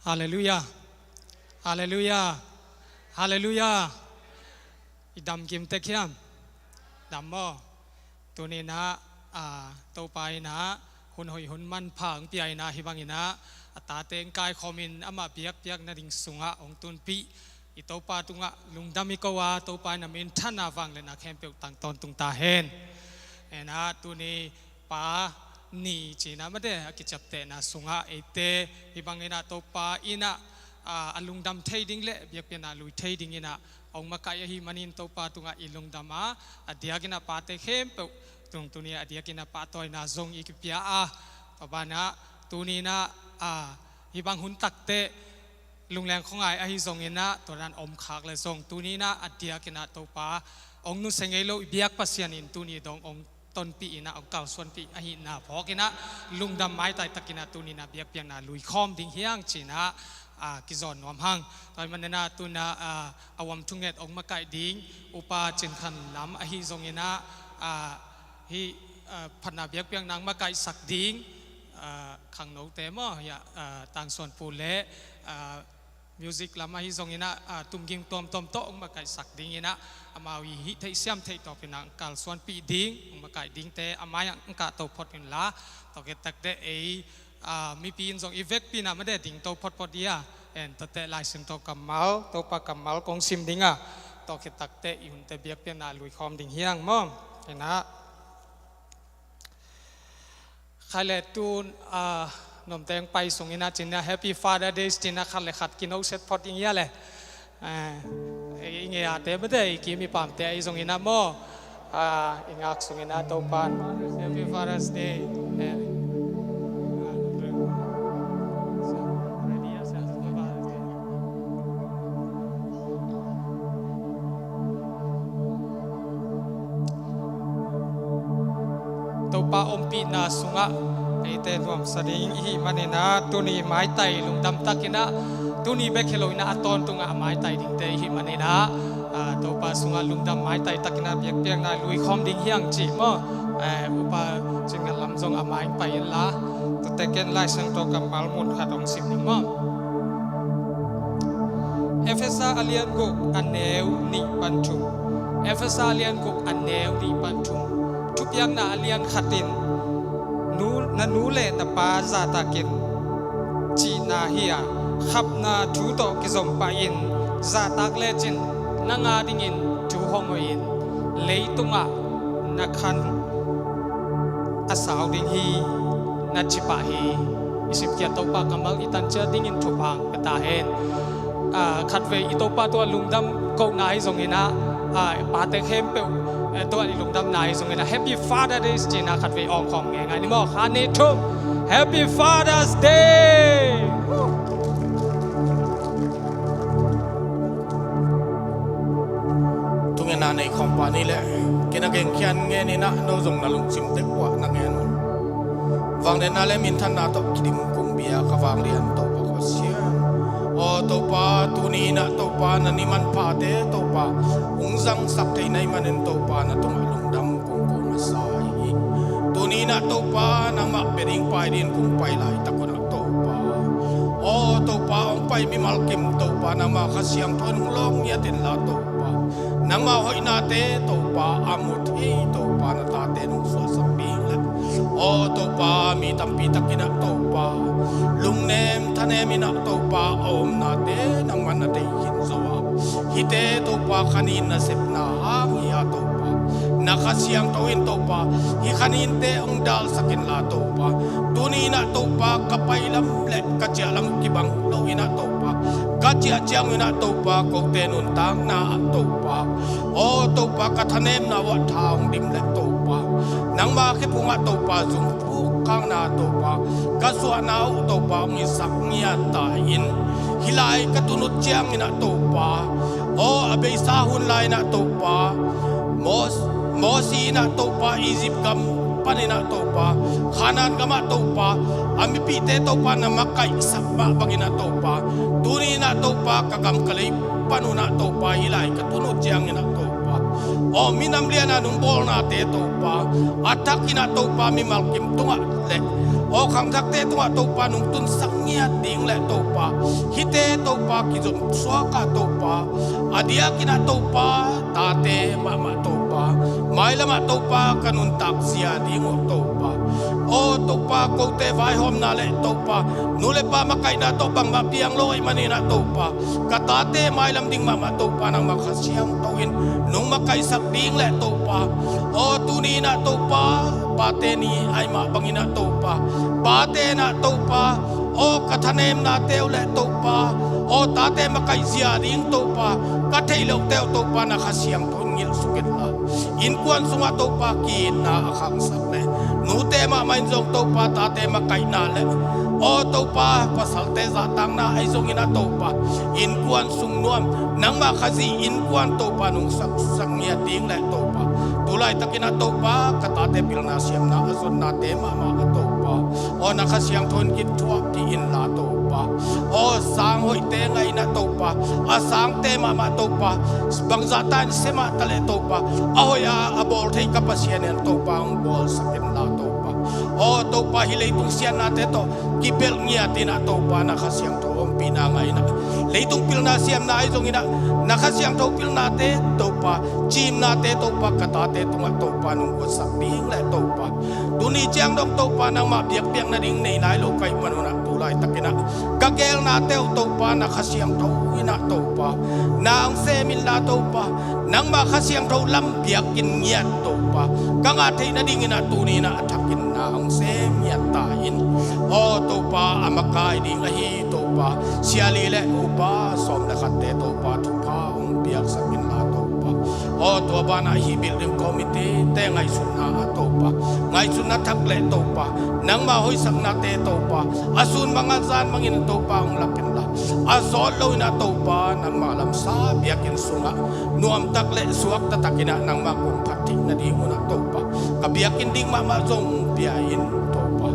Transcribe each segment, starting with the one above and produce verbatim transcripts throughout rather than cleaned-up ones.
Halleluiah. Halleluiah. Halleluiah. I dam kim tek hiam? Dam maw? Tuni-in ah, ah, Topa in ah hun hoih hun manpha hong pia in ah, hih bangin ah a tate hong kaikhawmin amah biakpiakna ding sungah hong tunpih i Topa tungah lungdam i ko a, Topa in a minthanna vangliatna khempeuh tang tawntung ta hen. En ah tuni Pa ni ci-in ah mate a kiciaptehna sungah eite hih bangin ah Topa in ah, ah, a lungdam thei ding le biakpiakna lui thei dingin ah hong makaih ahih manin Topa tungah i lungdam a, a diakin ah pate khempeuh tung tuni a diakin ah pahtawina zong i kipia a, tua banah tuni-in ah, ah, hih bang hun takteh lungleng khuangai ahi zongin ah tua dan om khak le zong tuni-in ah a diakin ah Topa hong nusia ngei lo i biak Pasian in tuni dong hong tonpih in ah hong kalsuanpih ahihna phawkin ah lungdam maitai takin ah tuni-in ah biakpiakna lui khawm ding hi hang ci-in ah, ah, kizawn nuam hang. Tua ahih manin ah tuni-in ah, ah, a uam thunget hong makaih ding Upa Cin Khan Lam ahi zongin ah, ah, hih, ah, phatna biakpiakna hong makaihsak ding, ah, khangnote maw, hih ah, ah, Tang Suan Pu le, ah, music lam ahi zongin ah, ah, tumging tuamtuam tawh hong makaihsak dingin ah amau i hih theih siam theih tawpin ah hong kalsuanpih ding hong makaih dingte a mai-ah hong kahto phot inla, tua khit takteh ei, ah, mipi in zong i vekpi in ah mate dingto photphot hi a, en tuate Lai Siangtho kammal, Topa kammal kong sim ding a, tua khit takteh i hunte biakpiakna lui khawm ding hi hang maw? En ah khat le tun, ah, nomteng pai sungin ah ci-in ah Happy Father Day ci-in ah khat le khat kinoset phot ing hi a le. Ah, i ngeihate mate i kim i pamte ahi zongin ah maw, ah, i ngak sungin ah Topa'n Happy Father's Day. Eh. Topa ompihna sungah eite nuamsa ding i hih manin ah tuni maitai lungdam takin ah tuni bek hi loin ah a tawntungah a maitai dingte i hih manin ah, ah, Topa sungah lungdam maitai takin ah biakpiakna lui khawm ding hi hang ci maw? Eh, Upa Cin Khan Lam zong a mai pai inla, tuate ken Lai Siangtho kammal mun khat hong sim ding maw? Efesa a lian guk a neu nih pan thum. Efesa a lian guk a neu nih pan thum. Thupiakna a lian khat in, nu, na nu le na pa zahtak in, cihna hi a, khapna thu tawh kizom pah in, zahtak lecin nang a dingin thu hong hoih in, leitungah na khan a sau ding hi, na ci pah hi. I simkhiat Topa kammal i tan ciat dingin thupha hong pia ta hen. Ah, khatvei i Topa tungah lungdam kohna ahi zongin ah, ah, pate khempeuh, eh, tungah i lungdamna ahi zongin ah Happy Father Day ci-in ah khatvei awng khawm ngeingai ni maw? Khat, nih, thum. Happy Father's Day! Thungetna nei khawm pah ni leh, kei na gengkhiat ngen in ah, no zong na lungsim tek uah na ngen un. Vangliatna le minthanna tawh kidim kong bia ka vanglian Topa Pasian. Aw Topa, tuni in ah Topa, na ni manphate Topa hong zangsak thei na hih manin Topa, na tungah lungdam kong ko masa hi. Tuni in ah Topa, nangmah bia ding pai dingin kong pai laitak un ah Topa, aw Topa, hong pai mimal kim Topa, nangmah Kha Siangtho in hong lawng ngiat inla Topa, nangmah hoihnate Topa a mu thei Topa, na tate nong suahsak ding le, aw Topa, mi tampi takin ah Topa, lungnem thanem in ah Topa, a omnate nangmah na deih khin zo a, hihte Topa, khanin nasepna hang hi a Topa, na Kha Siangtho in Topa, hih khaninte hong dalsak inla Topa, tuni in ah Topa, ka pai lam le ka ciah lam kibang lo in ah Topa, ka ciah ciang in ah Topa, kote nuntakna ah Topa, aw Topa, ka thanemna uah tha hong dim le Topa, nangma khephung ah Topa, zung puk khakna Topa, ka suahna uh Topa, hong hisak ngiat ta in, hih lai ka tun uh ciangin ah Topa, aw a beisa hun lai in ah Topa, Mos-, Mosi in ah Topa, Egypt gam panin ah Topa, Kanaan gamah Topa, a mipihte Topa, na makaihsak mah bangin ah Topa, tuni in ah Topa, ka gam ka lei pan un ah Topa, hih lai ka tun uh ciangin ah Topa, Aw minam liana nung bawlnate Topa, a thakin ah Topa mimal kim tungah le aw khangthakte tungah Topa nung tunsak ngiat ding le Topa, hihte Topa kizom suak ah Topa, a diakin ah Topa tate mahmah Topa, mailam ah Topa ka nuntak zia ding uh Topa. Aw Topa kote vaihawmna le Topa, nu le pa makaihna tawh bangmah piang lo ahih manin ah Topa, ka tate mailam ding mahmah Topa nangmah Kha Siangtho in nung makaihsak ding le Topa. Aw tuni in ah Topa, pate ni ahih mah bangin ah Topa, pate in ah Topa, aw ka thanemnate uh le Topa, aw tate makaih zia ding Topa, ka theih lohte uh Topa na Kha Siangtho in ngilh suk inla, innkuan sungah Topa ki-itna a khangsak le nute mahmah in zong Topa tate makaihna le aw Topa pasalte zahtakna ahi zongin ah Topa, innkuan sung nuam nangmah Khazih innkuan Topa nungsak sak ngiat ding le Topa, tu laitakin ah Topa ka tate pilna siamna a zonnate mahmah ah Topa, aw na Kha Siangtho in kithuahpih inla Topa, aw sang hoihte ngaih in ah Topa, a sangte mahmah Topa, bangzahta in semah ta le Topa, a hoih a a bawl thei ka Pasian in ah Topa hong bawlsak inla Topa. Aw Topa hih leitung siatnate tawh kipelh ngiat in ah Topa na Kha Siangtho ompihna ngaih in ah, leitung pilna siamna ahi zongin ah na Kha Siangtho pilnate Topa, cimnate Topa ka tate tungah Topa nung guatsak ding le Topa, tuni ciang dong Topa nangmah biakpiak nading nei nai lo ka hih manun ah tu laitakin ah ka geelnate uh Topa na Kha Siangtho in ah Topa na hong sem inla Topa, nangmah Kha Siangtho lam biakinn ngiat Topa, ka ngah theih nadingin ah tuni in ah a thakin na hong sem ngiat ta in. Aw Topa a makai ding ahi Topa, siali le upa sawm le khatte Topa thupha hong piaksak inla Topa, aw tua banah hih building committee te ngaihsutna ah Topa, ngaihsutna thak le Topa, nangmah hoihsaknate Topa, a sun mang a zan mangin Topa hong lak inla, a sawt lo in ah Topa nangmah lamsa biakinn sungah nuamtak le suakta takin ah nangmah kong phat theih nadingun ah Topa, ka biakinn ding mahmah zong pia in Topa.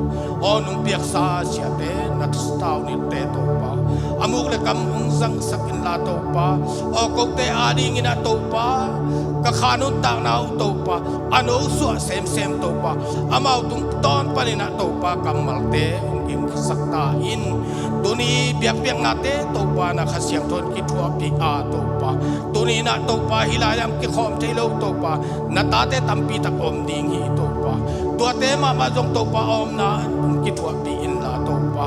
Aw nung piaksa siate na taunitte Topa, a muk le kam hong zangsak inla Topa, aw kote adingin ah Topa ka kha nuntakna uh Topa, a nosuah semsem Topa, amau tungtawn panin ah Topa kammalte hong gimsak ta in. Tuni biakpiaknate Topa na Kha Siangtho in kithuahpih a Topa, tuni in ah Topa hih lai-ah kikhawm thei lo Topa, na tate tampi tak om ding hi Topa, tuate mahmah zong Topa a omna hong kithuahpih inla Topa,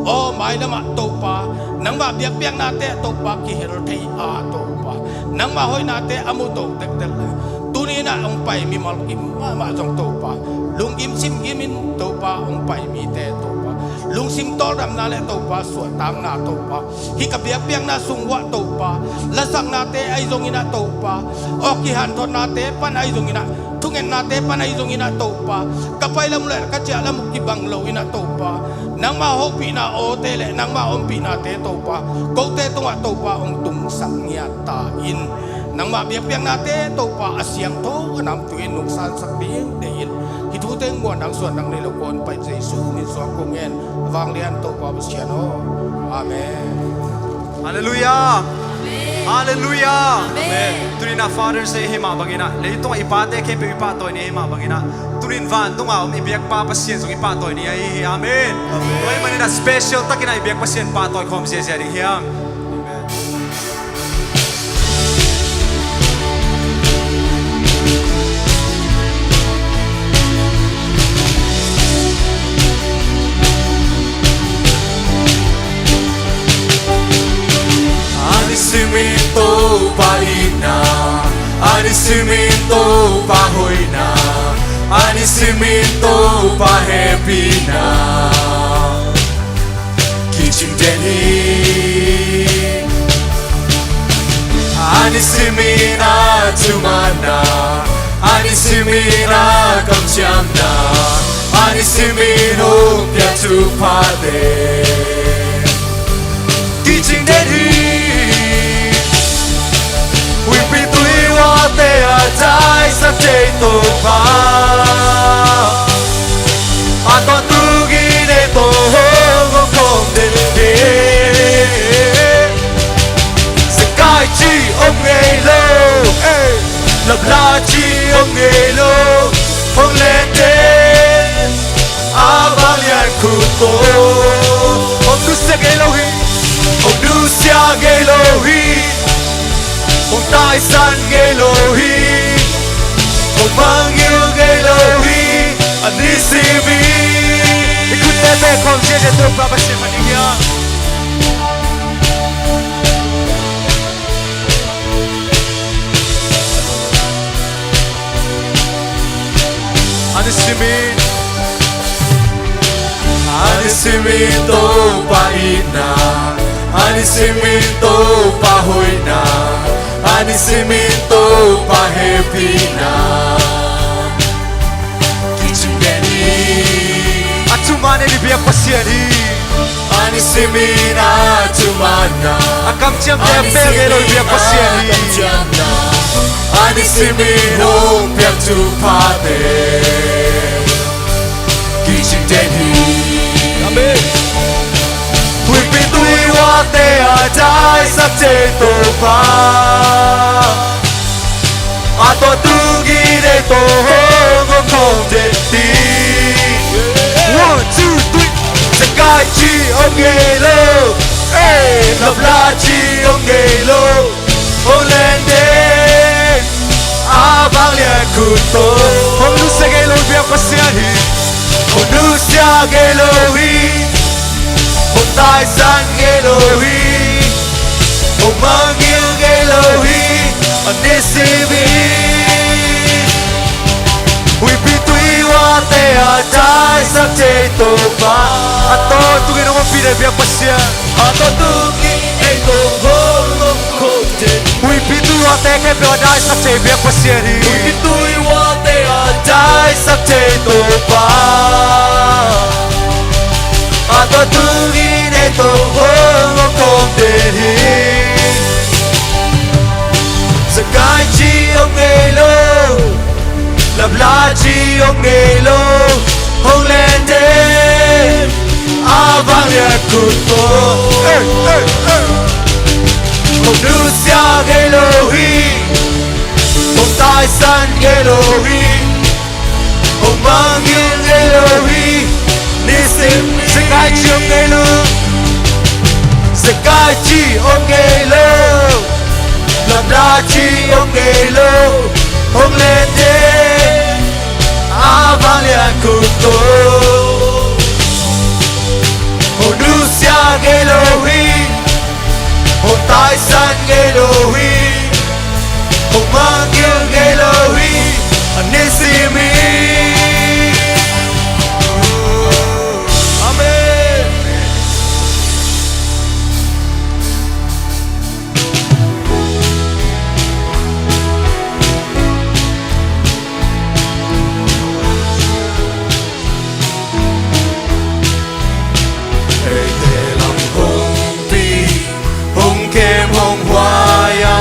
aw mailam ah Topa nangmah biakpiaknate Topa kihel thei a Topa, nangmah hoihnate a mu to tektek le tuni in ah hong pai mimal kim mahmah zong Topa, lunggim simgim in Topa hong pai mite Topa, lungsim tawldamna le Topa suahtakna Topa, hih ka biakpiakna sung uah Topa, lasaknate ahi zongin ah Topa, aw kihanthawnate pan ahi zongin ah, thungetnate pan ahi zongin ah Topa, ka pailam uh le ka ciahlam uh kibang lo in ah Topa, nangmah hopihna awte le nangmah ompihnate Topa, kote tungah Topa hong tungsak ngiat ta in. Nangmah biakpiaknate Topa a siangtho a namtui in nungsansak ding deih in, hih thute muan nang suan nang nei lo kong pai Jesu min suang kong ngen, a vanglian Topa Pasian aw. Amen. Halleluiah. Halleluiah. Amen. Tuni in ah Father's Day hi mah bangin ah, leitungah i pate khempeuh i pahtawi ni hi mah bangin ah, tuni in vantung a om i biakpa Pasian zong i pahtawi ni ahi hi. Amen. Tua ahih manin ah special takin ah i biak Pasian pahtawi khawm ziazia ding hiam? A nisim in Topa itna, a nisim in Topa hoihna, a nisim in Topa hehpihna kicing den hi. A nisim in a thumanna, a nisim in a kamciamna, a nisim in hong pia thuphate kicing den hi. Huihpi tui uate a taisan thei Topa, a tawntung in ei tawh hong om khawm den hi. Zekai ci om ngei lo, eh. Lap San ngei lo hi, hong mangngilh ngei lo hi, a nisim hi. I khutte bek khawm ziahziah Topa Pasian phat ding hi a. A nisim hi. A nisim in Topa itna, a nisim in Topa hoihna, a nisim in Topa hehpihna kicing den hi. A thuman in i biak Pasian hi. A nisim in a thumanna, a kamciamte a pel ngei lo i biak Pasian hi. A nisim in hong piak thuphate kicing den hi. Amen. Huihpi tui uate a daisak thei Topa, a tua tungin ei tawh hong om khawm den hi. One, two, three. Zakaih ci om ngei lo, eh, lapla ci om ngei lo, hong len den a vanglian khut tawh. Hong nusia ngei lo biak Pasian hi. Hong nusia ngei lo hi. Hong taisan ngei lo hi. Hong mangngilh ngei lo hi. A nisim hi. Huihpi tui uate a daisak thei Topa, a tua tungin hong ompih den biak Pasian. A tua tungin ei tawh hong om khawm den. Huihpi tui uate khempeuh a daisak thei biak Pasian hi. Huihpi tui uate a daisak thei Topa, a tua tungin ei tawh hong om khawm den hi. Zakaih ci om ngei lo, lapla ci om ngei lo, hong len den a vanglian khut tawh. Hong nusia ngei lo hi. Hong taisan ngei lo hi. Hong mangngilh ngei lo hi. Nisim hi. Zakaih ci om ngei lo. Zakaih ci om ngei lo. Lapla ci om ngei lo. Hong len den a vanglian khut tawh. Hong nusia ngei lo hi. Hong taisan ngei lo hi. Hong mangngilh ngei lo hi. A nisim hi. Amen. Eite lam hong pi, hong kem hong huai a,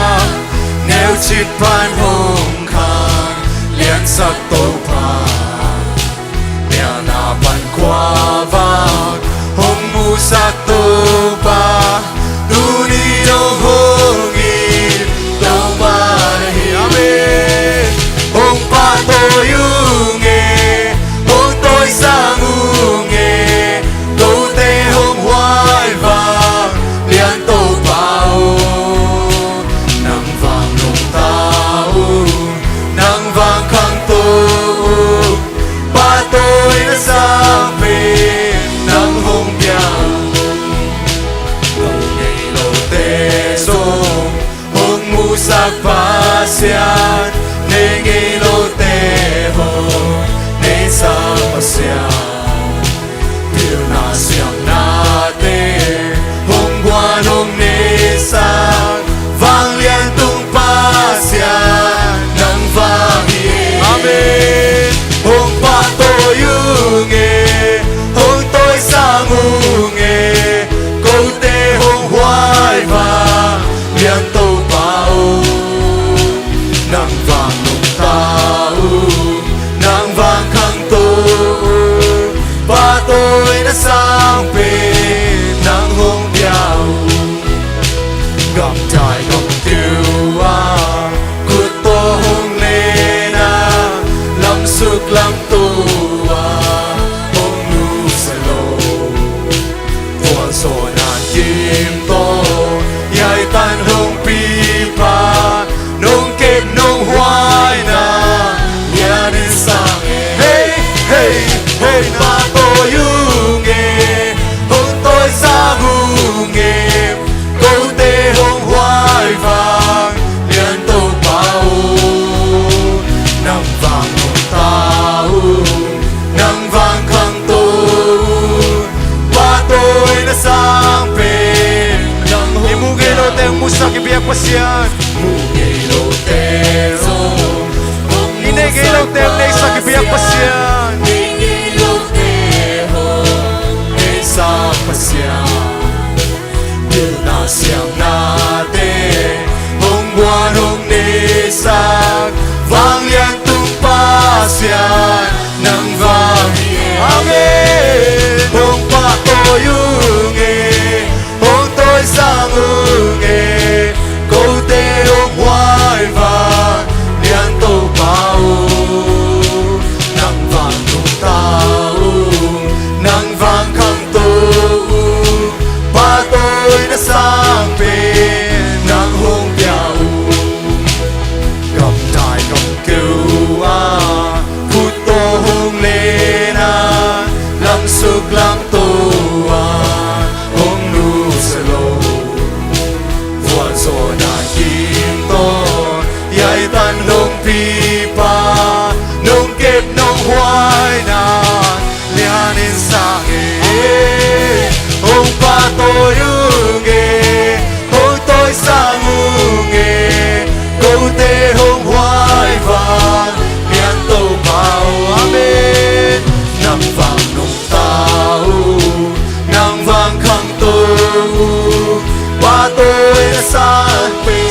neucip pan hong khang liansak Topa, nialna pan khuavak hong musak Topa, tuni dong hong it Topa na hi. Amen. Hong pahtawi ung e, hong tawisang ung e, kote hong huai vang lian Topa aw. Nang vang nungta ung, nang vang khangto ung, pahtawina sang pen nang hong pia ung. Hong nei lote zong hong musak Pasian, nei ngei lote hong neisak Pasian. Pilna siamnate hong guan hong neisak, vanglian tung Pasian nang vang hi. Amen. Hong pahtawi ung e, hong tawisang ung e, kote hong huai vang lian Topa aw. Nang vang nungta ung, nang vang khangto ung, pahtawina sang pen nang hong pia ung. Gamdai gamkeu a, khut tawh hong len a, lamsuk lamto a hong nusia lo, vualzawlna kim tawh hiai tan hong pipa, no Pasian. Mu ngei lote hong, i neih ngei lote hong neisak i biak Pasian. Neih ngei lote hong neisak Pasian. Pilna siamnate hong guan hong neisak, vanglian tung Pasian nang vang hi. Amen. Hong pahtawi ung e, hong tawisang ung e, kote hong huai vang lian Topa aw. Nang vang nungta ung, nang vang khangto ung, pahtawina sang pen nang hong pia ung. Gamdai gamkeu ah khut tawh hong len a, lamsuk lamto ah hong nusia lo. Vualzawhna kim tawh yaitan nong pipa, nong kep nong huaina lianin sang e. Hong pahtawi ung e, hong tawisang ung e, kote hong huai vang lian Topa aw. Amen. Nang vang nungta ung, nang vang khangto ung, pahtawina sang pen.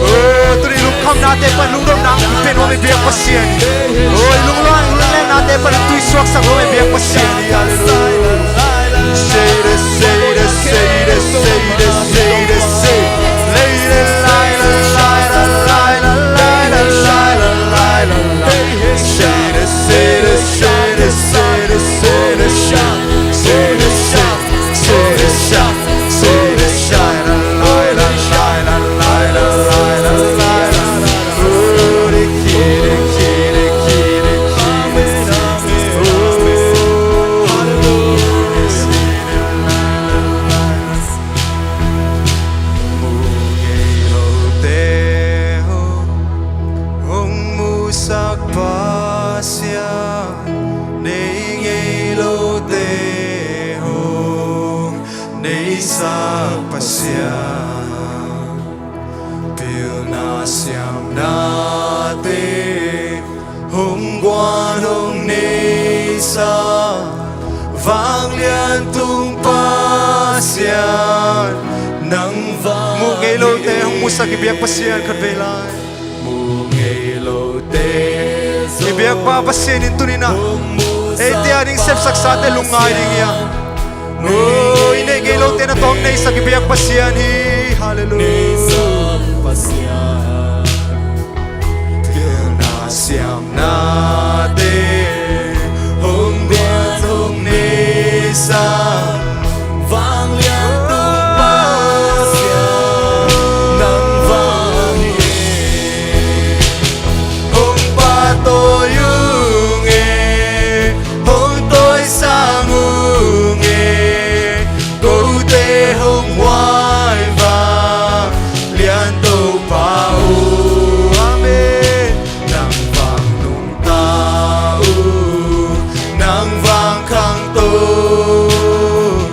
Oh, tuni lungkhamnate pan lungdamna hong pia nuam i biak Pasian. Oh, i lunglengnate pan hong tuisuaksak nuam i biak Pasian. Hallelujah. Mu ngei lote hong, hong musak Pasian, neih ngei lote hong neisak Pasian, pilna siamnate hong guan hong neisak, vanglian tung Pasian nang vang. Mu ngei lote hong musak i biak Pasian khatvei lai. Mu ngei lote i biakpa Pasian in tuni-in ah eite a ding sepsaksate lungngai ding hi a. Oh, i neih ngei lote na tawh hong neisak i biak Pasian hi. Hallelujah. Pilna siamnate hong guan hong neisak, vanglian tung Pasian nang vang hi. Hong pahtawi ung e, hong tawisang ung e, kote hong huai vang lian Topa aw. Amen. Nang vang nungta ung, nang vang khangto ung,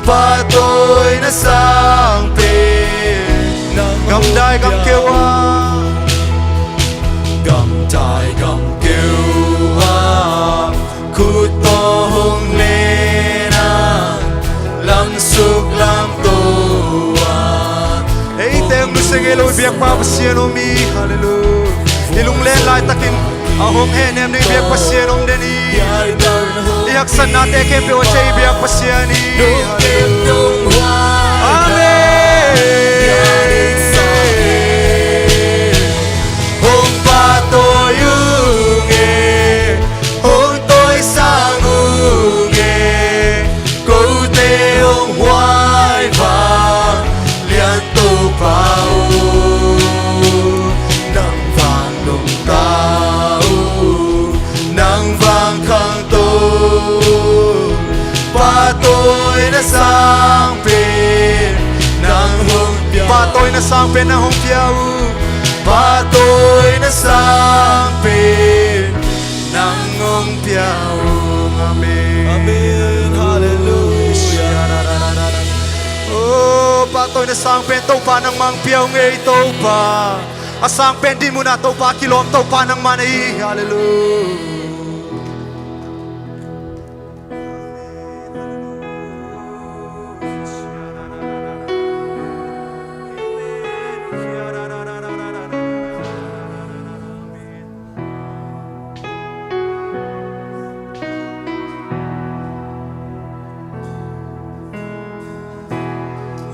pahtawina sang pen nang gamdai gamkeu ah, gamdai gamkeu ah khut tawh hong len a, lamsuk lamto ah. Eite hong nusia ngei lo i biakpa Pasian om hi. Hallelujah. I lunglen laitakin a hong hehnem ding i biak Pasian om den hi. I haksatnate khempeuh a ciah i biak Pasian hi. Amen. Hong pahtawi ung e, hong tawisang Topa aw, nang vang nungta uh, nang vang khangto uh, pahtawina sangpen nang hong pia uh. Pahtawina sangpen nang hong pia uh. Pahtawina sangpen nang hong pia uh. Amen. Amen. Halleluia. Oh, pahtawina sangpen Topa nangmah hong pia uh ei Topa. A sangpen dinmun ah Topa kilawm Topa nangmah na hi. Halleluia.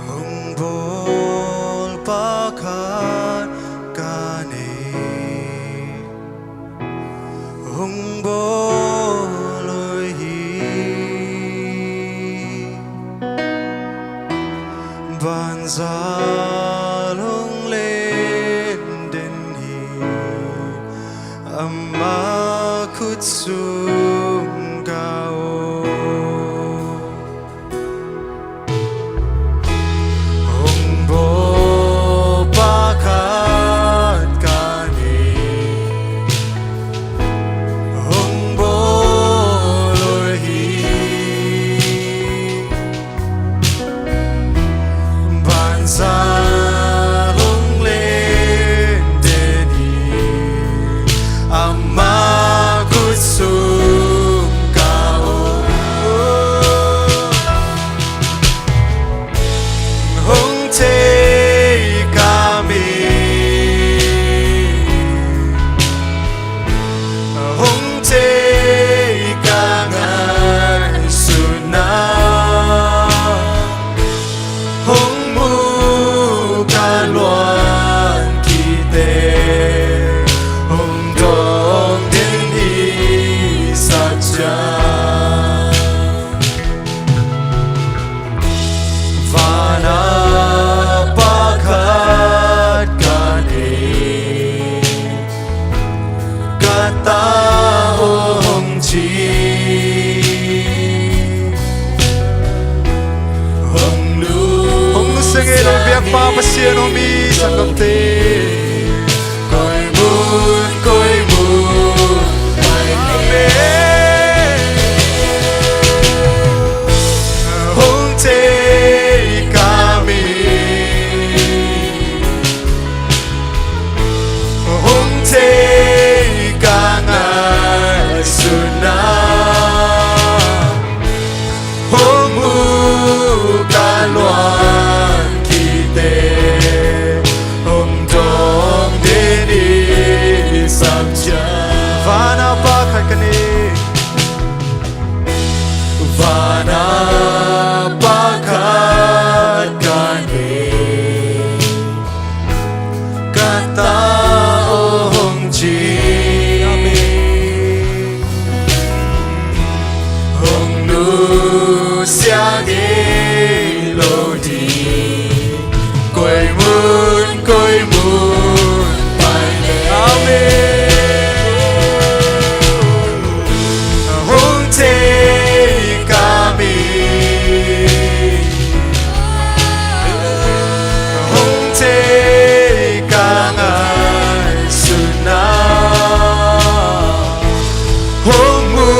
Hong bawl pakhat ka nei, hong bawl uh hi. Banzal hong len den hi, ama khut sung ka aw. Hong bawl pakhat ka nei, hong bawl uh hi. Banzal hong len den hi, ama khut sung ka aw. Hong thei ka min, hong thei ka ngaihsutna, hong mu ka luan khite, hong dawng den hi sak ciang. Van ah pakhat ka nei, ka ta aw hong ci. Hong nusia ngei lo biakpa Pasian aw, mi sanggamte. Koi mun, koi mun, amen. Hong thei ka min, hong thei ka ngaihsutna, hong mu ka luan khite, hong dawng den hi sak ciang. Van ah pakhat ka nei, van ah pakhat ka nei, ka ta aw hong ci. Amen. Hong nusia ngei lo ding, koi mun, koi mun pai leh. Amen. Hong thei ka min, hong thei ka ngaihsutna, hong mu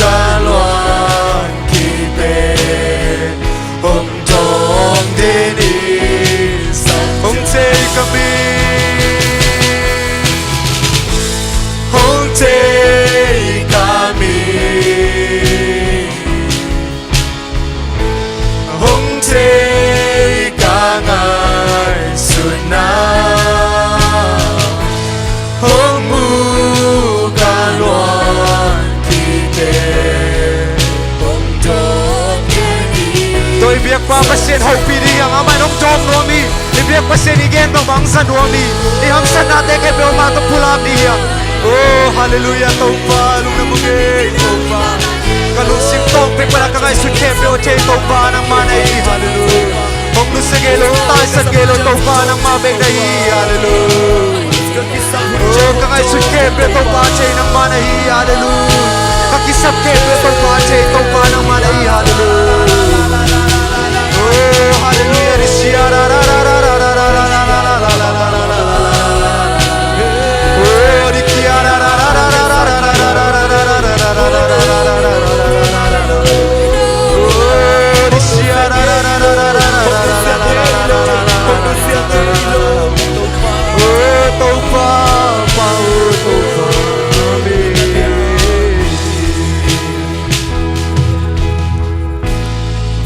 ka luan khite, hong dawng den hi sak ciang. Hong thei ka min, hong thei ka min, hong thei ka ngaihsutna, hong mu ka luan khite, hong dawng den hi. Tua i biakpa Pasian hopih ding hi hang, amah in hong dawng nuam hi. I biak Pasian i gen bangmah hong za nuam hi. I hamsatnate khempeuh amah tawh pulak ding hi hang. Oh, halleluia, Topa, lungdam ung ei, Topa. Ka lungsim tawng pek pan a ka ngaihsut khempeuh a thei Topa nangmah na hi, halleluia. Hong nusia ngei lo, hong taisan ngei lo, Topa nangmah bek na hi. Halleluiah. Oh, ka ngaihsut khempeuh Topa thei nangmah na hi. Halleluiah. Ka kisap khempeuh Topa thei, Topa nangmah na hi. Halleluiah. Oh, halleluiah.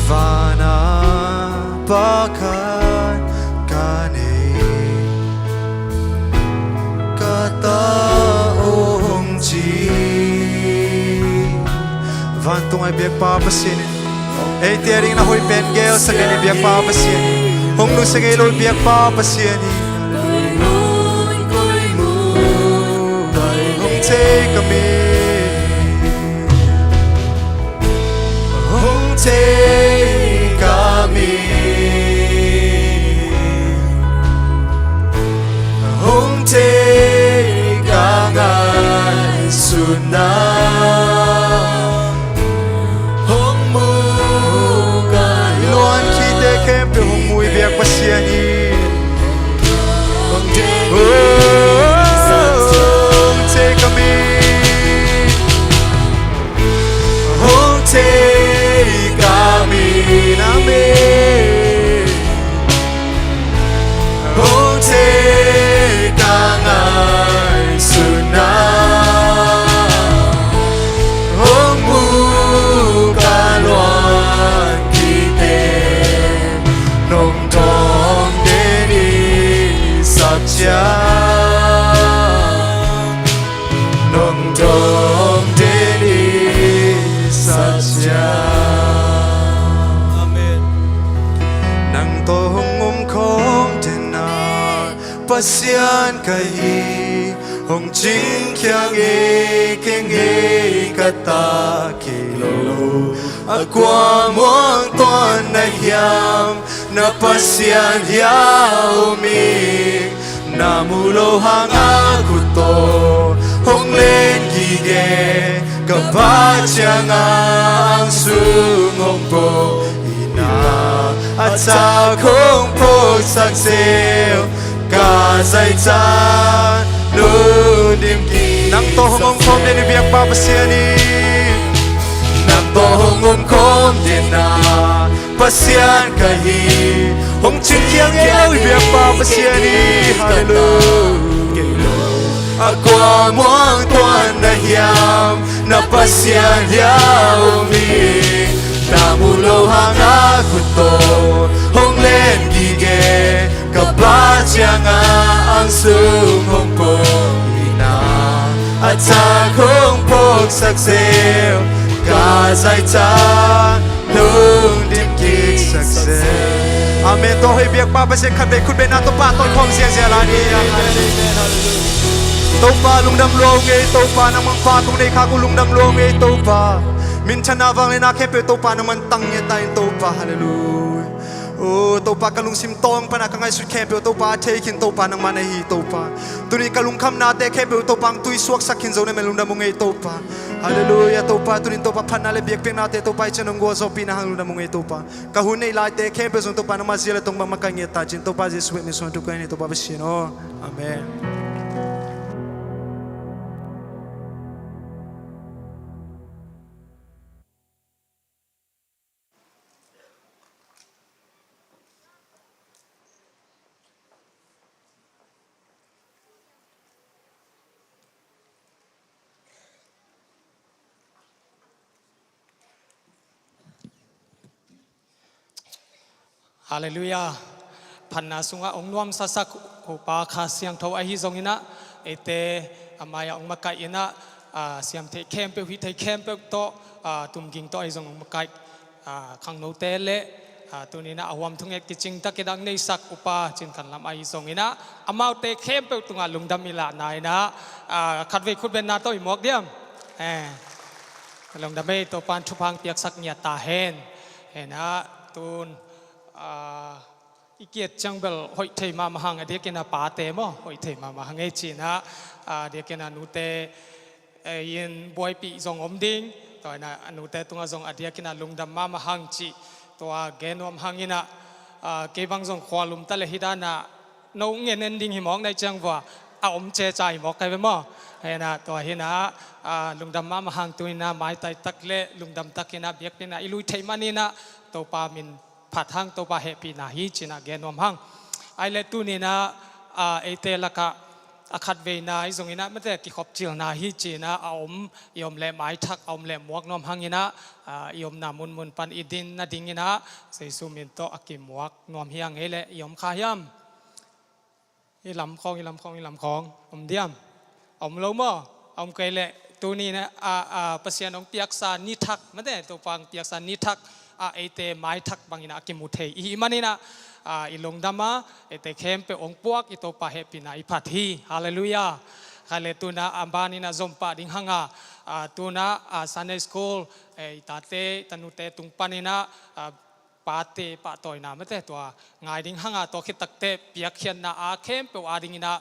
Vana pakhat ka nei, ka ta aw hong ci. Vantung a i biakpa Pasian in eite adingin a hoih pen gelsak in, i biakpa Pasian in hong nusia ngei lo, i biakpa Pasian in hong thei ka mi. Hong thei ka mi, hong thei ka ngaihsutna, hong mu ka luan khite khempeuh hong mu i biak Pasian hi. Hong thei ka mi. Hong thei ka mi, na mi. Hong thei ka ngaihsutna, hong mu ka luan khite, nong thong den i sak ciang. Nong thong den i sak ciang. Amen. Nang tawh hong om khawm den a, Pasian ka hi, hong cingkhia ngei kei, ngei ka ta kei lo. A kua muang tuan na hiam, na Pasian hia om ing? Na mu lo hang a khut tawh hong len gige, ka pa ciang a ang sung hong pawk in a, a thak hong phawksak zeu, ka zaicang lungdim kik. Nang tawh hong om khawm den i biakpa Pasian hi. Nang tawh hong om khawm den a, Pasian ka hi, hong cingkhia ngei lo i biakpa Pasian hi. Halleluiah. A kua muang tuan na hiam, na Pasian hia om ing? Na mu lo hang a khut tawh hong len gige, ka pa ciang a ang sung hong pawk in a, a thak hong phawksak zeu, ka zaicang lungdim kiksak zeu. Amen. Tua hoih biakpa Pasian khatvei khutbetna tawh pahtawi khawm ziahziah lai ni. Amen. Topa lungdam lua ung ei Topa, nangmah phat kong nei khak uh lungdam lua ung ei Topa. Minthanna vangliatna khempeuh Topa nangmah tang ngiat ta in Topa. Halleluiah. Oh Topa, ka lungsim tawng pana ka ngaihsut khempeuh Topa a thei khin Topa nangmah na hi Topa. Tuni ka lungkhamnate khempeuh Topa ang tui suaksak khin zo na men lungdam ung ei Topa. Halleluiah Topa, tuni Topa phatna le biakpiaknate Topa i ciang hong gualzawhpihna hang lungdam ung ei Topa. Ka hun neih laite khempeuh zong Topa nangmah zia le tong bang makaih ngiat ta cin Topa Jesuh min suang thu ka hi ni Topa Pasian aw. Amen. Halleluiah. Phatna sungah hong nuamsasak Upa Kha Siangtho ahi zonginah, eite a mai-ah hong makaih inah, a, siam theih khempeuh, hih theih khempeuh tawh, a, tumging tawh ahi zong hong makaih, a, khangnote le, a, tuninah a huam thunget kicingtak inah hong neisak Upa Cin Khan Lam ahi zonginah, amaute khempeuh tungah lungdam i lahna inah, a, khatvei khutbetna tawh i muak diam? Eh, lungdam ei, Topan thupha hong piaksak ngiat ta hen. Henah tun Ah, i kiet ciang bel hoih thei mahmah hang, a diakin a pate maw, hoih thei mahmah hang ei cihna, a diakin a nute, eh, in buaipih zong om ding, tua ina a nute tungah zong a diakin a lungdam mahmah hang cih tua gen nuam hang ina, ah, kei bang zong khualum ta le hi dana no ngen en ding hi mawk naih ciang vua a om ceca hi mawk kai ve maw? Hena tua hina, ah, lungdam mahmah hang tu ina maitai tak le lungdam tak ina biakpina i lui thei man ina Topa min phat hang, Topa hehpihna hi cina gen nuam hang. Ai le tunina, ah, eite lakah a khat veina i zong ina mate kikhop cilna hi cina a om, i om le maithak, a om le muak nuam hang ina, ah, i omna munmun pan i din nading ina Jesu min tawh a kimuak nuam hi a ngei le i om kha hiam? I lam khawng, i lam khawng, i lam khawng om diam? Om lo maw? Om kei le tuni na, a, a, Pasian hong piaksa ni thak mate, Topa hong piaksa ni thak a eite maithak bangin a kimu thei i hih manina, a, i lungdama eite khempeuh hong puak i Topa hehpihna i phat hi. Halleluiah. Kha le tuna a banina zom pah ding hanga, a, tuna, a, Sunday school, eh, i tate i tanute tung panina, a, pate pahtawina mate tua ngai ding hanga tua khit takteh piakkhiatna a khempeuh a dingina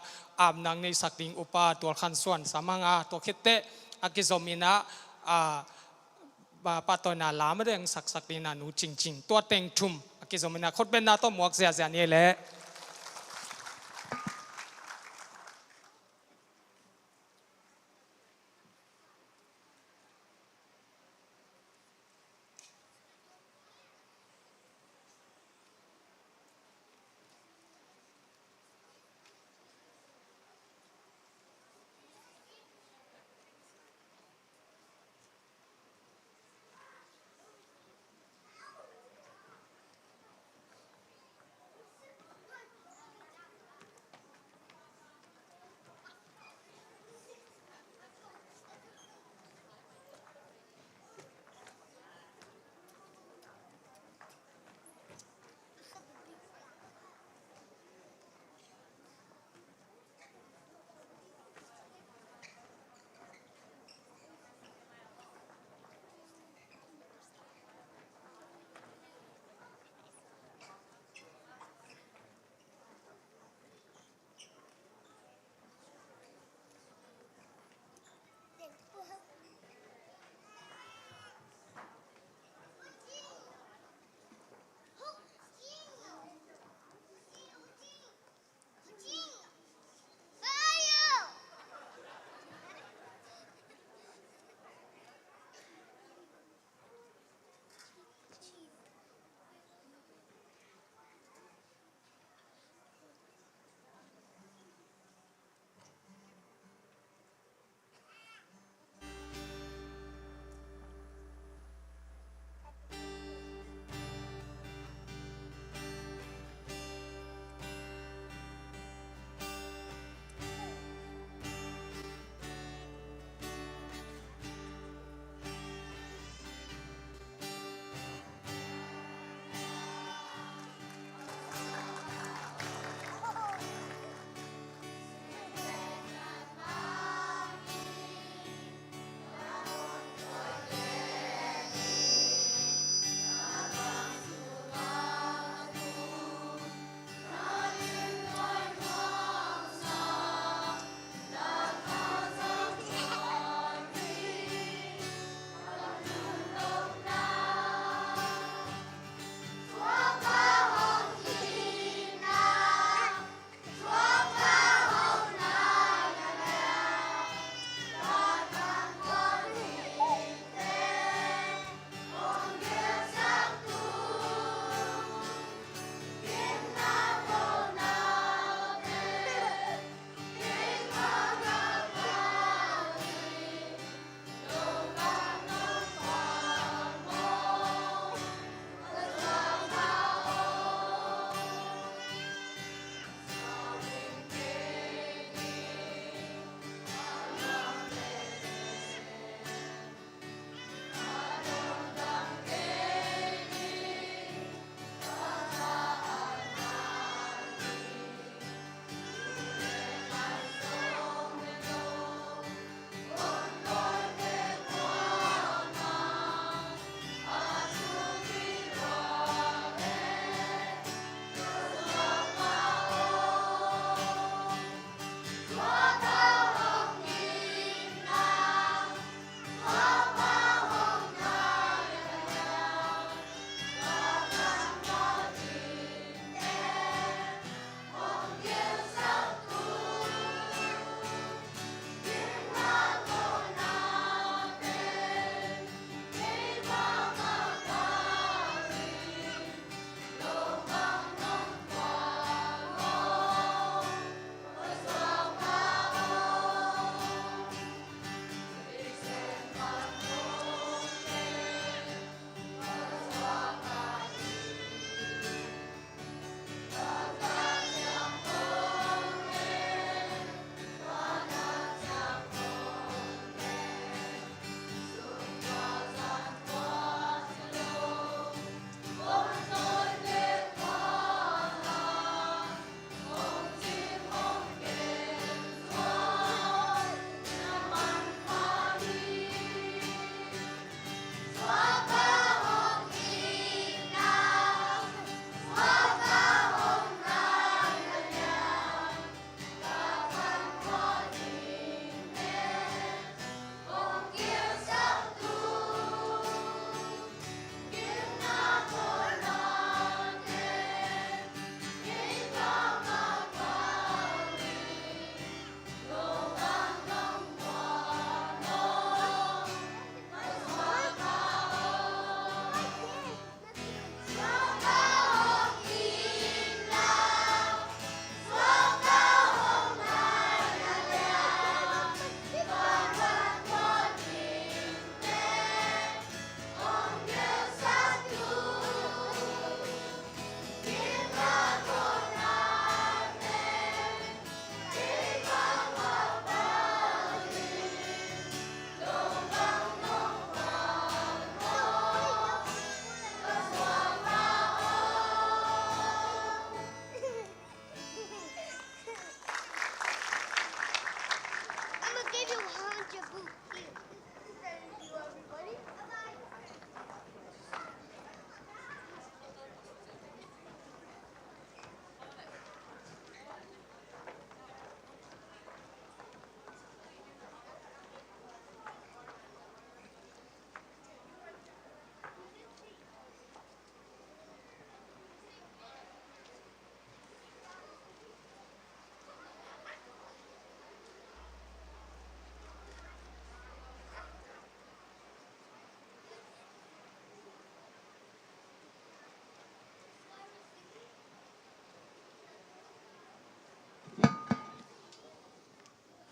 amnang neisak ding upa tualkhan suan sam hanga tua khitteh a kizomina, a, pa-, pahtawina la mate ang saksak dingina nu cingcing tua teng thum a kizomina khutbetna tawh muak ziazia ni leh.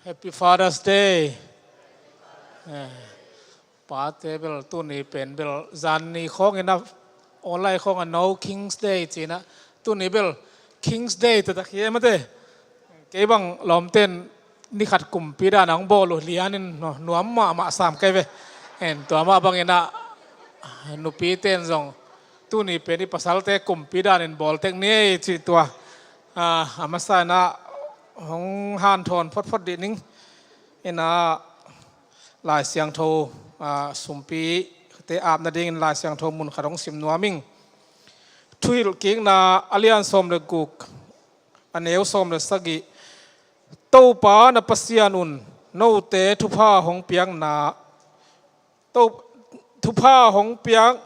Happy Father's Day. Eh, pate bel tuni pen bel zanni khawng in a, online khawng a no King's Day ci-in a, tuni bel King's Day taktak hi e mate. Kei bang lawmten ni khat kumpi dan a hong bawl uh lianin nuam mahmah sam kei ve. En, tua mah bangin a, nupiten zong tuni pen i pasalte kumpi danin bawl tek ni ei cih tua, ah, a masa in a hong hanthawn photphot dih ning. In a Lai Siangtho, ah, sumpite ap nadingin Lai Siangtho mun khat hong sim nuam ing. Thuhilhkikna a lian sawm le guk, a neu sawm le sagih. Topa na Pasian un note thupha hong piakna, to, thupha hong piak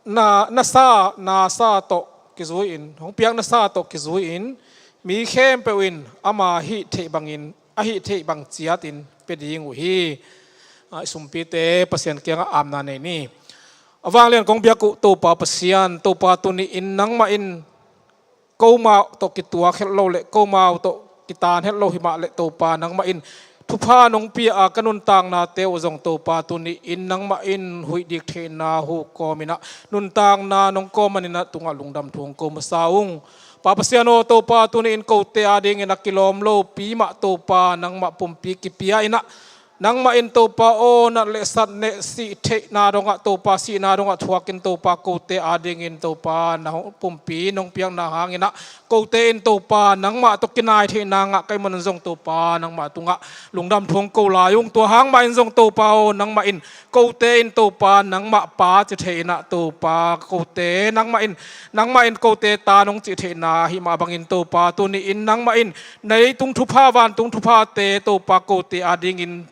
na, na sa, na sa tawh kizui-in, hong piak na sa tawh kizui-in, mi khempeuh in ama hih theih bangin, a hih theih bang ciatin pia ding uh hi. Ah, i sumpite Pasian kiangah apna nei ni. A vanglian kong biak uh Topa Pasian, Topa tuni-in nangmah in komau tawh kituak het lo le komau tawh kitaan het lo himah le Topa nangmah in thupha nong pia a ka nuntaknate uh zong Topa tuni-in nangmah in huih dik theihna huh kawmin a nuntakna nong kawm manin a tungah lungdam thu hong ko masa ung. Pa Pasian aw, Topa tuni-in kote adingin a kilawm lopi mah Topa nangmah pumpi kipia in a nangmah in Topa aw, nat le sat neh sih theihna dongah Topa sihna dongah thuakin Topa kote adingin Topa na pumpi nong piakna hangin a kote in Topa nangmah tawh kinai theihna ngah ka hih manin zong Topa nangmah tungah lungdam thu hong ko lai ung. Tua hang mah in zong Topa aw, nangmah in kote in Topa nangmah pa ci thei in a Topa kote nangmah in, nangmah in kote ta nong cih theihna hih mah bangin Topa tuni-in nangmah in leitung thupha vantung thuphate Topa kote adingin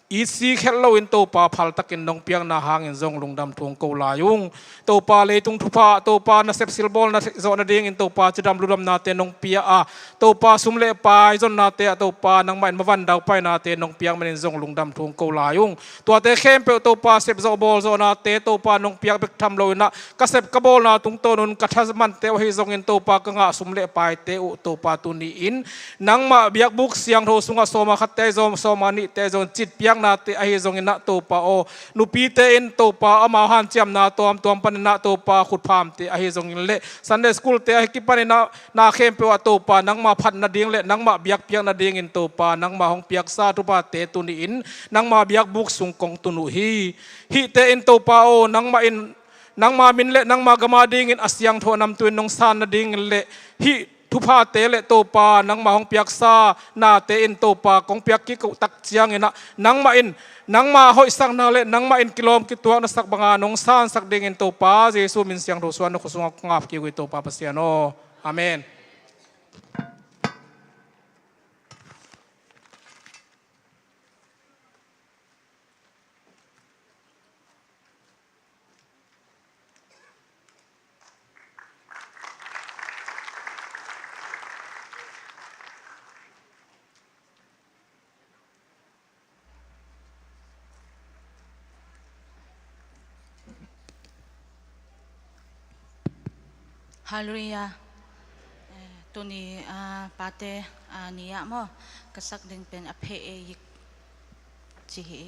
i sik het loin Topa phaltakin nong piakna hangin zong lungdam thu hong ko lai ung. Topa leitung thupha Topa nasep silbawl na theih zawh nadingin Topa cidam ludamnate nong pia a Topa sum le pai zonnate ah Topa nangmah in mavan daupainate nong piak manin zong lungdam thu hong ko lai ung. Tuate khempeuh Topa sepzawh bawlzawhnate Topa nong piak bek tham loin a ka sep ka bawlna tungtawn un ka thaman te uh ahi zongin Topa ka ngah sum le paite uh Topa tuni-in nangmah biakbuk siangtho sungah sawma khatte ahi zong sawma nihte ahi zong citpiaknate ahi zongin a Topa aw, nupite in Topa amau hanciamna tuamtuam panin a Topa khutphamte ahi zongin le Sunday school te ahi kipanin a na khempeuh ah Topa nangmah phat nading le nangmah biakpiak nadingin Topa nangmah hong piaksa thuphate tuni-in nangmah biakbuk sung kong tun uh hi. Hihte in Topa aw, nangmah in nangma min le nangma gam adingin a siangtho a namtui in nong san nadingin le hih thuphate le Topa nangma hong piaksa nate in Topa kong piak kik uh tak ciangin a nangmah in nangma hoihsakna le nangmah in kilawm kituakna sak banga nong sansak dingin Topa Jesu min siangtho suan na khuasungah kong ap kik uh hi Topa Pasian aw. Amen. Halleluiah. Eh, tuni, ah, pate, ah, ni ah maw, ka sak ding pen a pheh e yik ci hi.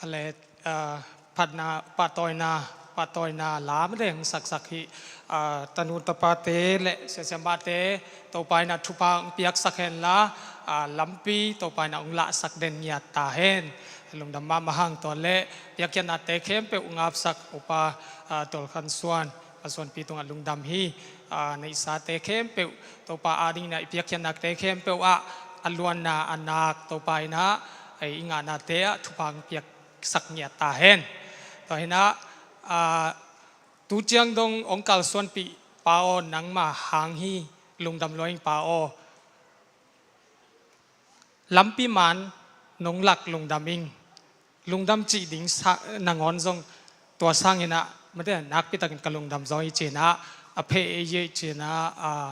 A le, ah, phatna, pahtawina, pahtawina la mate hong saksak hi, ah, tanu tapate le siasiamahte, Topa in ah thupha hong piaksak henla, ah, lampi Topa in ah hong lahsak den ngiat ta hen. Lungdam mahmah hang. Tua le piakkhiatnate khempeuh hong apsak Upa, ah, Tolkhan Suan, Pa Suanpi tungah lungdam hi. Ah, na ihsate khempeuh, Topa adingin ah i piakkhiatnate khempeuh ah a luanna a nak Topa in ah, ei i ngahnate ah thupha hong piak sak ngiat ta hen. Tua hi in ah, ah, tu ciang dong hong kalsuanpih Pa aw, nangma hang hi, lungdam lua ing Pa aw. Lampi man nong lak lungdam ing. Lungdam cih ding sa-, nangawn zong tua sangin ah, mate, nakpitakin ka lungdam zaw hi ci in ah, a phei ei ei ci in ah, ah,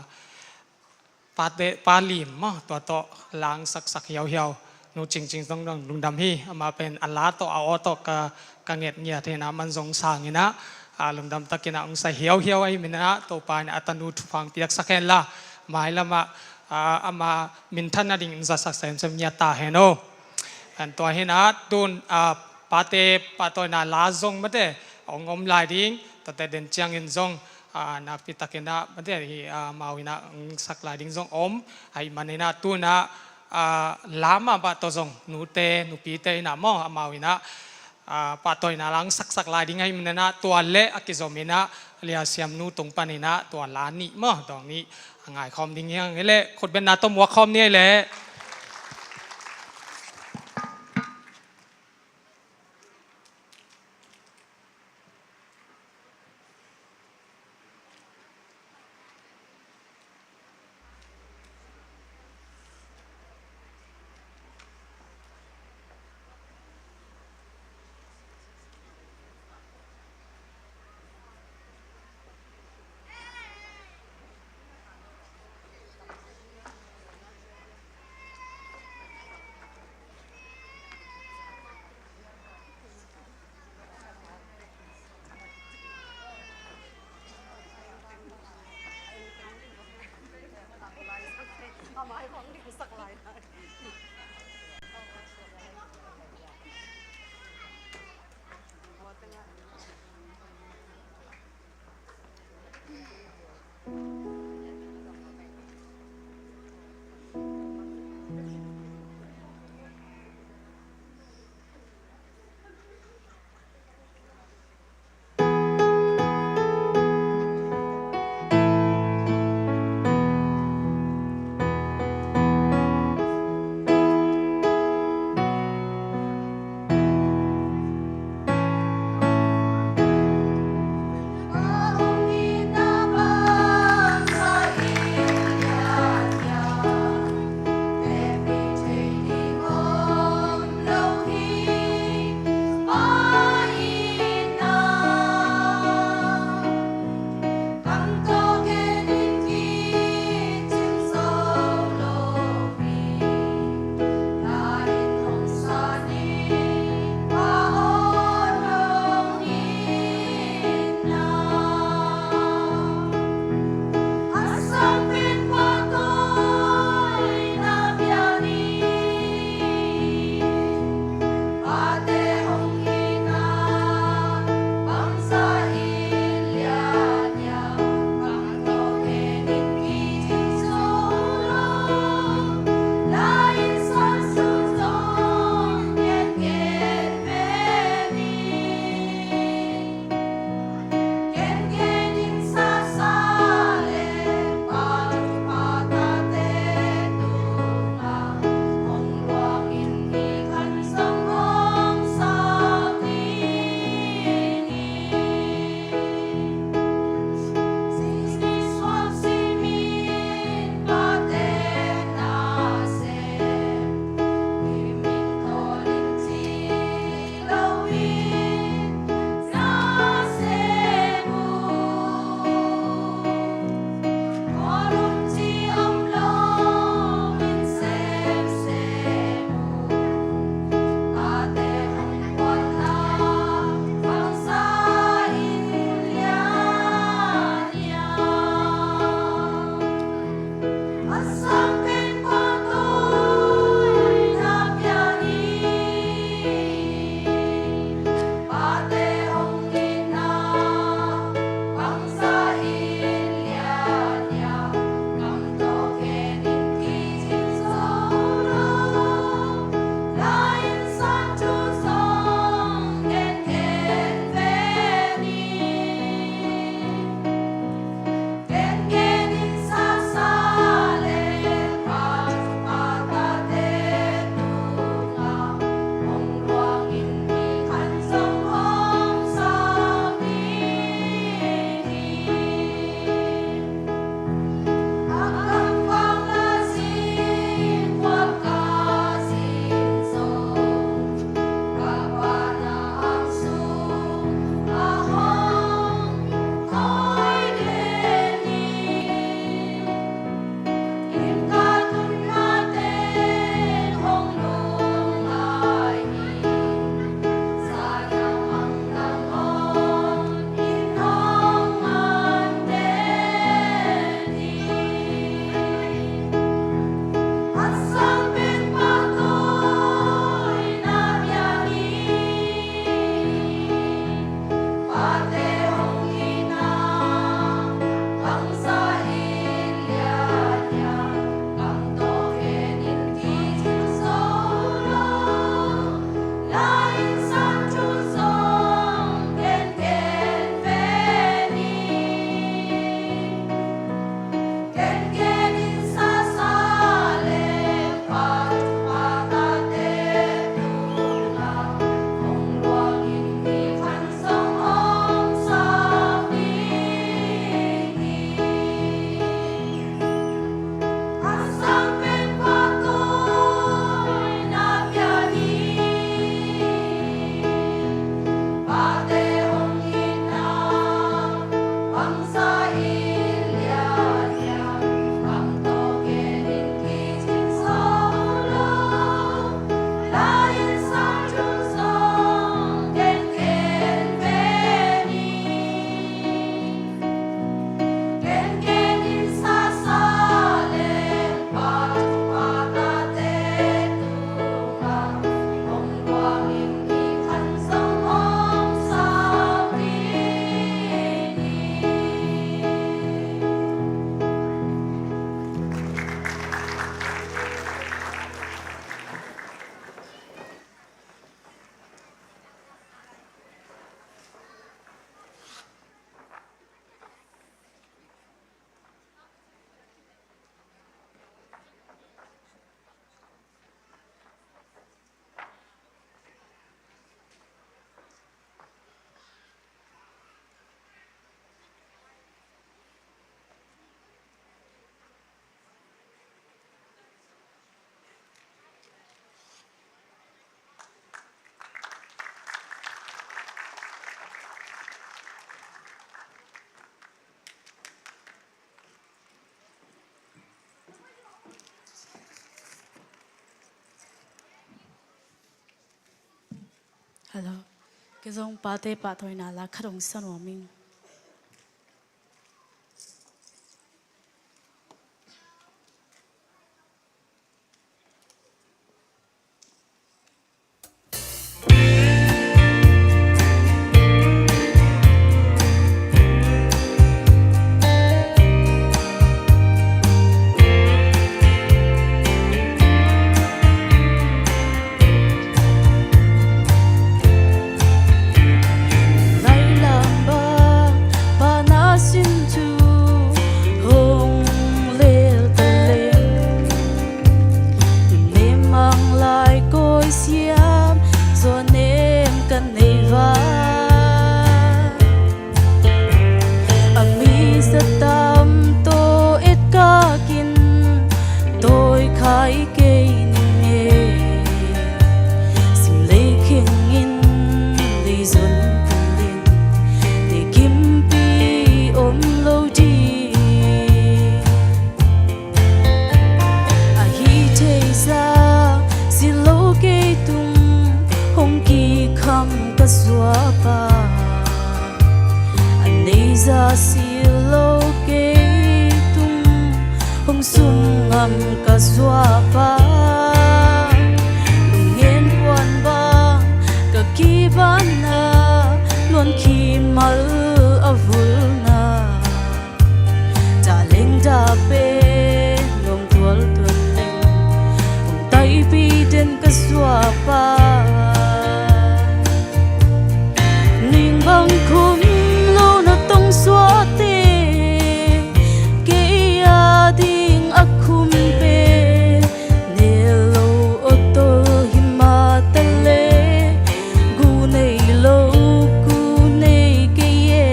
pate, Pa Lim maw, tua tawh la hong saksak hiauhiau. Nu Cingcing zong dong lungdam hi, amah pen a la tawh a aw tawh ka, ka nget ngiat hi in ah, man zong sang in ah, ah, lungdam takin ah hong sa hiauhiau ahih manin ah, Topa in ah a tanu thupha hong piaksak henla, mailam ah, ah, ama minthan nading hong zasak semsem ngiat ta hen aw. An tua hi in ah tun, ah, pate pahtawina la zong mate hong om lai ding, tuate den ciangin zong, ah, nakpitakin ah mate hi, ah, amau in ah hong sak lai ding zong om ahih manin ah tun ah, ah, la mahmah tawh zong nute nupite in ah maw, amau in ah, ah, pahtawina la hong saksak lai ding ahih manin ah tua le a kizom in ah Lia Siam nu tung panin ah tua la nih maw, dawng nih a ngaikhawm ding hi hang. Hi leh khutbetna tawh muak khawm ni ei leh. Hello. Kei zong pate pahtawina la khat hong sa nuam ing. Lai lam bang pana sin thu hong lel ta leng, nem mang lai koi siam zaw nem ka nei va. A mi za tam tawh et kakin tawi khai kei ning e. Sim lei kheng in lei zon tung ding, te kimpi om lo ding. A hi thei za si lo kei tung hong kikham ka zuapa. A nei za si lo kei tung hong sum ngam ka zuapa. Lunghen puan bang ka kibanna, luan khi mal a vulna. Dah leng dah pen nuam tual tuan leng, hong taipi den ka zuapa. Ning bang khum lo na tong suahte, kei a ding a khum pen ne lo aw tol hi mah ta le, gu nei lo gu nei kei e.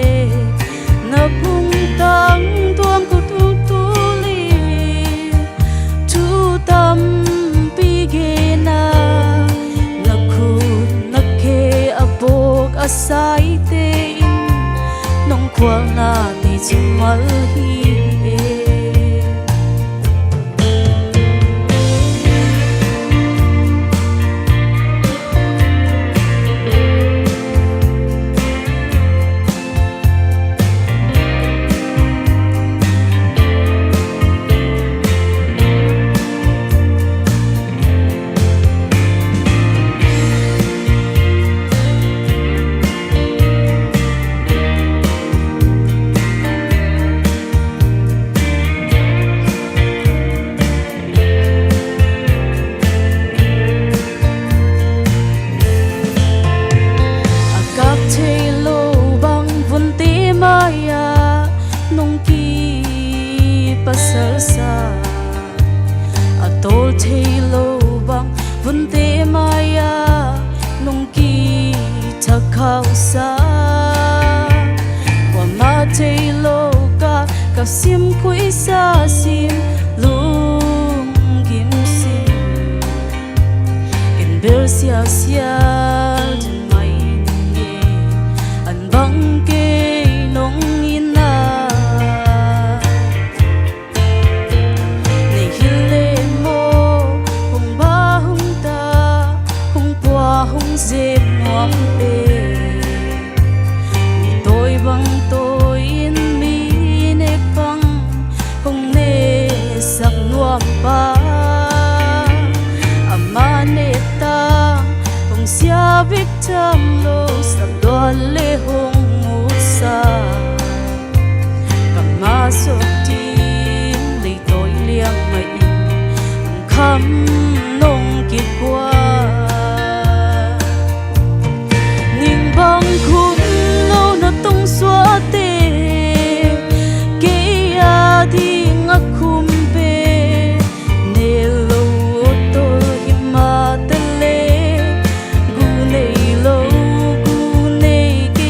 Na phung tang tuam ko tung tul in thu tampi gen a, na khut na khe a bawk a saite in nong khualna nei cu mal hi e. A kap thei lo bang vunte mai-ah nong kipasal sa, a tawl thei lo bang vunte mai-ah nong kithakhauh sa. Kuamah thei lo ka, ka sim khuisa sim, lunggim sim, ken bel sialsial den mai ning e. An bang kei nong in a, nei hi le maw, hong ba hong ta, hong pua hong zem nuam e. Mi tawi bang tawi in mi nek bang hong nesak nuam pa. Amah nek tang hong sia bek tham lo, sa luat le hong musa. Ka mah sawk ding leitawi liang mah in nong kham nong kikuan. Ning bang khum lo na tong suahte, kei a ding a khum pen ne lo aw tol hi mah ta le, gu nei lo gu nei kei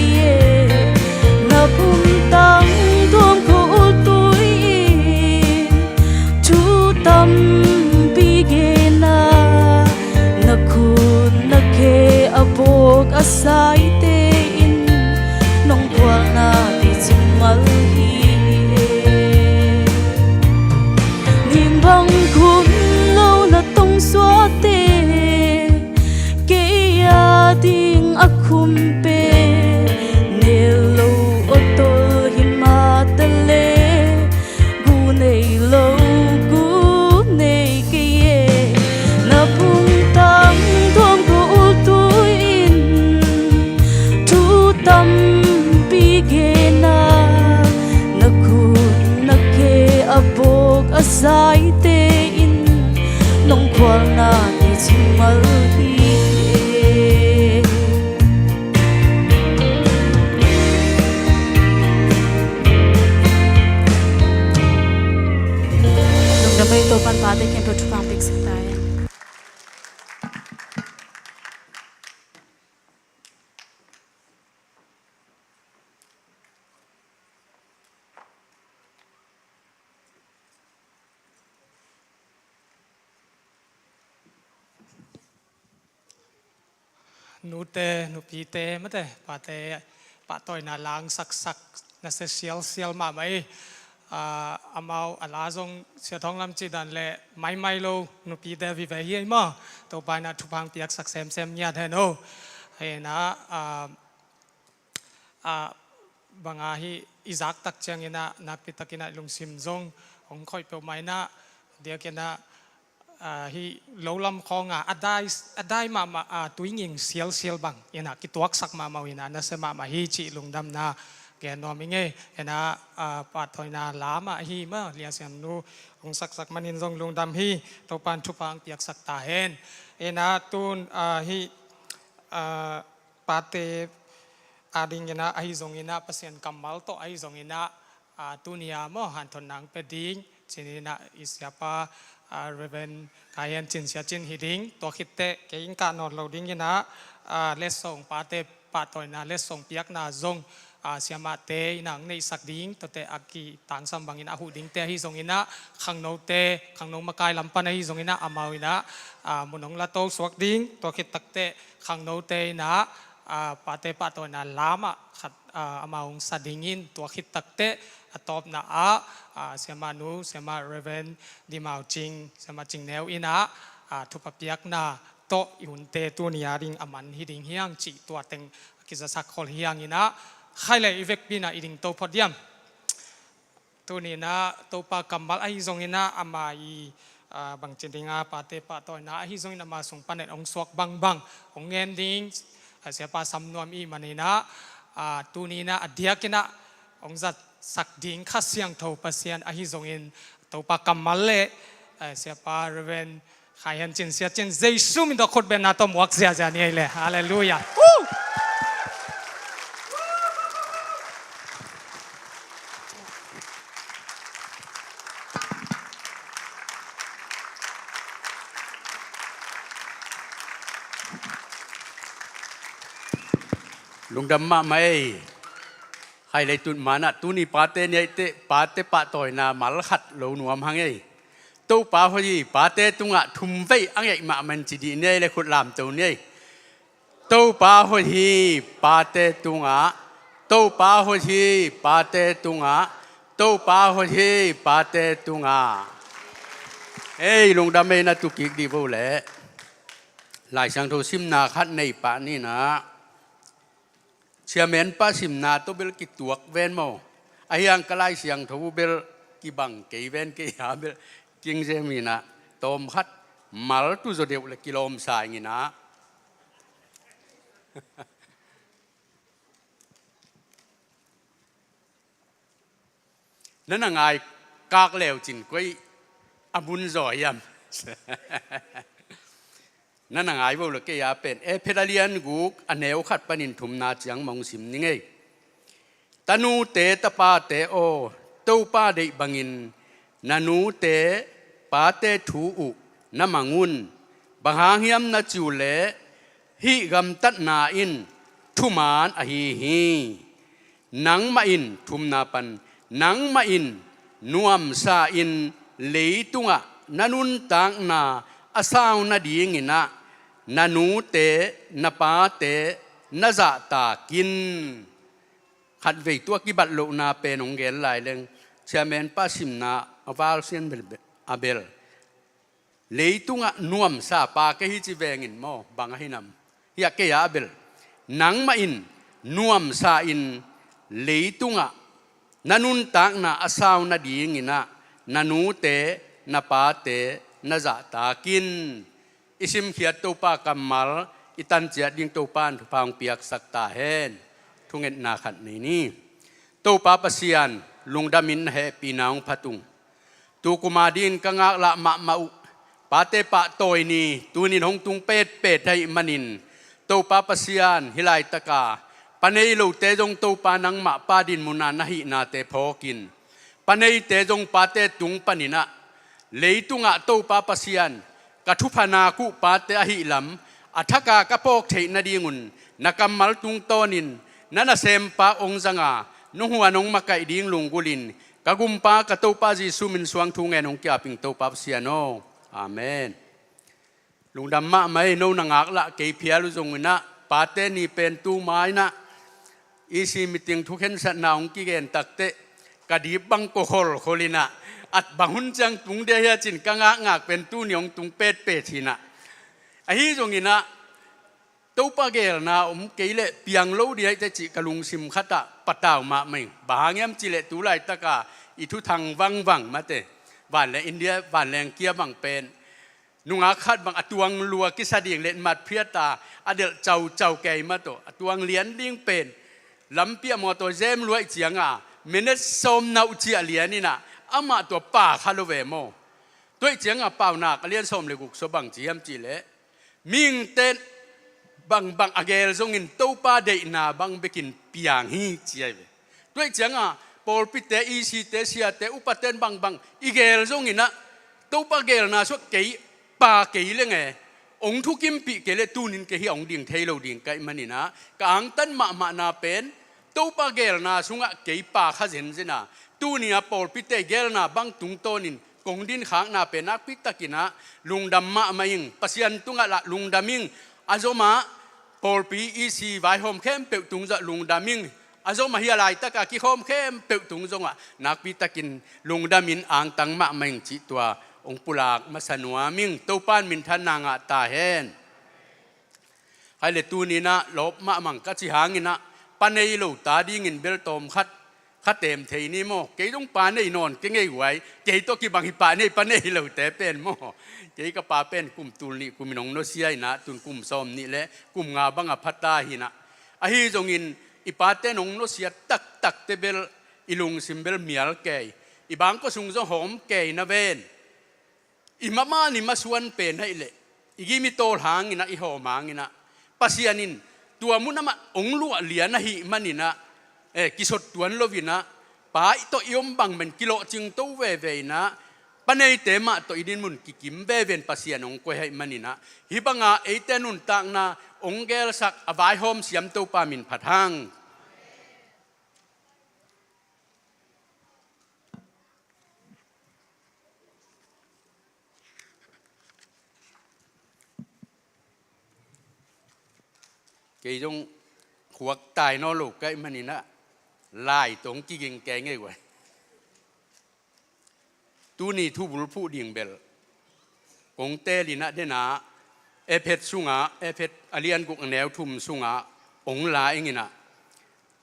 Pan pate khempeuh thupha piaksak ta hen. Nute, nupite, mate, pate, pahtawina la hong saksak nasia sialsial mahmah hi. Ah, amau a la zong Sia Thawng Lam cih dan leh maimai lo nupite vive hi ei maw. Topa in ah thupha hong piaksak semsem ngiat hen aw. Hi in ah, ah, ah, bang a hih i zak tak ciangin ah nakpi takin ah i lungsim zong hong khoih peuhmah in ah, diakin ah, ah, hih lo lam khawng a, a dai, a dai mahmah, ah, tuinging sialsial bang in ah kituaksak mahmah uh in ah nasia mahmah hi cih lungdamna gen nuam ing ei. In ah, ah, pahtawina la mah hi maw, Lia Siam nu hong saksak manin zong lungdam hi. Topa in thupha hong piaksak ta hen. In ah tun, ah, hih, ah, pate a dingin ah ahi zongin ah Pasian kammal tawh ahi zongin ah, ah, tuni a maw hanthotna hong pia ding ci-in ah i siapa, ah, Reverend Khai Hian Cin Sia Cin hi ding. Tua khit teh kei hong kah nawn lo dingin ah, ah, letsong, pate pahtawina letsong piakna zong, ah, siamahte in ah hong neihsak ding, tuate a kitangsam bangin a huh dingte ahi zongin ah khangnote, khangno makai lam pan ahi zongin ah amau in ah, ah, mun hong la to suak ding. Tua khit tak teh khangnote in ah, ah, pate pahtawina la mah khat, ah, amau hong sa dingin, tua khit tak teh a tawpna ah, ah, siamah nu, siamah Reverend Di Mau Cing, siamah Cing Neu in ah, ah, thupha piakna tawh i hunte tuni a ding a man hi ding hi hang cih tua teng a kizasak khol hi hangin ah, khai leh i vekpi in ah i ding to phot diam. Tuni in ah Topa kammal ahi zongin ah ama i, ah, bangci ding a, pate pahtawina ahi zongin ama sung panin hong suak bangbang hong ngen ding, ah, siapa sam nuam i hih manin ah, ah, tuni in ah a diakin ah hong zatsak ding Kha Siangtho Pasian ahi zongin Topa kammal leh, ah, siapa Reverend Khai Hian Cin Sia Cin Jesu min tawh khutbetna tawh muak ziahziah ni ei leh. Halleluiah. Woo! Lungdam mahmah ei. Khai lei tun manah tuni pate ni ei teh, pate pahtawina mal khat lo nuam hang ei. Topa hoih hi, pate tungah thumvei a ngeih mahmah in ci dih ni ei leh khut lamto ni ei. Topa hoih hi, pate tungah. Topa hoih hi, pate tungah. Topa hoih hi, pate tungah. Ei, lungdam ei, na tu kik dih vo leh. Lai Siangtho simna khat nei pah ni in ah. Chairman pa simna tawh bel kituak ven maw. Ahi hang ka Lai Siangtho uh bel kibang kei ven, kei a bel kingzem in ah, tawm khat mal tu zaw deuh leh kilawm sa ing in ah. Na na ngai kak leu cin koi a mun zaw hiam? Na na ngai vo leh kei a pen Efesa a lian guk a neu khat panin thumna ciang mah hong sim ning ei. Tanute tapate aw, Topa deih bangin na nute pate thu uh na mang un. Bang hang hiam na cih uh leh hih gamtatna in thuman ahi hi. Nangmah in, thumna pan, nangmah in nuamsa in leitungah na nuntakna a sau nadingin ah na nute na pate na zahtak in. Khatvei tua kibat lohna pen hong gen lai leng, chairman pa simna a val sian bel, a bel. Leitungah nuamsa pa kei hi ci veng in maw, bang ahi nam? Hiah kei a bel. Nangmah in nuamsa in leitungah na nuntakna a sau nadingin ah na nute na pate na zahtak in. I simkhiat Topa kammal i tan ciat ding Topa in thupha hong piaksak ta hen. Thungetna khat nei ni. Topa Pasian, lungdam in na hehpihna hong phat ung. Tu kum a dingin ka ngaklah mahmah uh pate pahtawi ni tuni in hong tung petpet ahih manin, Topa Pasian, hih laitak a pa nei lote zong Topa nangmah pa dinmun a na hihnate phawk in, pa neite zong pate tung panin ah Leitungah Topa Pasian, ka thupha nak uh pate ahih lam a thaka ka phawk theih nadingun na kammal tungtawnin na nasempa hong zanga nunghuan hong makaih ding lunggulhin ka gumpa ka Topa Jesu min suang thu ngen hong ki-aping Topa Pasian aw. Amen. Lungdam mahmah ei, no na ngak lah kei phial uh zong inah, pate ni pen tu ma inah, E C meeting thukhensatna hong kigen takteh ka dip bang kua kholkhol inah, at bang hun ciang tung dia hiacin ka ngakngak pen tuni hong tung petpet hinah. Ahi zong inah, Topa geelna om kei leh piang lo dia hi teh cih ka lungsim khatah patau mahmah ing. Bang hang hiam cih leh tu laitaka i thuthang vangvang mate, vanleng India, vanleng kia bang pen nungak khat bang a tuang lua kisa ding leh mat phiata a delh caucau kei mah tawh a tuang lian ding pen lampi ah mawtaw zem luaih cianga minute sawm nauh ciah lian inah, amah tua pa kha lo ve maw? Tuaih cianga Paunak a lian sawm le guk sua bang ci hiam cih leh, mihingte bangbang a geel zongin Topa deihna bang bekin piang hi ci ahi ve. Tuaih cianga pawlpite, E C te, siate, upaten bangbang i geel zonginah, Topa geelna suak kei pa kei lenge, hong thukimpih kei leh tunin kei hi a hong ding thei lo ding ka hih maninah, ka angtan mahmahna pen Topa geelna sungah kei pa kha zenzena, tuni a pawlpite geelna bang tungtawnin kong dinkhakna pen nakpitakinah lungdam mahmah ing. Pasian tungah lah lungdam ing. A zomah pawlpi E C vaihawm khempeuh tungzah lungdam ing. A zomah hi a laitaka kikhawm khempeuh tung zongah nakpitakin lungdamin angtang mahmah ing cih tua hong pulak masa nuam ing. Topa in minthanna ngah ta hen. Hai le tuninah lawp mahmah ing ka ci hanginah, pa nei lo ta dingin bel tawm khat kha tem thei ni maw? Kei zong pa nei nawn kei ngei guai. Kei tawh kibang hi pa nei, pa nei lote pen maw? Kei ka pa pen kum tul nih kumin hong nusia inah, tun kum sawm nih le kum nga banga pha ta hinah. Ahi zongin i pate in hong nusia taktakte bel i lungsim bel mial kei, i bangkua sung zong hawm kei na ven. I mamanih masuan pen ahih leh i gim i tawl hanginah, i hawm hanginah, Pasian in tua mun amah hong luah lian ahih maninah, eh, kisot tuan loinah, pa i tawh i om bangmah in kilawhcing to veve inah, pa neite mah tawh i dinmun kikim veve in Pasian hong koih ahih maninah, hih banga eite nuntakna hong geelsak a vaihawm siam Topa min phat hang. Kei zong khuak tai nawn lo ka hih maninah lai tawh hong kiging kei ngei guai. Tuni thubul phuh ding bel kong teelinah denah, Efet sungah, Efet a lian guk a neu thum sungah hong la inginah,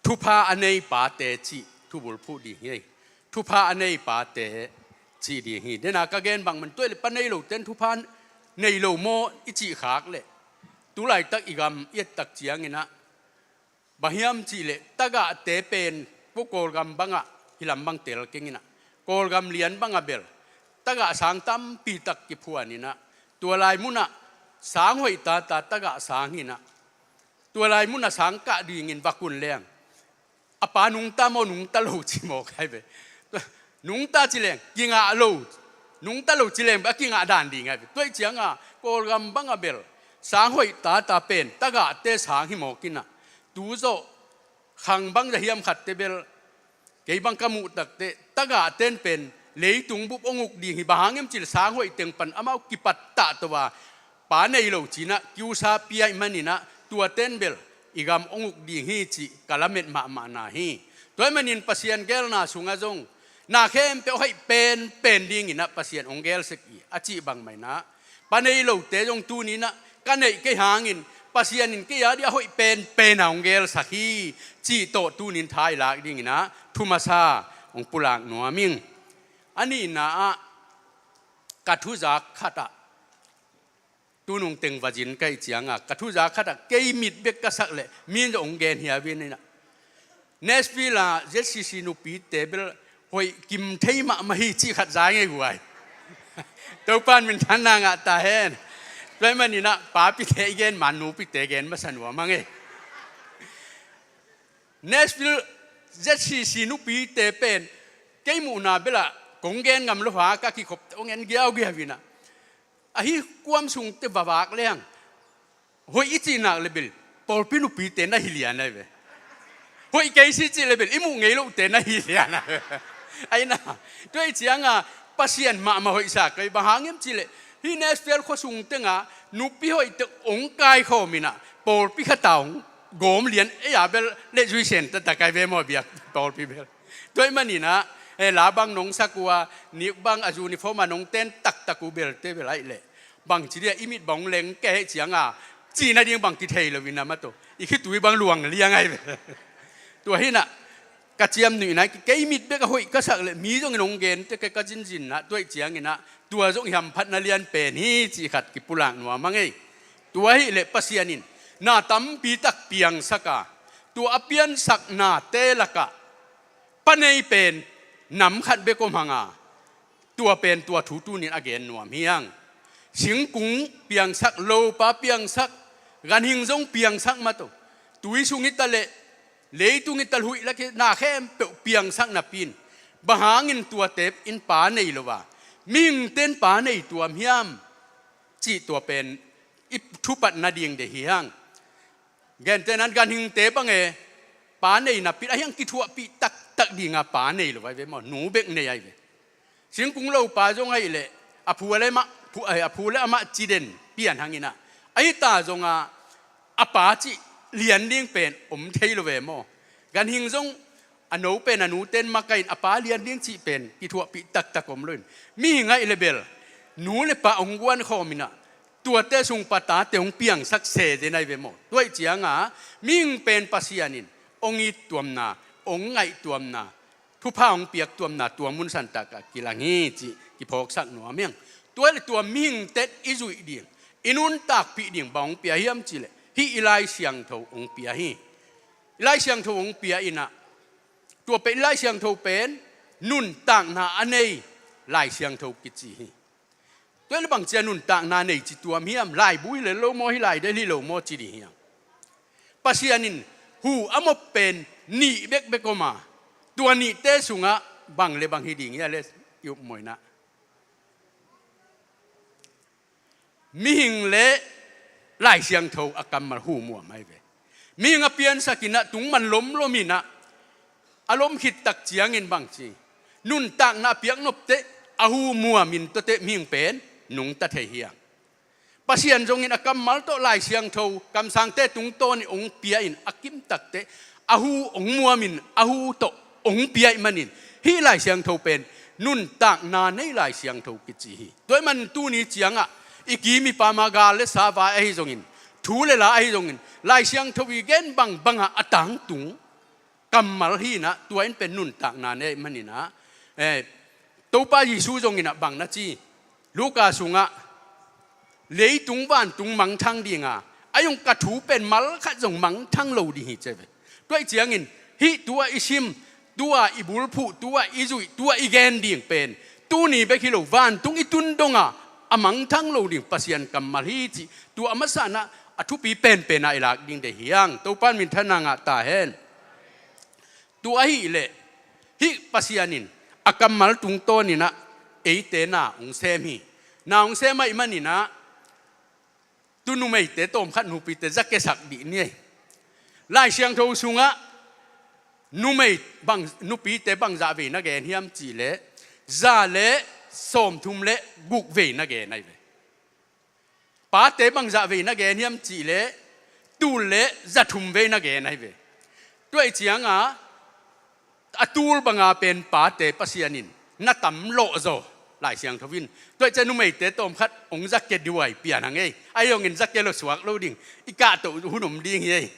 thupha a nei pate cih thubul phuh ding hi. Thupha a nei pate cih ding hi. Denah ka gen bangmah in tuaih le pa nei lote in thupha nei lo maw i cih khak leh, tu laitak i gam i ettak cianginah, bang hiam cih leh tagahte pen pu Kawlgam bangah hih lam bang tel kenginah, Kawlgam lian bangah bel tagah sang tampitak kiphuaninah, tua lai munah sang hoih tata tagah sang hinah, tua lai munah sang kah dingin va kun leng, a pa nungta maw, nungta lo ci mawk ahi ve. Nungta ci leng kingah lo, nungta lo ci leng bel a kingah dan ding ahi ve. Tuaih cianga Kawlgam bangah bel sang hoih tata pen tagahte sang hi mawkinah, tu zawh khang bangzah hiam khatte bel, kei bang ka muh takteh tagahte in pen leitung bup hong uk ding hi. Bang hang hiam cih leh sang hoih teng pan amau kipattah to a, pa nei lo cinah kiusa pia ahih maninah, tuate in bel i gam hong uk ding hi cih ka lamet mahmahna hi. Tua ahih manin Pasian geelna sungah zong na khempeuh a hoih penpen dinginah Pasian hong geelsek hi a cih bangmah inah, pa nei lote zong tuninah ka neih kei hangin Pasian in kei a dih a hoih penpena hong geelsak hi cih tawh tunin tha i lak dinginah thu masa hong pulak nuam ing. A nihna ah ka thuzak khatah, tunung teng vazin ka hih cianga ka thuzak khatah kei mit bek ka sak leh mi in zong hong gen hiau inah, Nashville ah Z C C nupite bel hoih kim thei mahmah hi cih khat za ngei guai. Topa in minthanna ngah ta hen. Tua ahih maninah papite i gen man nupite gen masa nuam hang ei. Nashville Z C C nupite pen kei muhna belah Kong gen ngam lo ha ka kikhop hong en giaugiau inah, ahi kuam sungte vavak leng hoih i cihnak le bel pawlpi nupite na hi lian ahi ve. Hoih kei si cih le bel i muh ngei lohte na hi lian ahi ve. Aina, tua ih cianga Pasian mahmah hoihsa kei, bang hang hiam cih leh hih Nashville khua sung tengah nupi hoihte hong kaikhawm inah pawlpi khat a hong gawm lian ei a bel le zuisen taktak ahi ve maw, biak pawlpi bel. Tua ih maninah, eh, la bang nong sak uh a, nik bang a uniform a nong ten taktak uh belte bel ahih leh bangci dia i mit bang hong leng kei hih cianga cihna ding bang kithei lo inah mataw, i khitui bang luang liang ahi ve. Tua hinah ka ciamnuihna, kei mit bek a hoih ka sak leh mi zongin hong gente kei ka zinzinnah, tua ih cianginah tua zong i hamphatna lian pen hi cih khat kipulak nuam a ngei. Tua ahih leh Pasian in na tampi tak piangsak a, tua a piansak nate lakah pa nei pen nam khat bek om hang a, tua pen tua thu tunin a gen nuam hi hang. Singkung piangsak, lopa piangsak, ganhing zong piangsak mataw, tui sung hi ta leh, leitung hi ta leh, huih lak hi, na khempeuh piangsak napi in, bang hangin tuate in pa nei lo a, mihingte in pa nei tuam hiam cih tua pen i thupatna ding deih hi hang. Gentehnan ganhingte bang e, pa nei napi in ahi hang kithuahpih taktak dinga pa nei lo ahi ve maw, nu bek nei ahi ve. Singkung lopa zong ahih leh a phu le amah, phu, eh, a phu le amah ci den pian hanginah, ahi ta zonga a pa cih lian ding pen om thei lo ve maw. Ganhing zong a no pen a nute in makaih in a pa lian ding cih pen kithuahpih taktak om lo in, mihing ahih leh bel nu le pa hong guankhawm inah tuate sung pa tate hong piangsak se den ahi ve maw. Tua ih cianga mihing pen Pasian in hong it tuamna, hong ngaih tuamna, thupha hong piak tuamna tua mun santak ah kilang hi cih kiphawksak nuam hi hang. Tua le tua mihingte i zuih ding, i nuntakpih ding bang hong pia hiam cih leh hih i Lai Siangtho hong pia hi. I Lai Siangtho hong pia inah, tua pen i Lai Siangtho pen nuntakna a nei Lai Siangtho kici hi. Tua le bangci a nuntakna nei ci tuam hiam, laibu hi le lo maw, hih lai del hi lo maw ci ding hiam. Pasian in hu a mop pen nih bekbek om a, tua nihte sungah bang le bang hi ding hia le i upmawh inah, mihing le Lai Siangtho a kammal hu muam ahi ve. Mihing a piansak inah tungman lomlom inah a lom khit tak ciangin bangci nuntakna a piak nopteh a hu muamin tuate mihing pen nungta thei hi hang. Pasian zongin a kammal tawh Lai Siangtho kamsangte tungtawnin hong pia in a kimtakteh a hu hong muamin a hu tawh hong pia ih manin hih Lai Siangtho pen nuntakna nei Lai Siangtho kici hi. Tua ih manin tuni ciangah i kim i pam a gal le sa vai ahi zongin, thu le la ahi zongin, Lai Siangtho i gen bangbangah a tangtung kammal hi inah, tua in pen nuntakna nei maninah, eh, Topa Jesu zonginah bang na ci, Luka sungah leitung vantung mangthang dinga, a zong ka thu pen malkhat zong mangthang lo ding hi ci ve. Tua ih ciangin hih tua i sim, tua i bulphuh, tua i zuih, tua i gen ding pen tuni bek hi lo, vantung i tun donga a mangthang lo ding Pasian kammal hi cih tua a masa inah a thupi penpen ah i lak ding deih hi hang. Topa in minthanna ngah ta hen. Tua ahih leh hih Pasian in a kammal tungtawn inah eite na hong sem hi. Na hong sem ahih maninah tu numeite tawmkhat nupite za kiasak dih ni ei. Lai Siangtho sungah numei bang, nupite bangzah vei na gen hiam cih leh za le sawmthum le guk vei na gen ahi ve. Pate bangzah vei na gen hiam cih leh tul le za thum vei na gen ahi ve. Tua ih cianga a tul banga pen pate Pasian in na tam lawh zaw Lai Siangtho in. Tua ih ciang numeite tawmkhat hong za kia duai pian hang ei. Ahi zongin za kia lo suak lo ding, i kahtoh hun om ding hi ei.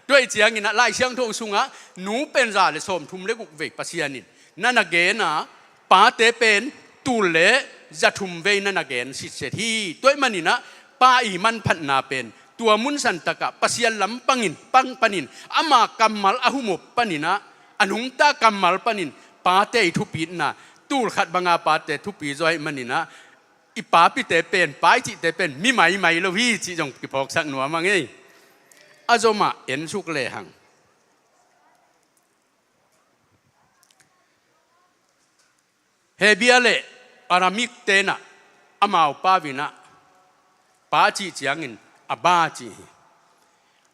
Tua ih cianginah Lai Siangtho sungah nu pen za le sawmthum le guk vei Pasian in na na gen a, pate pen tul le za thum vei na na gen sitset hi. Tua ih maninah pa i manphatna pen tua mun santakah Pasian lam pangin, pang panin ama kammal a humop paninah, a nungta kammal panin pate i thupitna, tul khat banga pate thupi zaw ahih maninah i papite pen, pa i cihte pen mi maimai lo hi cih zong kiphawksak nuam a ngei. A zomah ensuk lehang. Hebru le Aramaic tenah amau pau inah pa a cih ciangin Abba ci hi.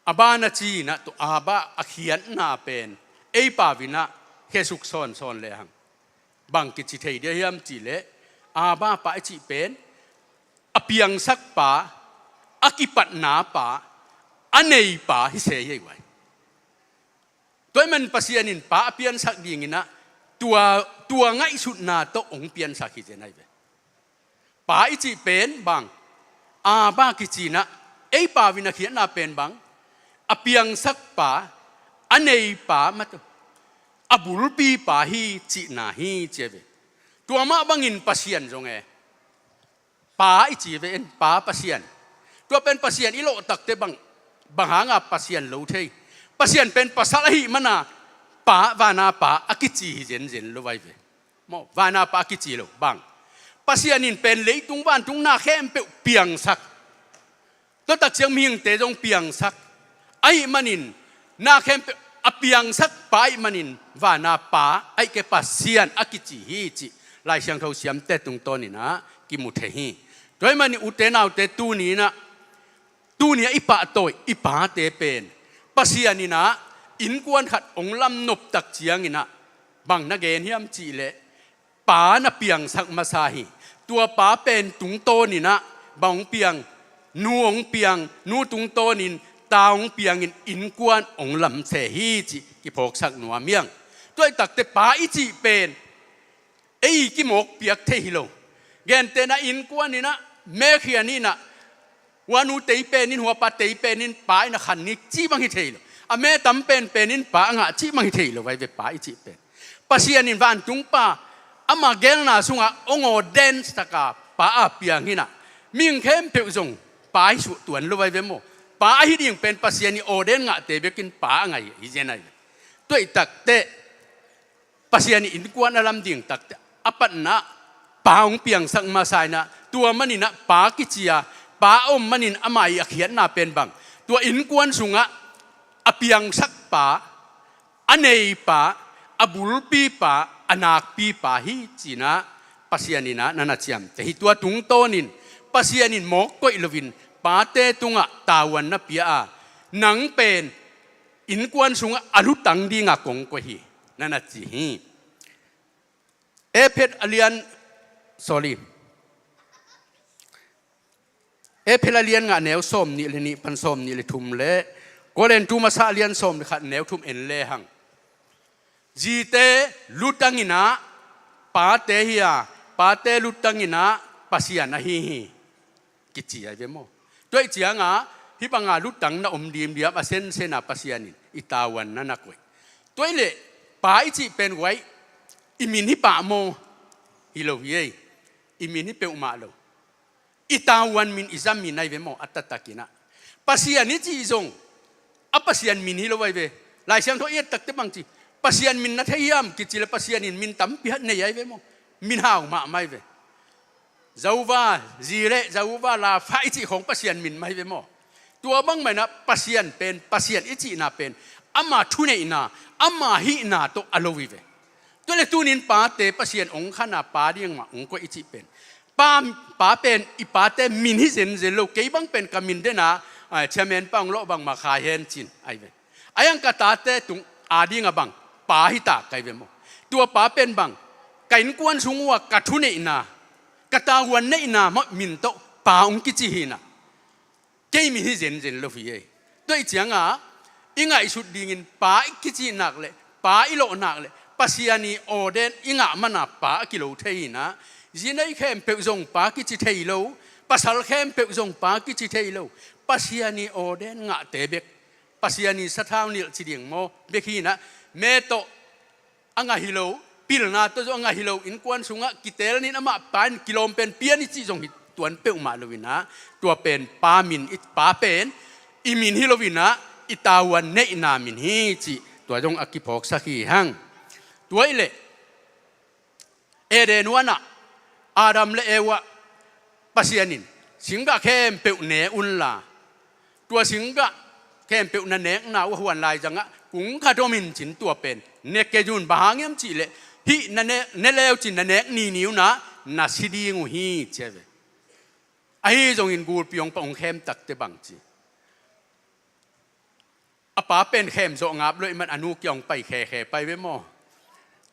Abba na ci inah tua Abba a khiatna pen ei pau inah khesuk sawnsawn lehang bang kici thei dia hiam cihleh, Abba pa i cih pen a piangsak pa, a kipatna pa, a nei pa hi se hi ei vai. Tua ahih man Pasian in pa a piansak dinginah tua, tua ngaihsutna tawh hong piansak hi zen ai ve. Pa i cih pen bang, Abba kici inah ei pau in a khiatna pen bang, a piangsak pa, a nei pa, mat a bulpi pa hi cihna hi ci ai ve. Tua mah bangin Pasian zong e, pa i ci ve en, Pa Pasian. Tua pen Pasian i lawh takte bang, bang hanga Pasian lo thei? Pasian pen pasal ahih mana pa, vana pa a kici hi zenzen lo ai ve. Maw, vana pa a kici lo bang, Pasian in pen leitung vantung na khempeuh piangsak. Tua tak ciang mihingte zong piangsak. Ahih manin na khempeuh a piangsak pa ahih manin vana pa, ahih kei Pasian a kici hi cih Lai Siangtho siamte tungtawn inah kimu thei hi. Tua ahih manin ute naute, tuni inah, tuni a i pahtawi i pate pen Pasian inah innkuan khat hong lamnop tak cianginah bang na gen hiam cihleh, pa na piangsak masa hi. Tua pa pen tungtawn inah bang hong piang, nu hong piang, nu tungtawnin ta hong piangin innkuan hong lamse hi cih kiphawksak nuam hiang. Tua ahih takte pa i cih pen ei kimawk piak thei hi lo. Gentehna innkuan inah, mekhian inah, huanu tei penin, huapa tei penin pa in a khan ni cih bang hi thei lo. A me tam penpenin pa a ngah cih bang hi thei lo ai ve, pa i cih pen. Pasian in vantung pa, ama gelna sungah hong ordain taka pa a piang hinah, mihing khempeuh zong pa hi suh tuan lo ai ve maw. Pa ahi ding pen Pasian i ordain ngahte bekin pa a ngai hi zen ai ve. Tua ahih takte Pasian i innkuan a lam ding takte a patna pa hong piangsak masa inah, tua maninah pa kici a, pa a om manin ama i a khiatna pen bang, tua innkuan sungah a piangsak pa, a nei pa, a bulpi pa, a nakpi pa hi cinah Pasian inah na na ciamteh hi. Tua tungtawnin Pasian in mawk koih loin pate tungah tavuan na pia a, nang pen innkuan sungah a lutang dinga kong koih hi, na na ci hi. Efesa a lian, sorry. Efesa a lian nga a neu sawm nih le nih pan sawm nih le thum le Korintu masa a lian sawm le khat neu thum en lehang, zite lutang inah pate hi a, pate lutang inah Pasian ahi hi kici ai ve maw. Tua ahih cianga hih banga lutang na om dimdiam a sensena Pasian in i tavuan na na koih. Tua ahih leh pa i cih pen guai, i min hi pah maw? Hi lo hi ei. I min hi peuhmah lo. I tavuan min, i zam min ai ve maw, a taktakinah. Pasian i cih zong a Pasian min hi lo ai ve. Lai Siangtho i et takte bang ci, Pasian min na thei hiam kici le Pasian in min tampi hat nei ai ve maw. Min hau mahmah ai ve. Jehovah Jireh, Jehovah Rapha i cih khawng Pasian min mah hi ve maw. Tua bangmah inah Pasian pen, Pasian i cihna pen ama thuneihna, ama hihna tawh a lo hi ve. Tua le tunin pate Pasian hong khan a, pa ding mah hong koih i cih pen, pa, pa pen i pate min hi zenzen lo, kei bang pen ka min dena, ai, chairman pa hong lawh bangmah khai hen cin ai ve. Ai ang ka tate tung a dinga bang, pa hi ta kai ve maw. Tua pa pen bang, ka innkuan sung uh a ka thuneihna, ka tavuan neihna mah min tawh pa hong kici hinah, kei min hi zenzen lo hi ei. Tua ahih cianga i ngaihsut dingin pa i kici nak le, pa i lawh nak le, Pasian i ordain i ngah mana pa a kilo thei hinah. Zinei khempeuh zong pa kici thei lo, pasal khempeuh zong pa kici thei lo. Pasian i ordain ngahte bek, Pasian i sathau nilh ci ding maw, bek hinah, me tawh a ngah hi lo, pilna tawh zong a ngah hi lo, innkuan sungah kitelnin amah pa in kilawm pen pian i cih zong hi tuan peuhmah lo inah, tua pen pa min, i pa pen i min hi lo inah, i tavuan neihna min hi cih tua zong a kiphawksak hi hang. Tua ahih leh Eden huanah Adam le Eva Pasian in singgah khempeuh ne unla, tua singgah khempeuh na nekna uh a huan laizangah kung khat om in cin, tua pen ne kei un, bang hang hiam cihleh Hih na ne, ne leucin na nek nini uh na, na si ding uh hi ci a ve. Ahi zongin gulpi hong pai hong khem takte bang ci. A pa pen khem zawh ngap lo ahih man a nu kia hong pai khekhe pai ve maw.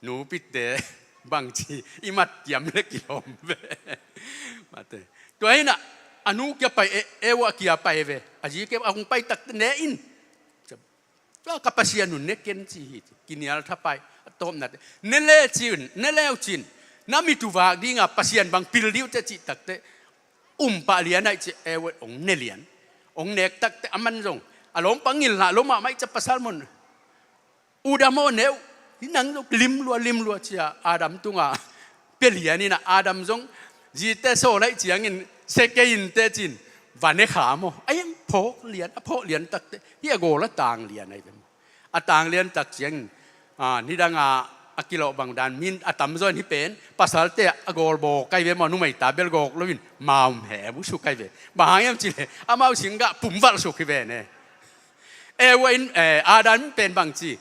Nupite bang ci i mat kiam le kilawm ve. Mate. Tua hi na a nu kia pai e, e uh a kia pai ve. A zi kia a hong pai takte ne in. Tua ka Pasian un ne ken ci hi ci. Kinial thapai a tawpna te. Ne le cin, ne leu cin. Na mit uh vak dinga Pasian bang pil dih uh teh cih takte. Um pah lian aih ci e uh ong ne lian. Ong nek takte a man zong. A lawm pang ngil lah lo mahmah ih ci a pasal mun. U dam aw ne uh. Hi nang zong lim lua, lim lua ci a Adam tunga. Pia lian in a Adam zong. Zite sawl aih ciangin. Sekei in te cin. Va ne kha maw. A iang phawk lian, a phawk lian takte. Hi a gawl a tang lian aih ve maw. A tang lian tak ciangin, a, nidanga a kilawh bang dan, min a tamzaw in hi pen, pasalte a gawl bawk kai ve maw, numeita bel gawk loin, maum he bu suk kai ve. Bang hang hiam cih leh, amau singgah pum valh suk hi ve ne. Eva in, eh, Adam in pen bang ci.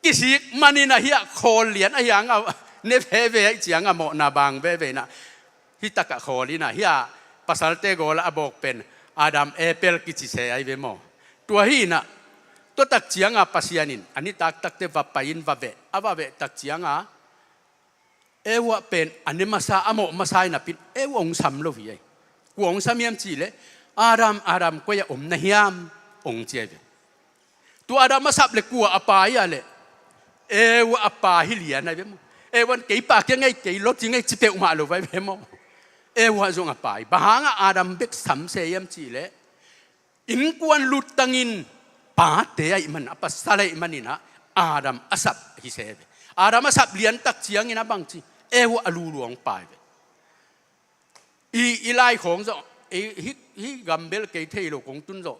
Kisik manin a hi a khawl lian a hi a ngah, ne veve aih cianga mawhna bang veve na. Hih takah khawl in a, hih a pasalte gawlah a bawk pen Adam apple kici se aih ve maw. Tua hi in a, tua tak cianga Pasian in, a nitak takte va pai in va veh, a va veh tak cianga, Eva pen a ne masa, a mawh masa in a pin, Eva hong sam lo hi aih. Kua hong sam hiam cih leh, Adam, Adam, koi ah om na hiam, hong ci aih ve. Tua Adam a sap le kua a pa hi a leh. Eva a pa hi lian aih ve maw. Eva in kei pa kia ngei kei lo ci ngei ci peuhmah lo vai ve maw. Eva zong a pa hi. Bang hanga Adam bek sam se hiam cih leh. Innkuan luttangin pate aih man, a pasal aih manin a Adam a sap hi se ve. Adam a sap lian tak ciangin a bang ci. Eva a luluang pa hi ve. I, i lai khawng zawh, i, hi, hi gambel kei thei lo kong tun zawh.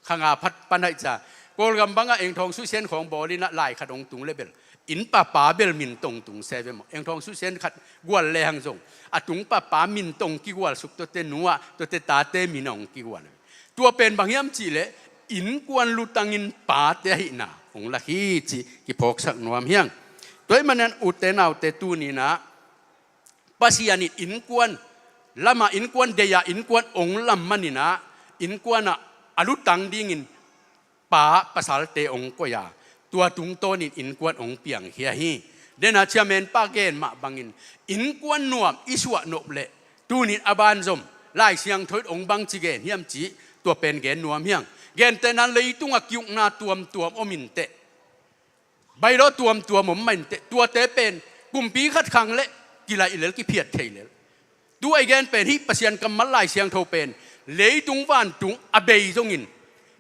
Khanga phat pan aih ca. Kawlgam banga engthawng suhsian khawng bawlin a lai khat hong tung le bel. Inn papa bel min tong tung se ve maw. Engthawng suhsian khat gual le hang zong. A tung papa min tong kigual suk tuate nu ah, tuate tate min hong kigual. Tua pen bang hiam cih leh, innkuan lutangin pate ahihna. Hong lak hi cih kiphawksak nuam hiang. Tua aih manin ute naute tuni in a, Pasian in innkuan, lamah innkuan deih a innkuan ong lam manin a, innkuan ah a lutang dingin pa pasalte ong koih a, tua tungtawnin innkuan ong piangkhia hi. Dena chairman pa gen mah bangin, innkuan nuam i suah nop leh, tunin a banzom, Lai Siangtho in ong bangci gen hiam cih, tua pen gen nuam hiang. Gentehna leitunga kiukna tuamtuam om in teh. Bailo tuamtuam om mah in teh, tuate pen, kumpi khat khang leh, kilaih lel, kiphiat thei lel. Tua i gen pen, hih Pasian kammal Lai Siangtho pen, leitung vantung a bei zongin,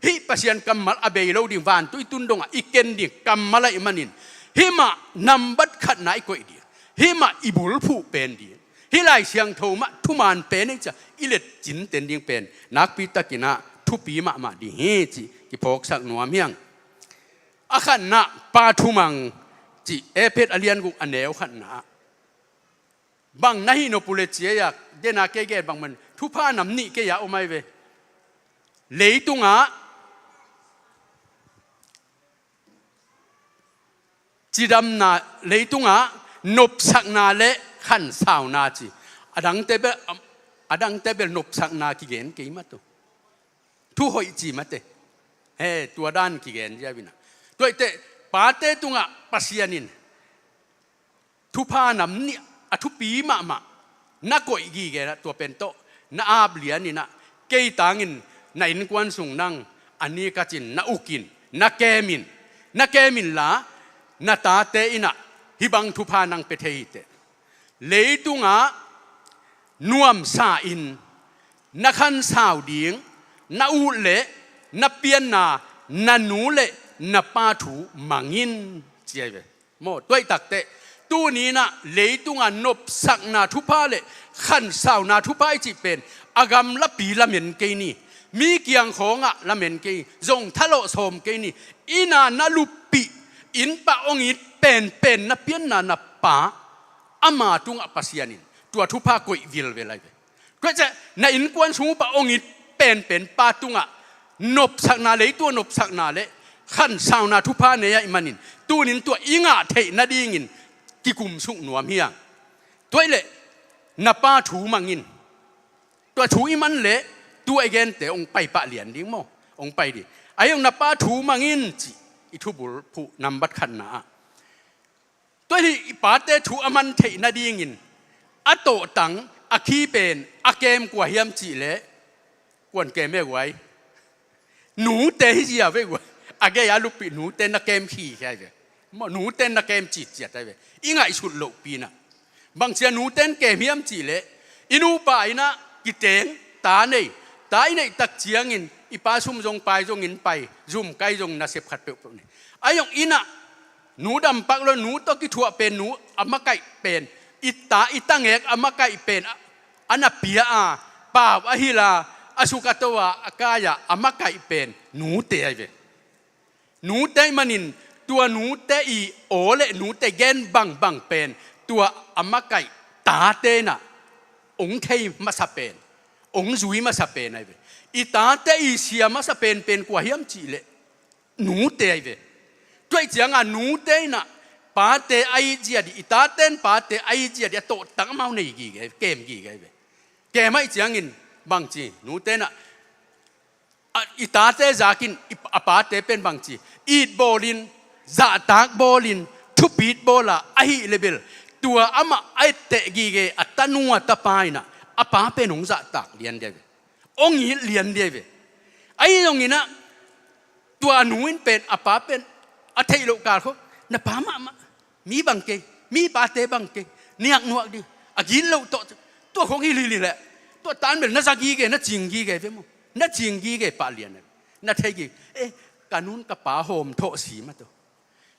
hih Pasian kammal a bei lo ding, vantung i tun dongah, i ken ding, kammal aih manin, hih mah nambat khatna i koih ding, hih mah i bulphuh pen ding, hih Lai Siangtho mah thuman pen ei cia, i let cinten ding pen, nakpi takin a, thupi mahmah ding hi cih, kiphawksak nuam hiang. A khatna, Pa thumang cih, Efesa a lian guk a neu khatna. Bang na hih nop uh leh ci a, dena kei gen bang man, thupha nam nih kei a om aih ve. Leitungah, cidamna, leitungah, nopsakna le khansauna ci. A dangte bel, a dangte bel nopsakna kigen kei mah tu. Thu hoih ci mate. He, tua dan kigen ziau in a. Tua ahih teh, pate tungah Pasian in. Thupha nam nih a thupi mahmah. Na koih gige na tua pen tawh. Na ap lian in a. Kei tangin na innkuan sung nang. A ni kacin na uk in. Na kem in. Na kem inla. Na tate in a. Hih bang thupha nang pia thei hi teh. Leitungah nuamsa in na khansau ding, na ut le na pianna, na nu le na pa thu mang in ci ahi ve. Maw, tua ahih takteh, tuni-in ah leitungah nopsakna thupha le khansauna thupha i cih pen a gamlapi lamen kei ni. Mi kiang khawngah lamen kei, zong thalawh sawm kei ni. Inn ah na luppih, innpah hong it penpen na pianna na pa, ama tungah Pasian in tua thupha koih vilvel ahi ve. Tua ciah na innkuan sung uh pah hong it penpen pa tungah nopsakna, leitungah nopsakna le khansauna thupha nei ahih manin, tuni-in tua i ngah theih nadingin kikumsuk nuam hi hang. Tua ahih leh na pa thu mang in. Tua thu i man leh tua i gente hong pai pah lian ding maw? Hong pai ding. Ahi zong na pa thu mang in cih i thubul phuh nambat khatna ah. Tua hi i pate thu a man theih nadingin a tawhtang a key pen a kem kua hiam cih leh kuan kem e guai. Nute hi zia ve guai. A gei a lupih nute na kem hi hi ai ve. Maw, nute na kem citciat ai ve. I ngaihsut lohpi inah bangci a nuten kem hiam cih leh i nupa inah kiteng ta nei. Ta i neih tak ciangin i pa sum zong pai zongin pai, zum kai zong nasep khat peuhpeuh nei. Ahi zong inah nu dampak lo, nu tawh kithuah pen, nu a makaih pen, i ta i tangek a makaih pen a, a na pia a, pau a hil a, a suk a to a, a kai a, a makaih pen nute ai ve. Nute ahih manin tua nute i aw le nute gen bangbang pen tua a makaih tate inah hong thei masa pen, hong zui masa pen ai ve. I tate i sia masa penpen kua hiam cih leh nute ai ve. Tua ahih cianga nute inah pate a it zia dih, i tate in pate a it zia dih a tawhtang amau nei gige, kem gige ai ve. Kem ahih ciangin bangci nute inah a, i tate zakin i, a pate pen bangci it bawlin, zahtak bawlin, thupit bawl a, ahih leh bel tua amah a etteh gige a tanu a tapa inah a pa pen hong zahtak lian ding ai ve. Hong it lian ding ai ve. Ahi zong inah tua nu in pen a pa pen a theih loh kal khawng na pa mahmah. Mi bang kei, mi pate bang kei, niaknuak ding a gin loh tawh. Tua khawng hilhilh leh tua tan bel na za gige, na cing gige ve maw? Na cing gige pah lian a, na thei gige. Eh, ka nun ka pa hawm thawh si mah tawh,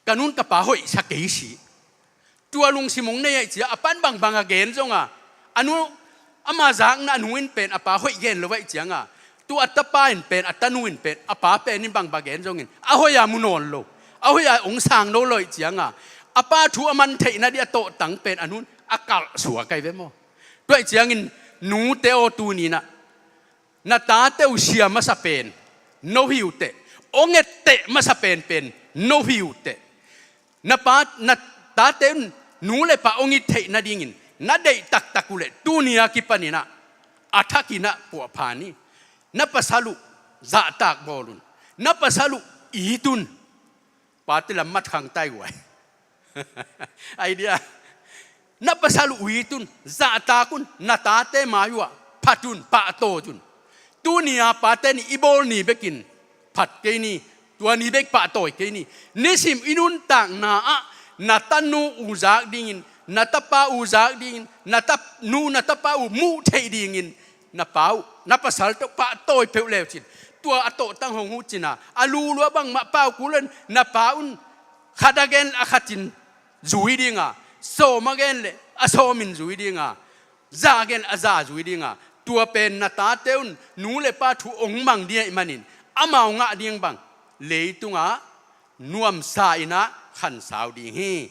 ka nun ka pa hoihsa kei si. Tua lungsim hong nei ahih cia a pan bangbang a gen zonga, a nu ama zakna a nu in pen a pa hoih gen lo ahih cianga, tua a tapa in pen, a tanu in pen a pa pen in bangbang gen zongin a hoih a mu nawn lo, a hoih a hong sang nawn lo ahih cianga, a pa thu a man theih nading a tawhtang pen a nun a kalh suak ai ve maw? Tua ahih ciangin nute aw, tuni inah na tate uh sia masa pen no hi uh teh, hong etteh masa penpen no hi uh teh. Na pa, na tate un nu le pa hong it theih nadingin na deih taktak uh leh tuni a kipan inah a thak inah puahpha ni. Na pasal uh zahtak bawl un. Na pasal uh it un. Pate lam mat khang tai guai. Idea. Na pasal uh it un, zahtak un, na tate mai uh ah phat un, pahtawi un. Tuni a pate ni i bawl ni bekin phat kei ni, tua ni bek pahtawi kei ni. Nisim i nuntakna ah na tanu uh zak dingin, na tapa uh zak dingin, na tap, nu na tapa uh muh theih dingin na pa uh, na pasal tawh pahtawi peuh leucin, tua a tawhtang hong huh cin a, a lulua bangmah pau kul un, na pa un khat a gen a khatin zui dinga, sawm a gen le a sawmin zui dinga, za a gen a za zui dinga, tua pen na tate un nu le pa thu hong mang ding ahih manin amau ngah ding bang leitungah nuamsa inah khansau ding hi.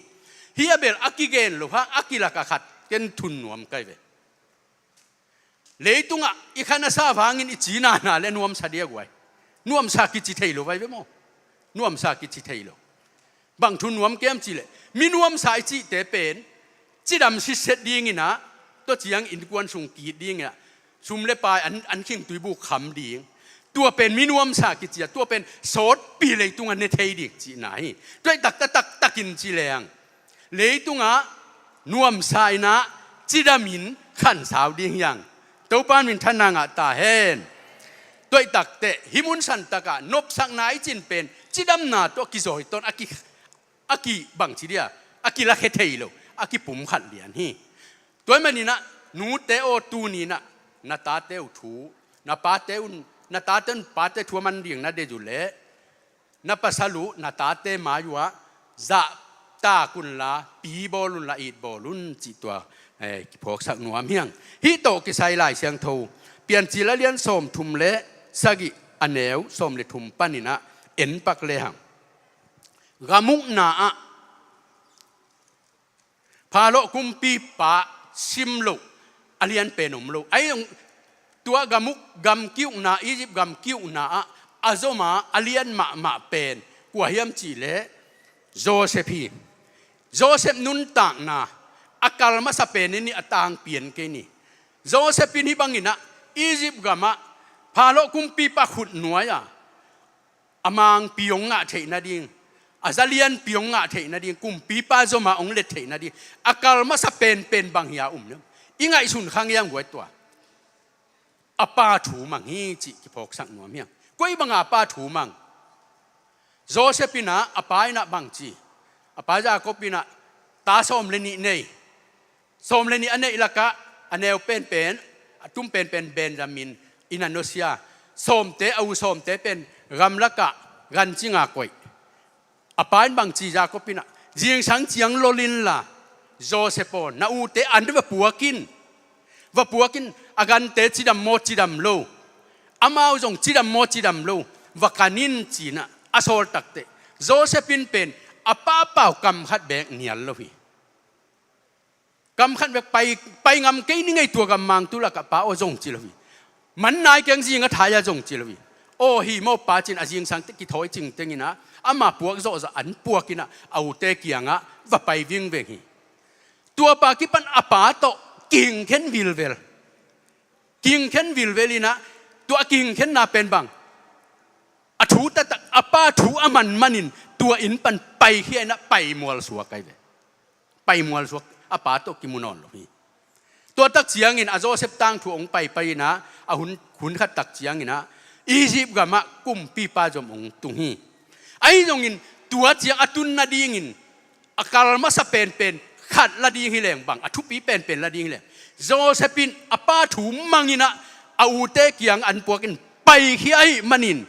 Hih a bel a kigen lo hang a kilak a khat ken thun nuam kai ve. Leitungah i khan a sa vangin i cinana le nuamsa dia guai. Nuamsa kici thei lo vai ve maw? Nuamsa kici thei lo. Bang thu nuam kiam cih leh mi nuamsa i cihte pen cidam sitset dinginah, tua ciang innkuan sung ki-it dinginah, sum le pai an, an khingtui buk kham ding. Tua pen mi nuamsa kici a, tua pen sawtpi leitungah ne thei ding cihna hi. Tua hi taktak taktakin ci leng leitungah nuamsa inah cidamin khansau ding hi hang. Topa minthanna ngah ta hen. Tua hi takteh hih mun santakah nopsakna i cin pen cidamna tawh a kizawi tawn a ki, a ki bangci dia, a kilakhia thei lo, a kipumkhat lian hi. Tua hi maninah nute aw, tuninah na tate uh thu, na pate un, na tate un pate thu a man ding na deih uh leh na pasal uh na tate mai uh ah zahtak unla, pi bawl unla, it bawl un cih tua, eh, kiphawksak nuam hi hang. Hih tawh kisai Lai Siangtho Piancil a lian sawmthum le sagih, a neu sawm le thum paninah en pak lehang, gam ukna ah Pharaoh kumpipa sim loh a lianpen om lo. Ahi zong tua gam uk, gam ki-ukna, Egypt gam ki-ukna ah a zom a, a lian mahmah pen kua hiam cih leh Joseph hi. Joseph nuntakna a kal masa pen in a tangpi en kei ni. Joseph in hih bangin ah Egypt gamah Pharaoh kumpipa khutnuai-ah a mangpi hong ngah theih nading, a zalianpi hong ngah theih nading, kumpipa zom-a hong let theih nading a kal masa penpen bang hi-a um hiam? I ngaihsun kha ngei hiam guai tua? A pa thu mang hi cih kiphawksak nuam hiam? Koi banga a pa thu mang? Joseph in ah a pa in ah bangci, a pa Jacob in ah ta sawm le nih nei. Sawm le nih a neih lakah a neu penpen, a tum penpen Benjamin in a nusia. Sawmte, a u sawmte pen gamlakah gancinga koih. A pa in bangci, Jacob in ah, zingsang ciang lol inla, Joseph aw, na ute an va puak in. Va puak in, a gante cidam maw cidam lo, amau zong cidam maw cidam lo, va kan in ci-in ah a sawl takteh, Joseph in pen a pa pau kam khat beek nial lo hi. Kam khat bek pai, pai ngam kei ning ei, tua gammang tu lakah pa aw zong ci lo hi. Man nai keng, zing a thai-a zong ci lo hi. Aw hi maw pa ci-in a zingsang teh kithawi cingteng in ah ama puak zawhzawh an puak in ah a ute kiangah va pai vingveng hi. Tua pa kipan a pa tawh kihingkhen vilvel. Kihingkhen vilvel in ah, tua a kihingkhenna pen bang, a thu taktak, a pa thu a man manin tua inn pan paikhia in ah pai mualsuak ahi ve. Pai mualsuak, a pa tawh kimu nawn lo hi. Tua tak ciangin a Joseph tangthu hong paipai in ah, a hun, hun khat tak ciangin ah Egypt gamah kumpipa zom hong tung hi. Ahi zongin tua ciang a tun nadingin a kal masa penpen khat la ding hi leng bang, a thupi penpen la ding hi leng, Joseph in a pa thu mang in ah a ute kiang an puak in paikhia ahih manin,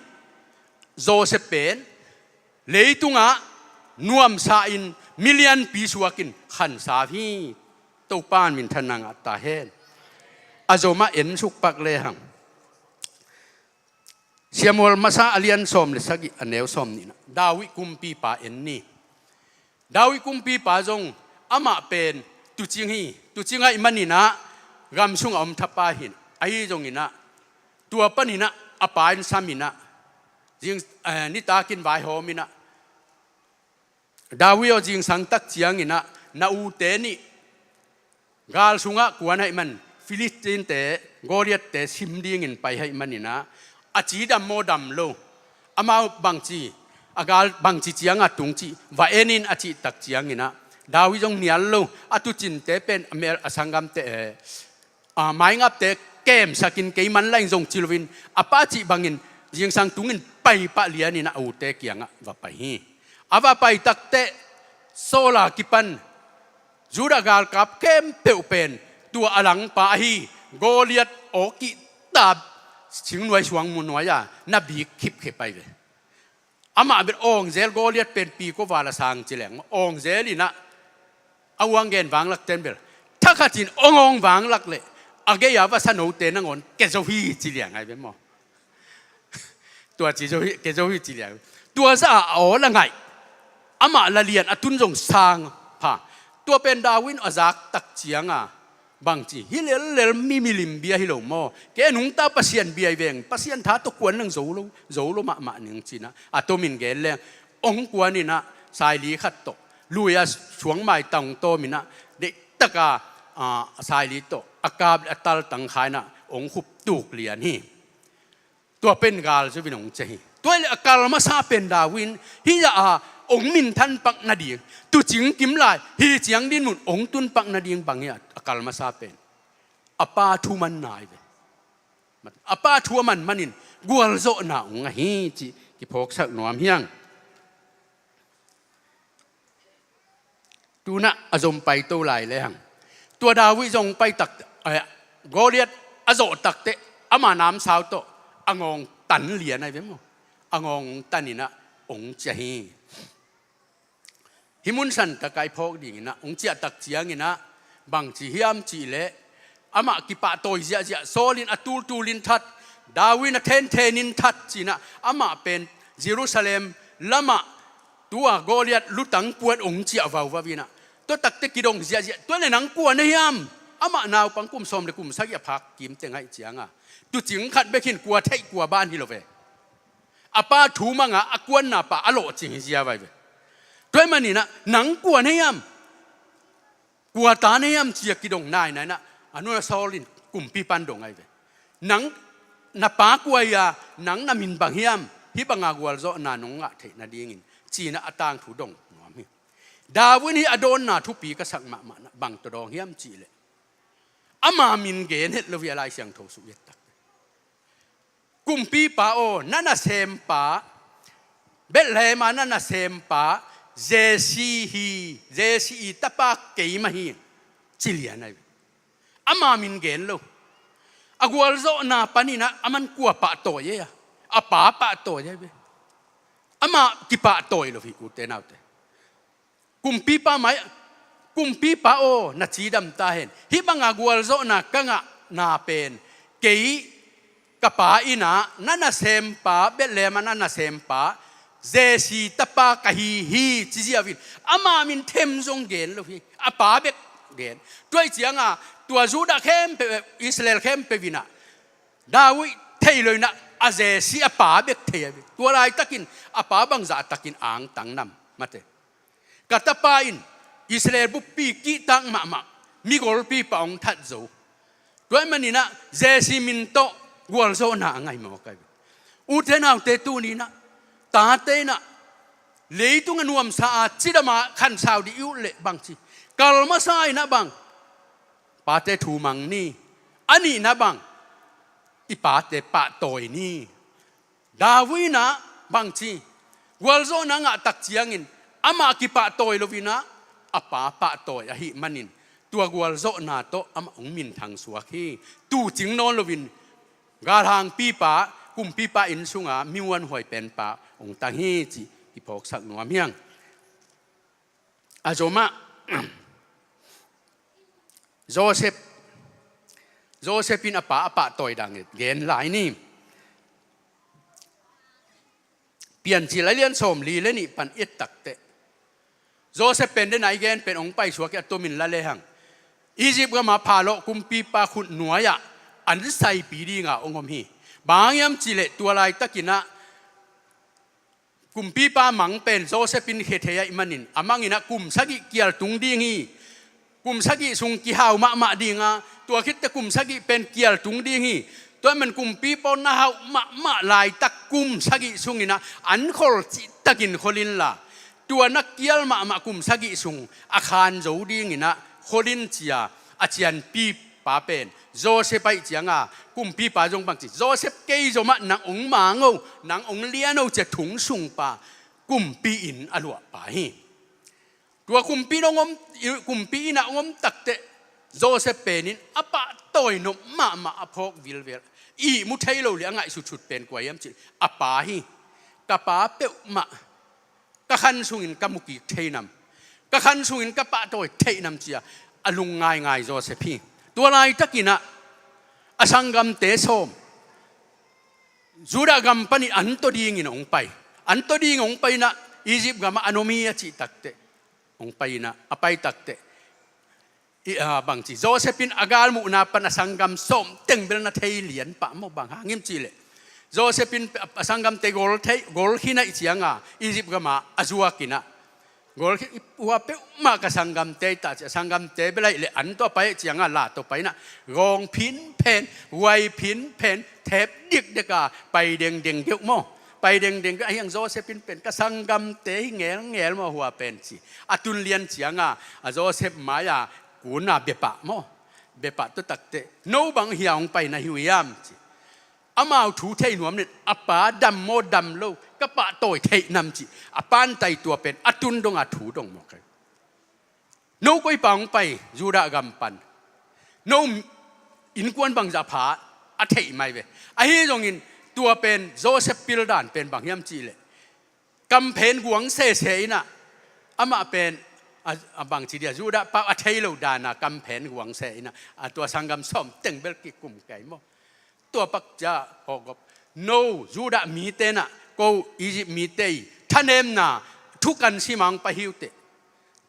Joseph pen leitungah nuamsa-in milianpi suakin khansa hi. Topa in minthanna ngah ta hen. A zomah en suk pak lehang, Samuel masa a lian sawm le sagih, a neu sawm nihna, David kumpipa en ni. David kumpipa zong amah pen tuucing hi. Tuucing ahih manin ah gam sungah om thapa hi-in, ahi zongin ah tua panin ah a pa in sam in ah, zing, eh, nitakin vaihawm in ah, David aw, zingsang tak ciangin ah na ute nih gal sungah kuan ahih man, Philistine-te, Goliath-te sim dingin pai ahih manin ah, a cidam maw dam lo, amau bangci, a gal bangci ciangah tung cih va en in a cih tak ciangin ah, David zong nial lo, a tuucinte pen a mel, a sanggamte, eh, a, maingapte kemsakin kei man lai-in zong ci loin, a pa cih bangin zingsang tungin pai pah lianin a ute kiangah va pai hi. A va pai takteh Saul a kipan Judah galkap khempeuh pen tua a langpa ahi Goliath aw kihta, singnuai suang mu nuai-a na bik khipkhep ahi ve. Amah bel awng zel, Goliath pen piko val a sang ci leng, awng zel in ah, a uang gen vanglak ten bel, thakhatin awng awng vanglak leh a gei-a va sa note nangawn ke zo hi ci liang ahi ve maw. Tua ci zo hi, ke zo hi ci liang. Tua zah a awl a ngaih, amah la lian, a tun zong sang pha. Tua pen David in a zak tak cianga, bangci, hih lellel mi milim bia hi lo maw? Kei nungta Pasian bia hi veng, Pasian tha tawh kuan nang zo lo, zo lo mahmah ning ci-in ah, a tomin gen leng, hong kuan in ah, saili khat tawh, lui-a suang maitang tawm in ah, deihtaka, a, saili tawh a kap leh a taltang kha in ah hong khup tuk lian hi. Tua pen gal zo-in hong ciah hi. Tua hi leh a kal masa pen David in hih zah a hong minthan pak nading, tuucing kim lai hi ciang dinmun hong tun pak nading bang hi a, a kal masa pen a pa thu man nai ve. A pa thu a man manin gualzawhna hong ngah hi cih kiphawksak nuam hi hang. Tu-in ah a zom paito lai lehang, tua David zong pai tak, eh, Goliath a zawh takteh ama namsau tawh a ngawng tan lian ahi ve maw. A ngawng tan in ah hong ciah hi. Hih mun san tak a i phawk dingin ah hong ciah tak ciangin ah bangci hiam cih leh, amah kipahtawi ziahziah, Saul in a tultul in that, David in a thenthen in that ci-in ah, amah pen Jerusalem lamah tua Goliath lutang puan hong ciah vauvau in ah, tua takteh kidong ziahziah, tua leh nang kua na hiam? Amah naupang kum sawm le kum sagih a phak kimteng ahih cianga, tuucing khat bek hi-in kua theih kua ban hi lo ve. A pa thu manga a kuanna pa a lawhcing hi ziau ahi ve. Tua ahih manin ah, nang kua na hiam, kua ta na hiam ci-a kidong nainai in ah, a nu a sawl in kumpipa in dong ahi ve. Nang na pa kua hi a, nang na min bang hiam, hih banga gualzawhna nong ngah theih nadingin, ci-in ah a tangthu dong nuam hi. David in hih a dawnna thupi ka sak mahmah in ah, bang tawh dawng hiam cih leh, ama min gen het lo hi a, Lai Siangtho sung i et tak. Kumpipa aw, na nasempa, Bethlehem a na nasempa, Jesse hi, Jesse i tapa kei mah hi, ci lian ahi ve. Ama min gen lo. A gualzawhna panin ah aman kua pahtawi e a, a pa pahtawi ahi ve. Amah kipahtawi lo hi, ute naute. Kumpipa mai, kumpipa aw, na cidam ta hen. Hih banga gualzawhna ka ngahna pen, kei ka pa in ah na nasempa, Bethlehem a na nasempa, Jesse tapa ka hi hi, ci ziau in, ama min them zong gen lo hi, a pa bek gen. Tua ahih ciangin ah, tua Judah khempeuh, Israel khempeuh in ah, David thei lo in ah, a Jesse a pa bek thei ahi ve. Tua laitakin a pa bangzah takin angtang nam, mate. Ka tapa in Israel buppi kihtak mahmah, migolpipa hong that zo. Tua ahih manin ah Jesse min tawh gualzawhna a ngah mawk ahi ve. Ute naute, tuni in ah tate in ah leitung a nuamsa a, cidam a khansau ding i ut leh bangci, kal masa in ah bang, pate thu mang ni. A nihna bang, i pate pahtawi ni. David in ah bangci, gualzawhna ngah tak ciangin amah kipahtawi lo in ah, a pa pahtawi ahih manin, tua gualzawhna tawh amah hong minthang suak hi. Tuucing nawn lo in, galhangpipa, kumpipa inn sunga mi huanhuai penpa hong tang hi cih kiphawksak nuam hi hang. A zom ah, Joseph, Joseph in a pa a pahtawi dan gen lai ni. Piancil a lian sawmli le nih pan i et tak teh, Joseph pen den a i gen pen hong paisuak hi a, tomin la lehang Egypt gam a Pharaoh kumpipa khut nuai ah an saipi ding a hong om hi. Bang hang hiam cih leh, tua laitakin ah kumpipa mang pen Joseph in khia thei ahih manin, a mang in ah kum sagih kial tung ding hi. Kum sagih sung kihau mahmah ding a, tua khit teh kum sagih pen kial tung ding hi. Tua ahih manin kumpipa aw, na hauh mahmah laitak kum sagih sung in ah an khol cihtakin khol inla, tua na kial mahmah kum sagih sung a khan zo ding in ah khol in, ci-a a cianpipa pen Joseph ahih ciangin, kumpipa zong bangci, Joseph, kei zom ah nang hong mang o, nang hong lian o, ci-a thong sungpa, kumpi inn a luahpa hi. Tua kumpi inn hong om, kumpi inn ah hong om tak teh, Joseph pen in a pahtawi nop mahmah, a phawk vilvel, ihmu thei lo leh a ngaih sutsut pen kua hiam cih leh, a pa hi. Ka pa peuhmah ka khan sungin ka mu kik thei nam, ka khan sungin ka pahtawi thei nam, ci-a a lung ngaingai Joseph hi. Tua laitakin ah a sanggamte sawm Judah gam panin an tawh dingin hong pai. An tawh dingin hong pai in ah, Egypt gam ah an om hi a cih tak teh, hong pai in ah, a pai tak teh, i, a, bangci, Joseph in a galmuhna pan a sanggam sawm teng bel na thei lian pah maw. Bang hang hiam cih leh, Joseph in a sanggamte gol thei, gol khin ahih ciangin Egypt gam ah a zuak in ah, gol khin, hua peuhmah ka sanggamte hi ta, ci-a, sanggamte bel ahih leh an tawh a pai ahih ciangin la tawh pai in ah, gawng phinphen, guai phinphen, thep dikdek a pai dengdeng geuh maw. Pai dengdeng geuh, ahi hang Joseph in pen, ka sanggamte hi ngelngel maw, hua pen, ci. A tun lian ciangin a Joseph mai-a kun a bia pah maw. Bia pah tua tak teh, no bang hia hong pai na hi uh hiam, ci. Amau thu thei nuam in, a pa dam maw dam lo, ka pahtawi thei nam, ci. A pa'n tai tua pen a tun dong a thu dong mawk hi. No koi pa hong pai Judah gam pan, no innkuan bangzah pha, a theih mai ve. Ahi zongin tua pen Joseph pildan pen bang hiam cih leh, kamphen guang sese in ah, amah pen a, a bangci dia, Judah pau a thei lo dan a kamphen guang se in ah, a tua sanggam sawm teng bel kikum kei maw. Tua pak ciang hawkgawp, no Judah mite in ah, ko Egypt mite i thanemna thukan sim a hong pai hi uh teh,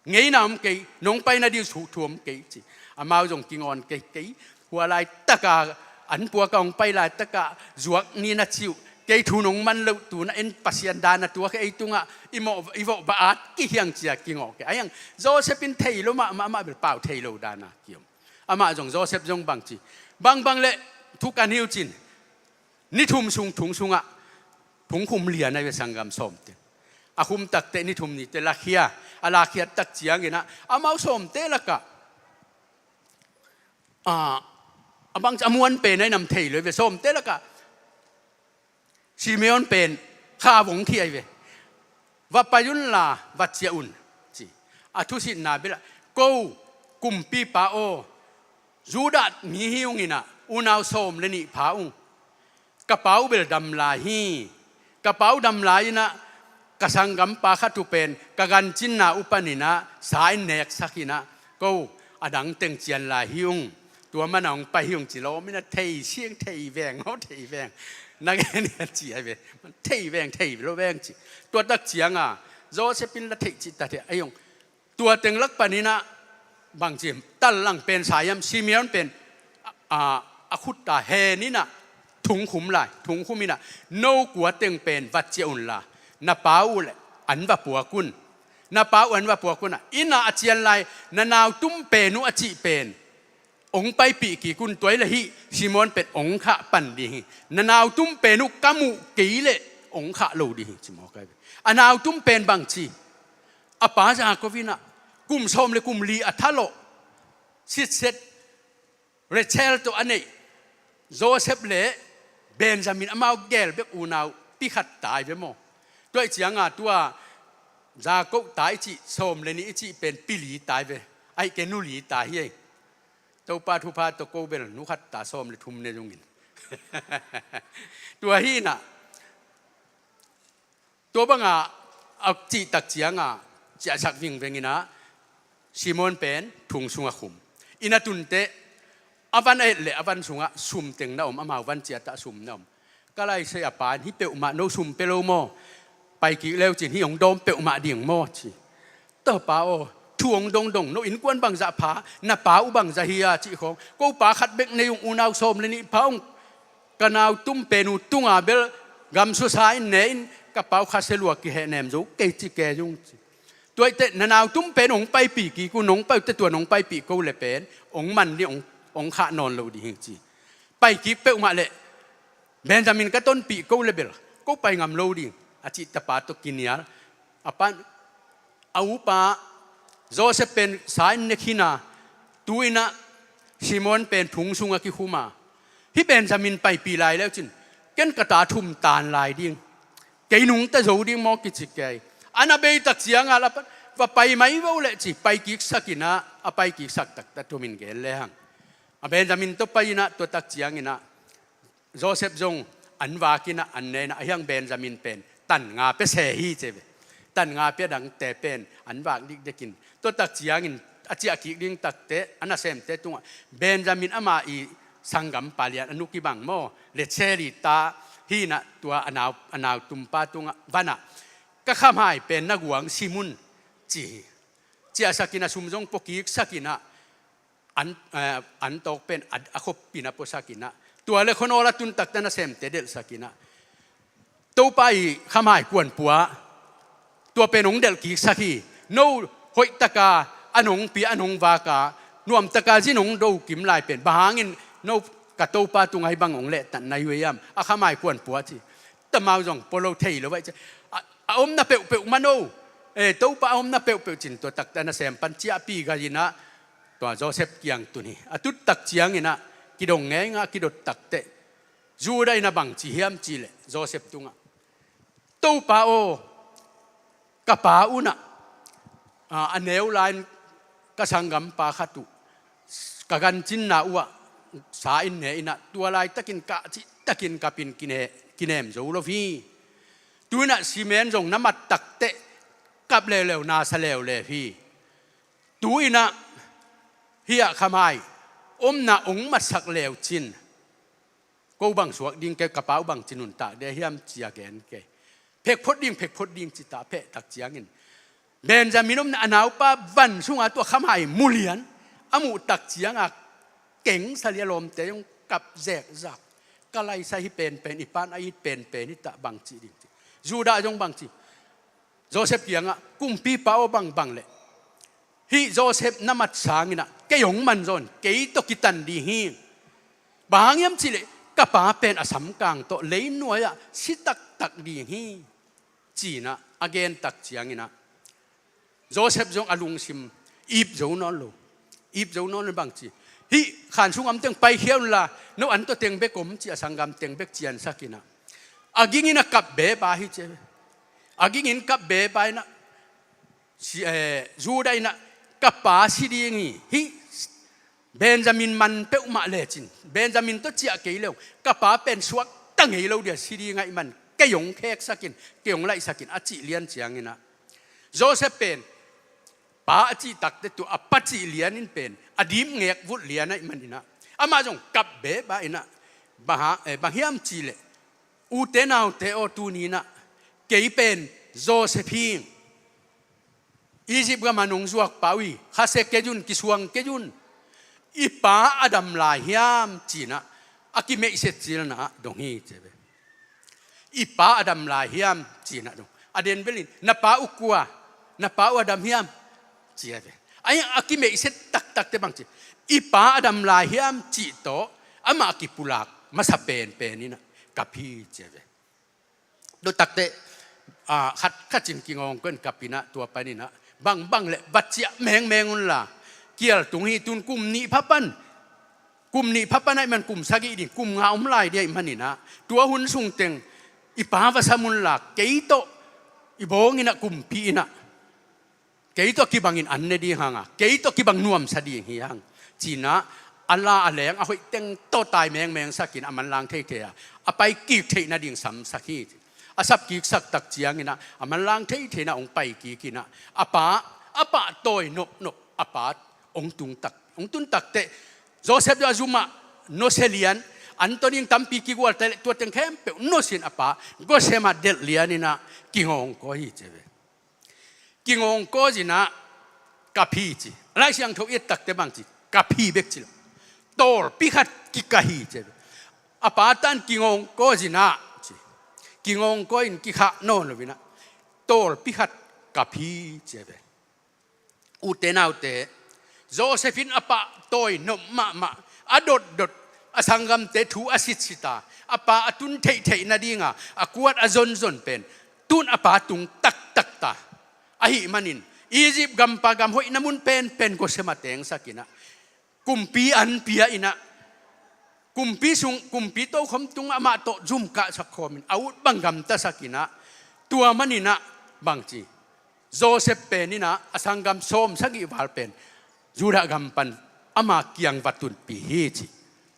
ngeina om kei, nong pai nading thu, thu om kei, ci. Amau zong kingawn kei, kei hua laitak a, an puak a hong pai laitak a zuak ni na ci uh, Kei thu nong man loh tu-in ah en Pasian dan a tuak hi, ei tungah i mawh, i vawh va at kik hiang ci-a kingawh kei. Ahi hang Joseph in thei lo mahmah, amah bel pau thei lo dan a kiom. Amah zong, Joseph zong bangci, bangbang leh thu kan hi uh cin, ni thum sung thong sungah thong khum lian ahi ve, sanggam sawmte. A khum takteh ni thum nite lakhia, a lakhiat tak ciangin ah amau sawmte lakah, a, a bang a muan pen ahi nam thei lo hi ve, sawmte lakah Simeon pen kha vong khia hi ve. Va pai unla, va ciah un, ci. A thusitna bel ah, ko kumpipa aw, Judah mi hi ung in ah, unau sawm le nih pha ung. Ka pa uh bel dam lai hi. Ka pa uh dam lai in ah, ka sanggampa khat uh pen ka gancinna uh panin ah sa in neksak in ah, ko a dang teng cian lai hi ung. Tua man a hong pai hi ung, ci lawm in ah, thei siang, thei veng, aw, thei veng. Na gen in ah ci ahi ve. Thei veng, thei lo veng ci. Tua tak ciang a Joseph in la theih cih ta thei ahi ung. Tua teng lak panin ah bangci, tallang pen sa hiam, Simeon pen, a, a khut a hen in ah thong khum lai, thong khum in ah, no kua teng pen va ciah unla, na pa uh leh an va puak un. Na pa uh an va puak un ah, inn ah a cian lai, na nau tum pen uh a cih pen hong paipih kik un, tua hi leh hih Simeon pen hong khah pan ding hi. Na nau tum pen uh ka muh kei leh hong khah lo ding hi, ci mawk ahi ve. A nau tum pen bangci, a pa Jakob in ah kum sawm le kum li a thalawh sitset Rachel tawh a neih Joseph le Benjamin, amau gel bek unau pi khat ta hi ve maw. Tua ahih ciang a tua Jakob ta i cih, sawm le nih i cih pen pi li ta hi ve. Ahih kei nu li ta hi ei. Topa thupha tawh ko bel nu khat ta sawm le thum ne zong in. Tua hi in ah, tua bang a a cih tak ciang a ciahsak vingveng in ah, Simeon pen thong sung a khum. Inn a tun teh, a van a et leh a van sungah sum teng na om, amau van ciat ah sum na om. Ka laisai a pa in, hih peuhmah no sum pia lo maw? Pai kik le uh cin hih hong dawm peuhmah ding maw, ci. Topa aw, thu hong dongdong, no innkuan bangzah pha, na pa uh bangzah hi a cih khawng. Ko pa khat bek nei ung, unau sawm le nih pha ung. Ka nau tum pen uh tunga bel gamsusia in ne in, ka pa uh khasia lua kihehnem zo kei, ci kei ung, ci. Tua hi teh na nau tum pen hong paipih kik un, hong pai uh teh tua nong paipih ko le pen hong man ding, hong, hong khah nawn lo ding hi, ci. Pai kik peuhmah leh Benjamin ka tonpih ko le bel ko pai ngam lo ding, a cih tapa tawh kinial. A pan, a upa Joseph pen sa in ne khin a, tu-in ah Simeon pen thong sungah kikhum a, hih Benjamin paipih lai le uh cin ken ka ta thum tan lai ding, kei nungta zo ding maw, kici kei. A na bei tak ciang a la pan, va pai mai vo leh, ci, pai kiksak in ah, a pai kiksak tak teh thu min gen le hang. A Benjamin tawh pai in ah, tua tak ciangin ah Joseph zong an vak in ah, an ne in ah, ahi hang Benjamin pen tan nga pia se hi, ci ve. Tan nga pia, dangte pen an vak dikdekin. Tua tak ciangin a ciah kik ding tak teh, a nasemte tungah Benjamin ama i sanggampa lian, a nu kibang maw, Rachel i ta hi in ah, tua a nau, a nau tumpa tungah van ah, ka khamhai pen na guang sim un, ci hi. Ciahsak in ah, sum zong pua kiksak in ah, an, eh, an tawk pen a, a khop in ah puasak in ah, tua le khuanawl a tun tak teh nasemte delhsak in ah, Topa i khamhai kuan pua, tua pen hong delh kiksak hi. No hoih taka an hong pia, an hong vak a, nuam taka zin hong do kim lai pen bang hangin no ka Topa tungah hih bang hong lehtat na hi uh hiam? A khamhai kuan pua, ci. Amau zong pua lo, thei lo vai, ci. A, a omna peuhpeuh mah no, eh, Topa a omna peuhpeuh, ci-in tua tak teh a nasem pan ciahpih gai in ah, tua Joseph kiang tun hi. A tut tak ciangin ah kidong ngeingai, kidot tak teh Judah in ah bang ci hiam cih leh Joseph tungah, Topa aw, ka pa un ah, a, a neu lai-in ka sanggampa khat uh ka gancinna uh ah sa in ne in ah, tua laitakin kah cihtakin kap in kine-, kinem zo lo hi. Tu-in ah Simeon zong na mat tak teh kap leuleu, na sa leuleu hi. Tu-in ah hih ah khamhai omna hong matsak le uh cin, ko bang suak ding, kei ka pa uh bangci nuntak ding hiam, ci-a gen kei. Phek phot ding, phek phot ding, ci ta pheh tak ciangin, Benjamin omna a naupa van sunga tua khamhai mu lian, a muh tak cianga keng sa lian, lawmte zong kap zekzak. Ka laisa hi penpen, i pan a it penpen hi ta, bang ci ding ci. Judah zong bang ci, Joseph kiangah, kumpipa aw, bangbang leh hih Joseph na mat sanginah kei hong man zaw in, kei tawh kitan ding hi. Bang hang hiam cihleh ka pa pen a samkang tawh leinuai-ah si taktak ding hi, ci-inah a gen tak cianginah Joseph zong a lungsim ip zo nawn lo. Ip zo nawn lo, bang ci, hih khan sung a om teng paikhia unla, no an tawh teng bek om, ci-a sanggam teng bek ciansakinah a gingin a kap beba hi ci. A gingin kap beba inah, si, eh, Judah inah, ka pa si ding hi, hih Benjamin man peuhmah lecin, Benjamin tawh ciah kei leh ka pa pen suakta ngei lo dia, si ding ahih man kei hong kheksakin, kei hong laihsakin, a cih lian cianginah Joseph pen pa a cih takte tua a pa cih lian in pen a dipngek vut lian ahih maninah amah zong kap beba inah, bang ha, eh, bang hiam cihleh, ute naute aw, tuninah kei pen Joseph hi ing. Egypt gam a nong zuakpa uh hi, khasia kei un, kisuang kei un. I pa a dam lai hiam, ci-inah a kimeihset cilna ah dong hi ci ve. I pa a dam lai hiam, ci-inah dong. A den belin, na pa uh kua, na pa uh a dam hiam, ci ve. A, a kimeihset taktakte bang ci, i pa a dam lai hiam cih tawh amah a kipulak masa penpen inah kap hi ci ve. Tua takteh, ah, khat khat in kingawngko in kap inah, tua paninah bangbang leh va ciah mengmeng unla, kial tung hi, tun kum nih pha pan, kum nih pha pan ahih man kum sagih ding, kum nga om lai ding ahih maninah tua hun sungteng i pa va sam unla, kei tawh i bawng inah, kumpi inah kei tawh kibangin an ne ding hanga, kei tawh kibang nuamsa ding hi hang, ci-inah a la a leng a hoih teng tawh tai mengmengsakin a manlang theithei a, a paikik theih nading samsak hi. A sapkiksak tak cianginah a manlang theithei inah hong paikik inah a pa, a pahtawi nopnop a pa hong tung tak, hong tun takteh Joseph zong a zumah nusia lian, an tawh ding tampi kigual taleh tua teng khempeuh nusiain a pa Goshen ah delh lian inah kingawngko hi ci ve. Kingawngko zinah kap hi ci. Lai Siangtho i et takte bang ci, kap hi bek ci lo. Tawlpi khat kikah hi ci. A pa tan kingawngko zinah ci. Kingawngko in kikhah nawn lo inah tawlpi khat kap hi ci ve. Ute naute, Joseph in a pahtawi nop mahmah, a dotdot, a sanggamte thu a sitsita, a pa a tun theihtheih nadinga a kuat a zonzon pen tun a pa tung taktak ta. Ahih manin Egypt gampa gam hoihna mun penpen Goshen ah tengsak inah, kumpi an pia inah, kumpi sung, kumpi tokhom tungah amah tawh zum kahsak khawmin a ut bang gamtasak inah, tua maninah bang ci, Joseph pen inah a sanggam sawmsagih val pen Judah gam pan ama kiang va tunpih hi ci.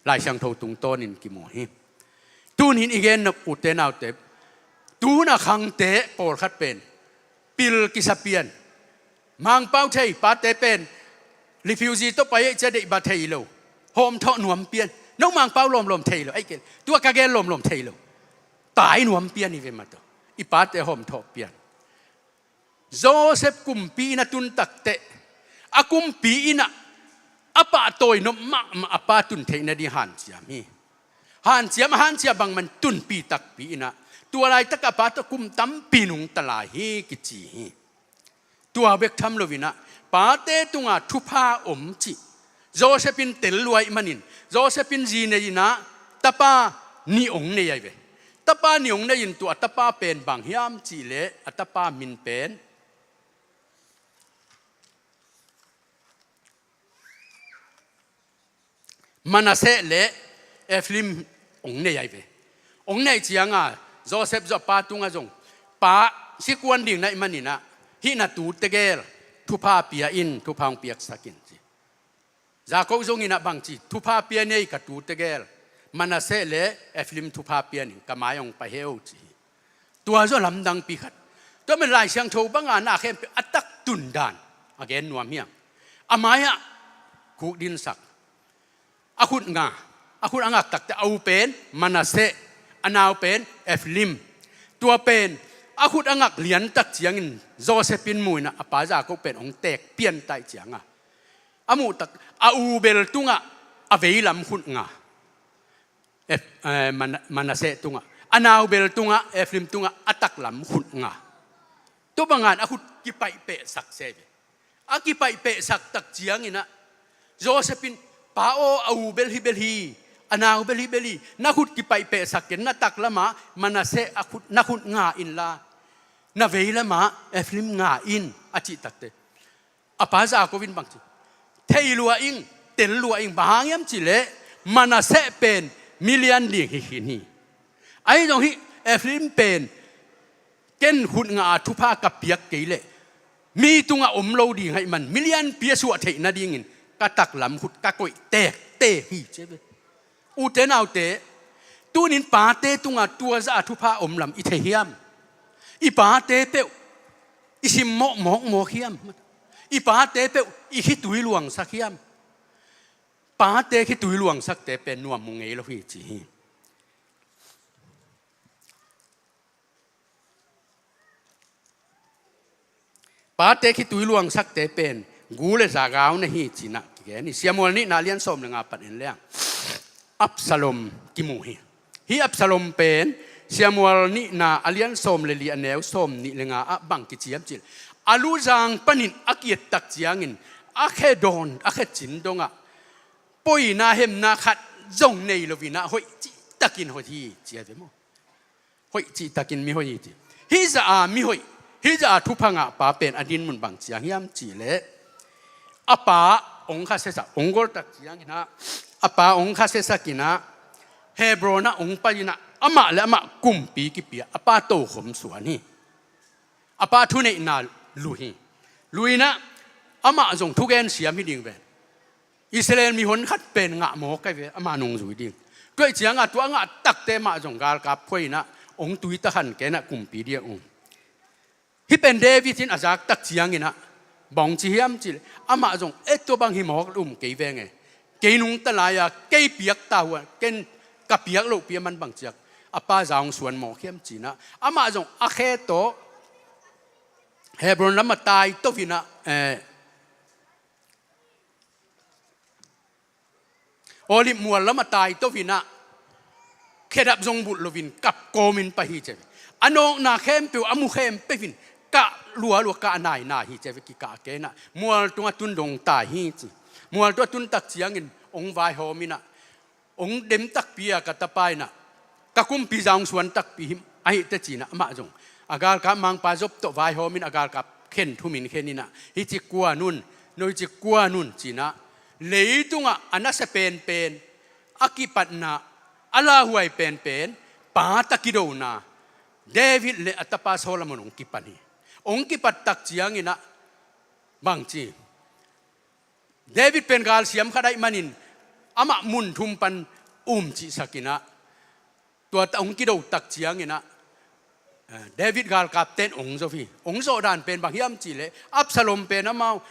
Lai Siangtho tungtawnin kimu hi. Tun hin i gen nop, ute naute, tun a khangte pawlkhat pen pil kisa pian. Mangpau thei, pate pen refugee tawh pai ahih ciang deihbah thei lo, hawmthawh nuam pian. No Mangpau lawmlawm thei lo, ahih kei leh tua ka gen lawmlawm thei lo, tai nuam pian hi ve, mataw. I pate hawmthawh pian. Joseph kumpi inah tun takteh, a kumpi inah a pahtawi nop mahmah a pa tun theih nading hanciam hi. Hanciam, a hanciam bangmah in tunpih takpi inah tua laitak a pa tawh kum tampi nungta lai hi kici hi. Tua bek tham lo inah pate tunga thupha om cih Joseph in tel lua ahih manin, Joseph in zi nei inah tapa nih hong nei ahi ve. Tapa nih hong nei in tua a tapa pen bang hiam cihleh a tapa min pen Manasseh le Ephraim hong nei ahi ve. Hong neih cianga Joseph zong a pa tungah zong, pa, sikuan ding na hih maninah hih na tute gel thupha pia in, thupha hong piaksak in ci. Jakob zong inah bang ci, thupha pia ni ei ka tute gel, Manasseh le Ephraim thupha pia ning, ka mai hong pai hen ci hi. Tua zong lamdangpi khat. Tua men Lai Siangtho banga na khempeuh a tak tundan a gen nuam hi hang. A mai-ah khukdinsak, a khut nga, a khut a ngak takteh a u pen Manasseh, a nau pen Ephraim. Tua pen a khut a ngak liantak ciangin Joseph in mu inah a pa Jakob pen hong teek pian ta ahih cianga, a muh tak, a u bel tungah a veilam khut nga, Ef-, eh, Mana-, Manasseh tungah, a naubel tungah, Ephraim tungah a taklam khut nga. Tua bangin a khut kipaihpehsak se ve. A kipaihpehsak tak cianginah Joseph in, "Pa aw, a u bel hi bel hi, a nau bel hi bel hi, na khut kipaihpehsak ken, na taklamah Manasseh a khut, na khut nga inla, na veilamah Ephraim nga in," a cih takte, a pa Jacob in bang ci? "Thei lua ing, tel lua ing, bang hang hiam cihleh Manasseh pen milian ding hi khin hi. Ahi zong hih Ephraim pen ken khut nga a thupha ka piak kei leh mi tungah om lo ding ahih man, milianpi a suah theih nadingin ka taklam khut ka koih tektek hi," ci ve. Ute naute, tunin pate tungah tua zah a thupha om lam i thei hiam? I pate peuh i simmawh mawkmawk hiam? I pate peuh i khitui luangsak hiam? Pate khitui luangsakte pen nuam mu ngei lo hi, ci hi. Pate khitui luangsakte pen gu le zagau na hi, cinah kigen hi. Samuel nihna a lian sawm le nga pan en leng Absalom kimu hi. Hih Absalom pen Samuel nihna a lian sawm le li, a neu sawm nih le nga ah bang kiciam cih leh, a luzang panin a ki-et tak ciangin a khe dawn, a khe cin dongah poina hemna khat zong nei loinah hoih cihtakin hoih hi, ci a ve maw? Hoih cihtakin mi hoih hi, ci. Hih zah a mi hoih, hih zah a thupha ngah pa pen a dinmun bang ciang hiam cihleh, a pa hong khasiasak, hong gol tak cianginah a pa hong khasiasakinah Hebron ah hong pai-inah amah le amah kumpi kipia, a pa tokhom suan hi. A pa thuneihna lui hi. Lui-inah amah zong thugen siam hi ding ve. Israel mihon khat pen ngah mawk ahi ve, amah nungzui ding. Tua ahih ciangah tua a ngah takte mah zong galkap phuai-inah hong tuita khan kenah kumpi dia ung. Hih pen David in a zak tak cianginah bang hong ci hiam cihleh, amah zong, "E, tua bang hi mawk um kei veng e. Kei nungta lai-a kei piak ta uh a, ken ka piak lohpi a man bang ciang a pa za hong suan mawk hiam?" cinah amah zong a khe tawh Hebron lamah tai tovinah, eh, Oliv mual lamah tai tovinah khedap zong bulh loin kap kawmin pai hi, ci ve. A nawkna khempeuh, a mu khempeuh in kah lualua, kah nainai hi, ci ve. Kikah kenah mual tungah tun dong tai hi, ci. Mual tungah tun tak ciangin hong vaihawminah hong dem takpi a, "Ka tapa inah ka kumpi za hong suan takpi hi, ahi teh," cinah amah zong a galkap mangpa Joab tawh vaihawmin a galkap khen thumin kheninah, "Hih ci kuan un, no hih ci kuan un," cinah leitungah a nasia penpen, a kipatna, a lauhuai penpen, pata kidona David le a tapa Solomon hong kipan hi. Hong kipat tak cianginah bang ci? David pen galsiam khat ahih manin amah mun thum pan um cihsakinah tua ta hong kido tak cianginah, eh, David galkapte in hong zo hi. Hong zawh dan pen bang hiam cihleh, Absalom pen amau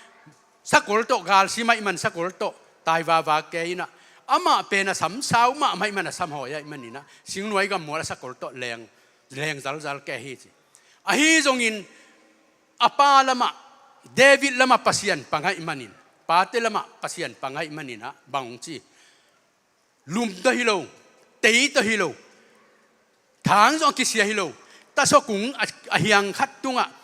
sakol tawh galsim ahih man sakol tawh tai vava kei inah, amah pen a sam sau mahmah ahih man, a sam hawi ahih maninah singnuai gammual a sakol tawh leng, leng zalzal kei hi, ci. Ahi zongin a pa lamah, David lamah Pasian pang ahih manin, pate lamah Pasian pang ahih maninah bang hong ci? Lum tawh hi lo, tei tawh hi lo, thang zong a kisia hi lo, tasaw kung a, a hiang khat tungah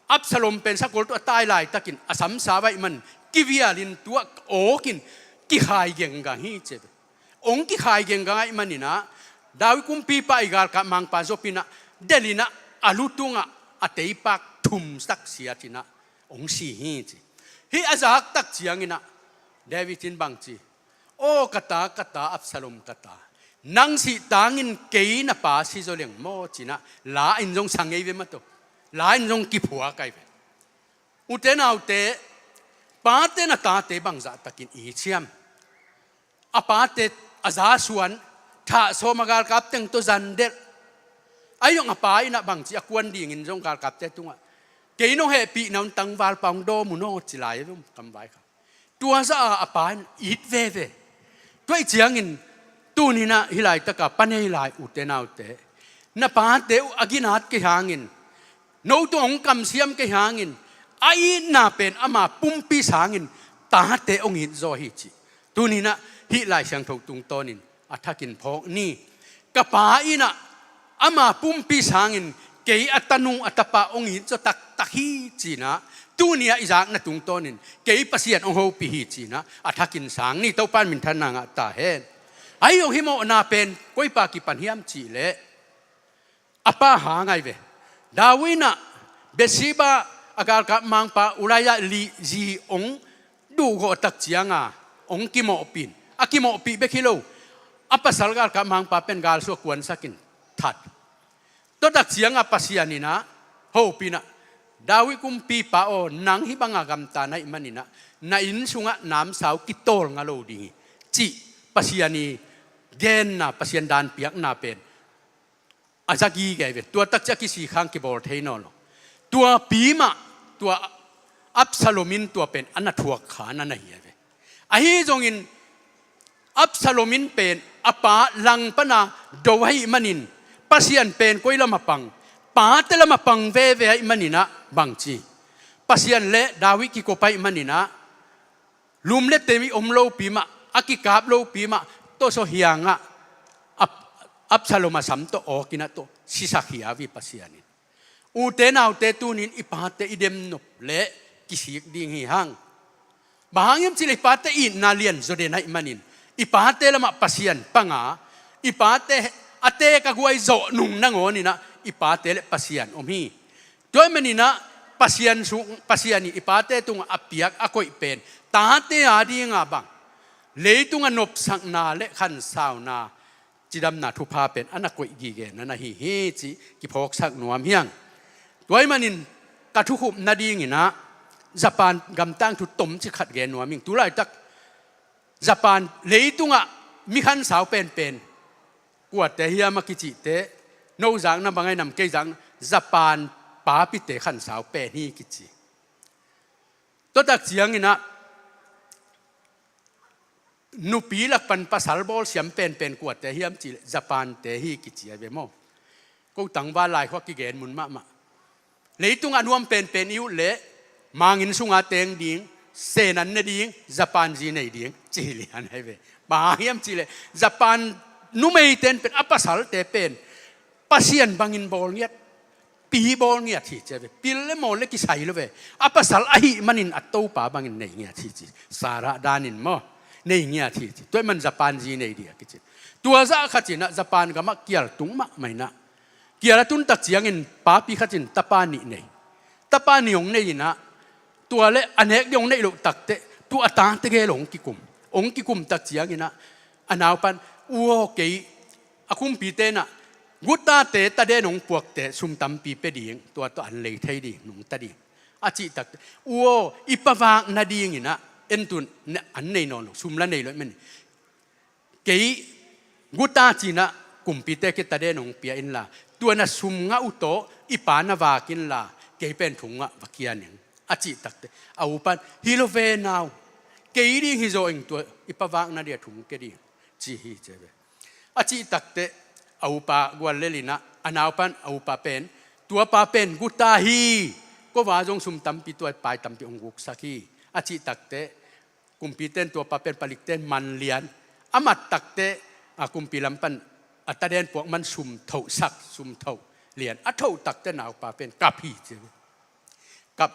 Absalom pen sakol tawh a tai laitakin a sam sau ahih man kivialin tua awkin kikhai genggang hi, ci ve. Hong kikhai genggang ahih maninah David kumpipa ii galkap mangpa Joab inah delhinah a lu tungah a teipak thumsak siatinah hong si hi, ci. Hih a zak tak cianginah David in bang ci? "Aw ka ta, ka ta, Absalom ka ta, nang sih tangin kei na pa si zaw leng maw?" cinah la in zong sa ngei ve maw, tua la in zong kiphuak ahi ve. Ute naute, pate in a tate bangzahtakin it hiam? A pate a za suan, thah sawm a galkap teng tawh zan delh. Ahi zong a pa inah bang ci? A kuan dingin zong galkapte tungah, "Kei nong hehpihna un tangvalpa hong dawm un aw," ci lai a ve, kamvai kha. Tua zah a a pa in it veve. Tua ahih ciangin tuninah hih laitaka pa nei lai ute naute, na pate uh a ginat kei hangin, no tungah hong kamsiam kei hangin, a itna pen ama pumpi sangin tate hong it zaw hi, ci. Tuninah hih Lai Siangtho tungtawnin a thakin phawk ni. Ka pa in ah ama pumpi sangin kei a tanu a tapa hong it zaw taktak hi ci-in ah, tuni-ah i zakna tungtawnin kei Pasian hong hopih hi ci-in ah a thakin sang ni. Topa'n minthanna ngah ta hen. Ahi zong hih mawhna pen koipa kipan hiam cih leh, a pa hang ahi ve. David in ah Bathsheba, a galkap mangpa Uriah zi hong duhgawh tak ciangin hong kimawhpih in, a kimawhpih bek hi lo, a pasal galkap mangpa pen galsuak kuansakin that. Tua tak ciangin Pasian in ah hopih in ah, David kumpipa aw, nang hih banga gamta na hih manin ah na inn sungah namsau kitawlnga lo ding hi, cih Pasian i genna, Pasian dan piakna pen a za gige ve. Tua tak ciang a kisik hang kibawl thei nawn lo. Tuapi mah, tua Absalom in tua pen a na thuak kha na na hi a ve. Ahi zongin Absalom in pen a pa langpana do ahih manin, Pasian pen koi lam a pang, pate lam a pang veve ahih manin ah bangci, Pasian le David kikop ahih manin ah, lum le tem i om lopi mah, a kikap lopi mah, tua zawh hiangah Ab-, Absalom a sam tawh awk in ah tua sisak hi a ve Pasian in. Ute naute, tuni-in i pate i demnop leh kisik ding hi hang. Bang hang hiam cih leh i pate itna lianzaw den ahih manin, i pate lamah Pasian pang a, i pate a teek a guai zawh nung nangawn in ah i pate leh Pasian om hi. Tua ahih manin ah Pasian sung, Pasian in i pate tungah a piak a koih pen tate a dinga bang, leitungah nopsakna le khansauna, cidamna thupha pen a na koih gige na na hi hi cih kiphawksak nuam hi hang. Tua ahih manin ka thukhup nadingin ah Japan gam tangthu tomcik khat gen nuam ing. Tulaitak Japan leitungah mi khansau penpen kuate hiam a kicihte, no zakna bang ahia nam, kei zakna, Japan papite khansau pen hi kici. Tua tak ciangin ah nupi lak pan pasal bawlsiam penpen kuate hiam cih leh Japan-te hi kici a ve maw. Ko tangval laikhuak kigen mun mahmah. Leitungah nuam penpen i ut leh Mangin sunga teng ding, Sen an ne ding, Japan zi nei ding, ci lian ahi ve. Bang hang hiam cih leh Japan numeite in pen a pasalte pen Pasian bangin bawl ngiat, pi bawl ngiat hi ci a ve. Pil le mawl le kisai lo ve. A pasal ahih manin a topa bangin nei ngiat hi ci. Sarah danin maw, nei ngiat hi ci. Tua ahih man Japan zi nei ding a kici. Tua zah khat in ah Japan gamah kial tung mahmah in ah, kial a tun tak ciangin papi khat in tapa nih nei. Tapa nih hong nei in ah, tua le a nek ding hong neih loh takteh tua a tate gel hong kikum. Hong kikum tak ciangin ah a naupan, "U aw, kei a kumpite in ah gutate taden hong puakte sum tampi pia ding, tua tawh an lei thei ding, nungta ding," a cih takteh, "U aw, i pa vak nadingin ah, en tun an nei nawn lo, sum la nei lo ahih manin, kei guta ci-in ah kumpite kiang taden hong pia inla, tua na sum ngah uh tawh i pa na vak inla, kei pen thu ngah va kia ning," a cih takteh, a upan, "Hi lo ve nau, kei ding hi zaw ing, tua i pa vak nading a thu kia ding," ci hi ci a ve. A cih takteh a upa guallel in ah a naupan, a upa pen, "Tua pa pen guta hi, ko va zong sum tampi, tua pai tampi hong guksak hi," a cih takteh, kumpite in tua pa pen palikte in man lian, a mat takteh a kumpi lam pan a taden puak man sum thohsak, sum thoh lian, a thoh takteh a naupa pen kap hi ci a ve. Kap,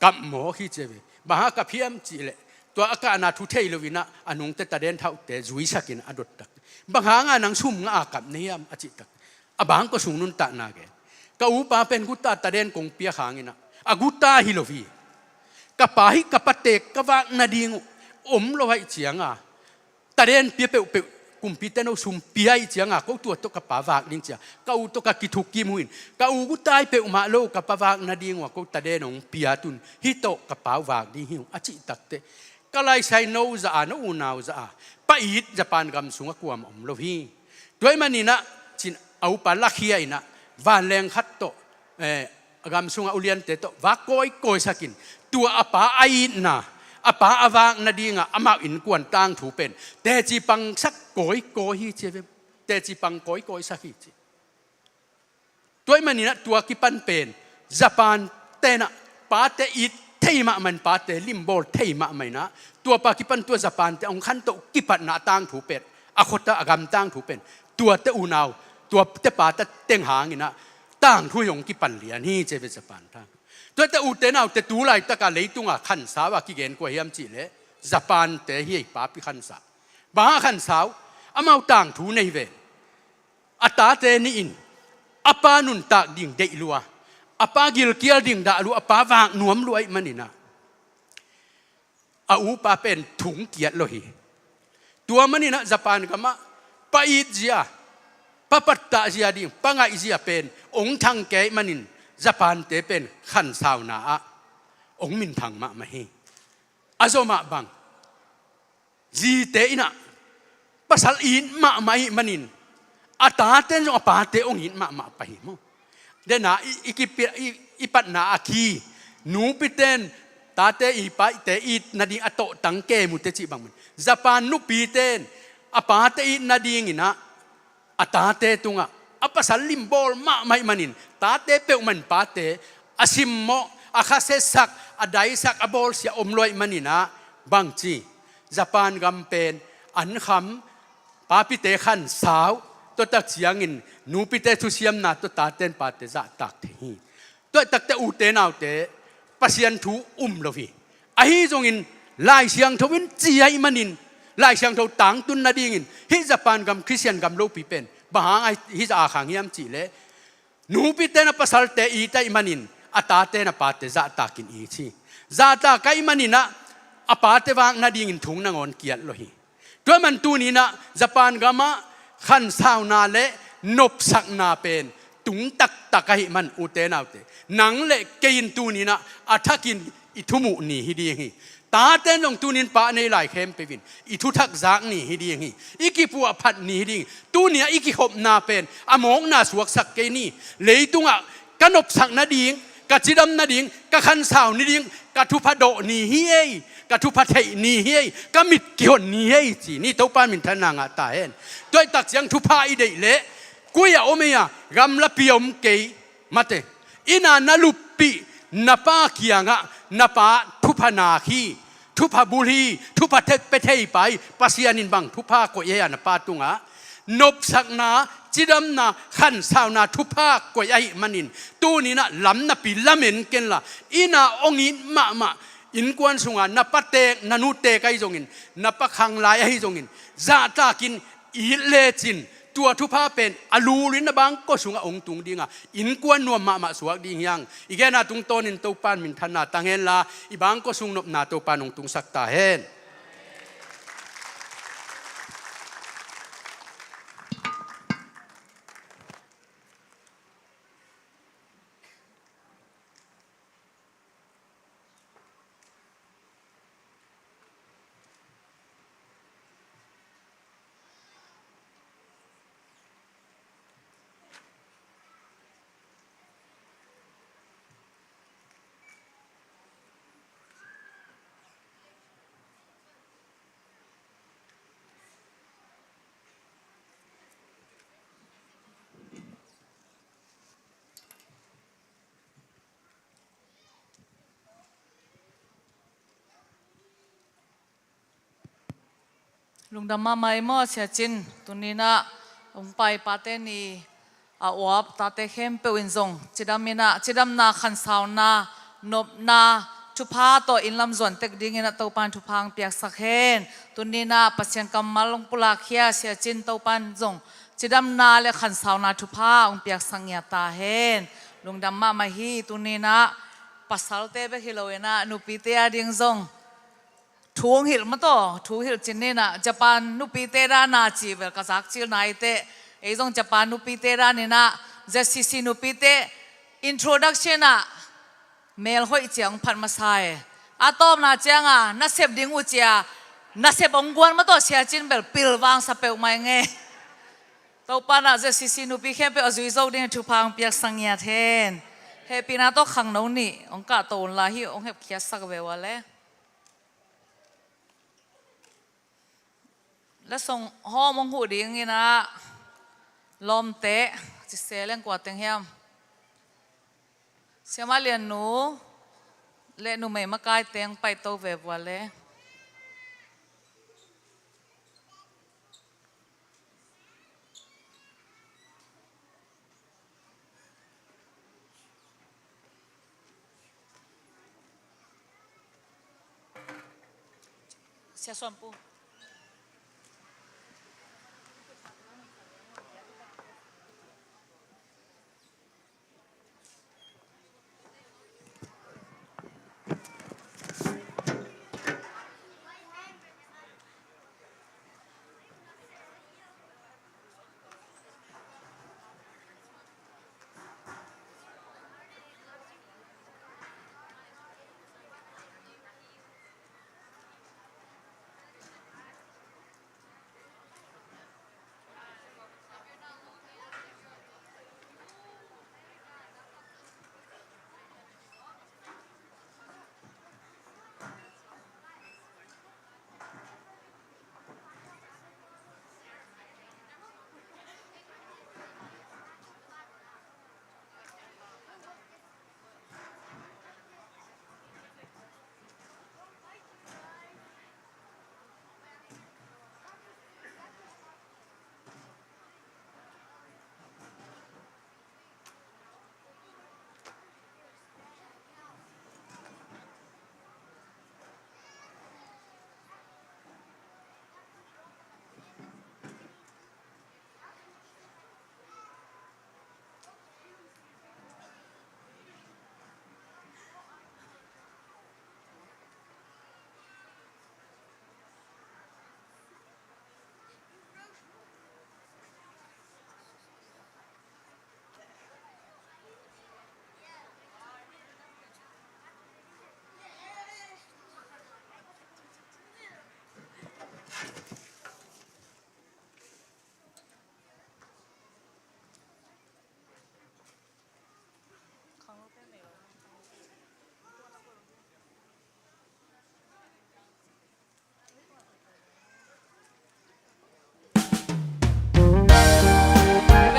kap mawk hi ci a ve. Bang hang a kap hiam cih leh, tua a kahna thu thei lo in ah a nungte taden thauhte zuisak in a dot takteh, "Bang hanga nang sum ngah a kap na hiam?" a cih takteh, a bangkua sung nuntakna gen, "Ka upa pen guta taden kong piak hangin ah, a guta hi lo hi. Ka pa hi, ka pa tek ka vak nading uh om lo ahih cianga, taden pia peuhpeuh, kumpite in sum pia ahih cianga, ko tua tawh ka pa vak ding ci-a ka u tawh ka kithukim uh in, ka u guta hi peuhmah lo, ka pa vak nading uh a ko taden hong pia tun, hih tawh ka pa uh vak ding hi ung," a cih takteh, "Ka laisai no zah a, no unau zah a, pa it Japan gam sungah kuamah om lo hi. Tua ahih manin ah," ci-in a upa lakhia in ah, vanleng khat tawh, eh, a gam sungah uliante tawh vak kawikawisak in, tua a pa a itna, a pa a vak nadinga amau innkuan tangthu pen teci pangsak kawikawi hi ci a ve. Teci pang kawikawisak hi ci. Tua ahih manin ah tua kipan pen Japan-te in ah pate it thei mahmah in, pate limbawl thei mahmah in ah, tua pa kipan tua Japan-te hong khantoh kipatna a tangthu pen A khuata a gam tangthu pen tuate unau, tuate pate teng hangin ah tangthu hi hong kipan lian hi ci ve Japan tangthu. Tuate ute naute tu laitaka leitunga khansau a kigen kua hiam cihleh Japan te hi ei, papi khansau. Bang a khansau? Amau tangthu nei ve. A tate nih in a pa nuntak ding deih lua, a pa gilkial ding dah lua, a pa vak nuam lua ahih manin ah a upa pen thung kiat lo hi. Tua manin ah Japan gamah pa it zia, pa pattah zia ding, pa ngaih zia pen hong thang kei ahih manin Japan te pen khansauna ah hong minthang mahmah hi. A zomah bang, zite in ah pasal it mahmah ahih manin a tate in zong a pate hong it mahmah pah hi maw. Dena i, i, kipi-, i, i patna a khi, nupite in tate i paite it nading a tawhtang kemute cih bang maw. Japan nupite in a pate it nadingin ah a tate tungah a pasal limbawl mahmah ahih manin tate peuhmah in pate a simmawh, a khasetsak, a daisak, a bawlsia om lua ahih manin ah bangci, Japan gam pen an kham, papite khansau, tua tak ciangin nupite thusiamna tawh tate in pate zahtak thei hi. Tua takte ute naute Pasian thu um lo hi. Ahi zongin Lai Siangtho in ci ahih manin Lai Siangtho tangtun nadingin hih Japan gam Khristian gam lopi pen bang hang a hih zah a khang hiam cihleh nupite in a pasalte it ahih manin a tate in a pate zahtakin it hi. Zahtak ahih manin ah a pate vak nadingin thung nangawn kiat lo hi. Tua man tuni in ah Japan gamah khansauna le nopsakna pen tung taktak ahih man ute naute, nang le kei in tuni in ah a thakin i thumuh ni hi ding hi. Tate in zong tuni in pa nei lai khempeuh in i thuthak zak ni hi ding hi. I kipuahphat ni hi ding hi. Tuni ah i kikhopna pen a mawkna suaksak kei ni. Leitungah ka nopsak nading, ka cidam nading, ka khansau ni ding, ka thupha dawh ni hi ei, ka thupha theih ni hi ei, ka mit kihon ni hi ei ci ni. Topa minthanna ngah ta hen. Tua ahih tak ciang thupha i deih leh koi a om ei a, gamlapi a om kei mate. Inn a na luppih na pa kiangah na pa thupha nak hi, thupha bul hi, thupha pia thei pa hi. Pasian in bang thupha koih ei a na pa tungah? Nopsakna, cidamna, khansauna thupha koih ahih manin tuni in ah lam napi lamen kenla, inn a hong it mahmah, innkuan sunga na pa teek na nu teek ahi zongin, na pa khang lai ahi zongin zahtakin it lecin tua thupha pen a lulin na bangkua sungah hong tung dinga, innkuan nuam mahmah suak ding hi hang. I genna tungtawnin Topa in minthanna tang henla i bangkua sung nopna Topa in hong tungsak ta hen. Lungdam mahmah ei maw Sia Cin, tuni in ah hong pai pate ni a uap tate khempeuh in zong cidam in ah, cidamna, khansauna, nopna, thupha tawh inn lam zuan tek dingin ah Topa in thupha hong piaksak hen. Tuni in ah Pasian kammal hong pulakkhia Sia Cin, Topa in zong cidamna le khansauna thupha hong piaksak ngiat ta hen. Lungdam mahmah hi. Tuni in ah pasalte bek hi lo in ah nupite a ding zong thu hong hilh mataw, thu hilh cin ni in ah Japan nupite dan a cih bel ka zak cil nai teh, ei zong Japan nupite dan in ah Z C C nupite introduction ah mel hoih ciang hong phat masa e. A tawpna cianga nasep ding uh cia nasep hong guan mataw, Sia Cin bel pilvangsa peuhmah ing e. Topa in ah Z C C nupi khempeuh a zui zo ding thupha hong piaksak ngiat hen. Hehpihna tawh khangno nih hong kahto unla hih hong hepkhiatsak ve ua le. Lesson hawm hong huh ding in ah lawmte, ci se leng kua teng hiam? Siamah Lian nu le numei makai teng paito ve vua le. Sia Suan Pu.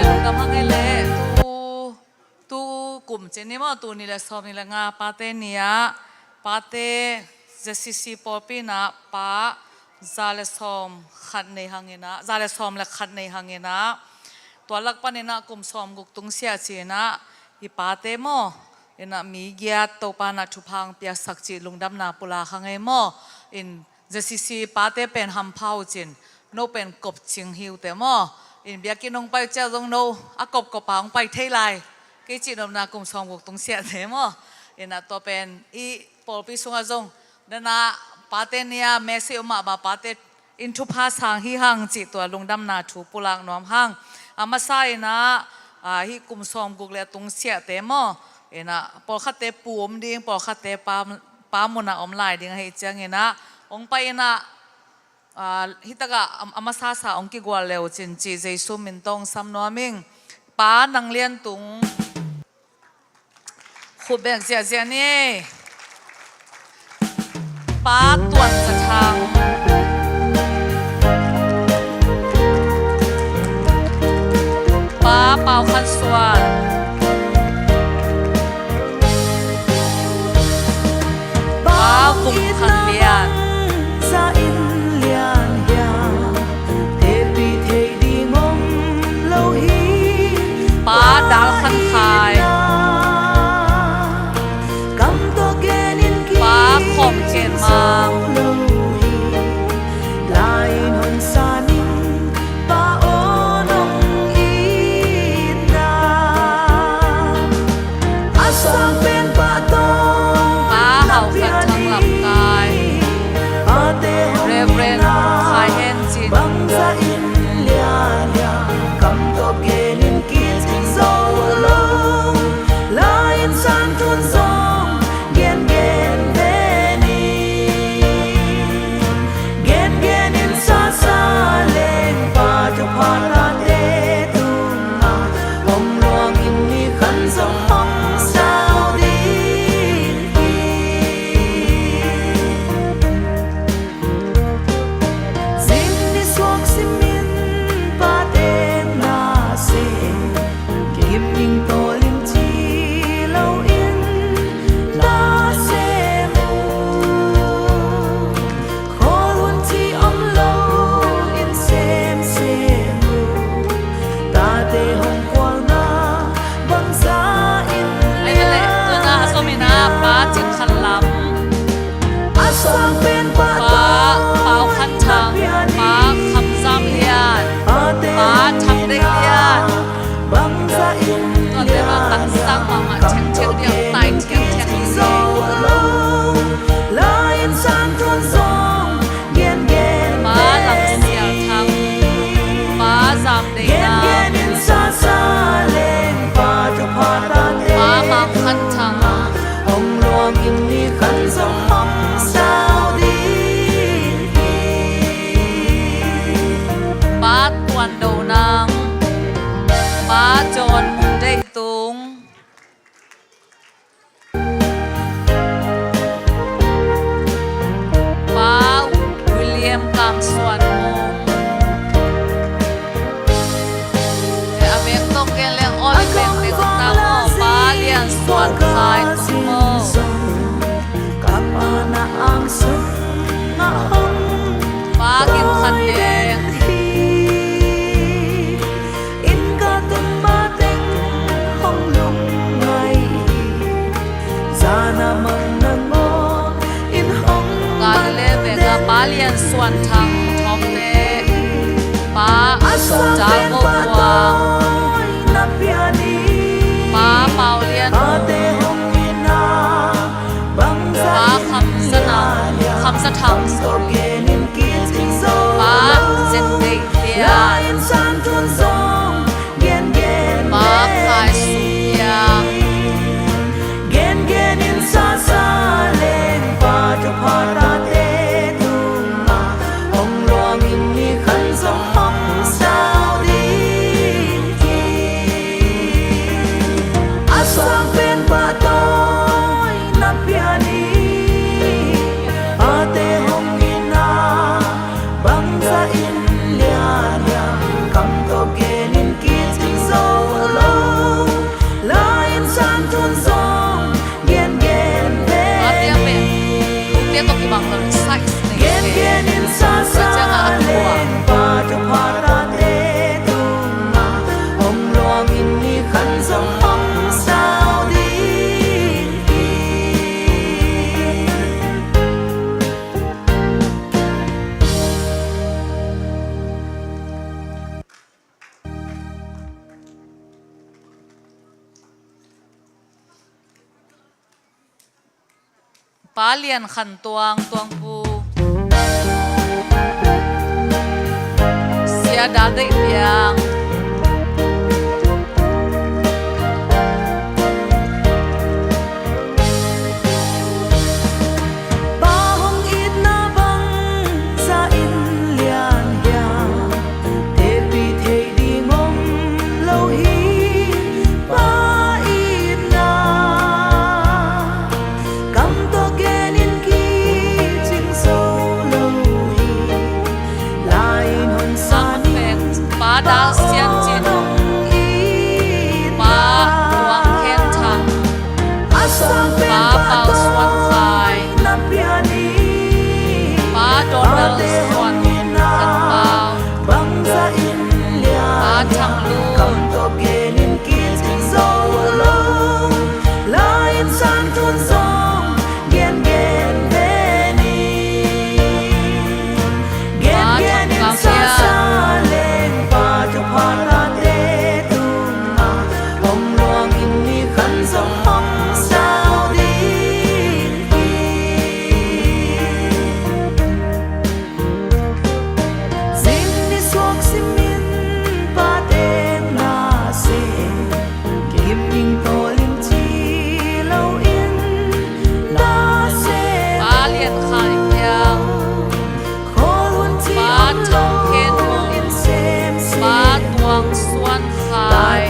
Lungdam hang ei leh, tu, tu kum cin ni maw, tul nih le sawmnih le nga Pate ni ah, Pate Z C C pawlpi in ah pa za le sawm khat nei hang in ah, za le sawm le khat nei hang in ah, tua lak panin ah kum sawmguk tungsiah ci-in ah i pate maw, in ah mi giat Topa in ah thupha hong piaksak cih lungdamna pulak hang ei maw. In Z C C pate pen hampha uh cin, no pen kopcing hi uh teh maw. In biakinn hong pai uh ciang zong no a kopkop a hong pai thei lai, kei cihnopna kum sawmguk tungsiahte maw. In ah tua pen i pawlpi sungah zong, dan ah pate ni ah message om ah, pate in thupha sang hi hang cih tua lungdamna thu pulak nuam hang. A masa in ah, ah, hih kum sawmguk le a tungsiahte maw, in ah pawlkhatte pu om ding, pawlkhatte pa, pa mun ah om lai ding ahih ciangin ah, hong pai in ah, ah, hih takah a, a masasa hong kigual le uh cin cih Jesu min tawh hong sam nuam ing. Pa Nang Lian Tung. Khut beng ziahziah ni. Pa Tuan Za Thang. Pa Pau Khan Suan. Pa Vung Khan Lian. Za in lian hiam, teci thei ding om lo hi. Pa Dal Khan Khai. Kam tawh gen in ki Pa Khawm Khen Mang. Lai in hong san in, Pa aw nong itna. A sang pen Pa tawh Pa Hau Khan Thang Lam Kai. Gengen in sasa leng Pa Thupha tate, Pa Mang Khan Thang, hong luang in ni khan zong hong sau ding hi. Pa Tuan Do Nang, Pa John Mung Deih Tung, Pa William Kam Suan Mung. A bek tawh gen leng aw, i bek bek ta maw, Pa Lian Suan Khai Tung maw. Pa Gin Khan Neng. Inn ka tun ma teng hong lungngai hi. Zana mang nangawn in hong Galilea veng a Pa Lian Suan Thang Thawkte, Pa Tal Go Kuang, Pa Pau Lian, Pa Kham Sa Nang, Kham Sa Thang, Pa Zen Deih Lian, Pa Khai Sung Lian. Gengen in sasa leng Pa Thupha tate tungah hong luang in ni khan zong hong sau ding hi. A suang pen Pa Tawi na pia ni, ate hong ina, bangza in lian hiam, kam tawh gen in kicing zo lo. La-in san tun zong gengen ve ni. Gengen in sasa leng Pa Thupha tate tungah hong luang in ni khan zong hong sau ding hi. Pa Lian Khan Tuang, Tuangpu. Sia Dal Deih Piang. Pa hong itna bangza in lian hiam, tepih thei ding om lo hi. Pa itna kam tawh gen in kicing zo lo hi. La-in hong san in Pa Dal Sian Cin, Pa Tuang Khen Thang, Pa Pau Suan Khai, Pa Donald Suan Khan Pau, Pa Thang Lun. La-in san tun zong gengen ve ni. Gengen in sasa leng Pa Thupha tate tungah hong luang in ni khan zong hong sau ding hi. Zing ni suak simin Pa teng na se, kim ning tawh lim ci lo in na se. Pa Lian Khai Piang, Pa Thang Khen Mung, Pa Tuang Suan Khai,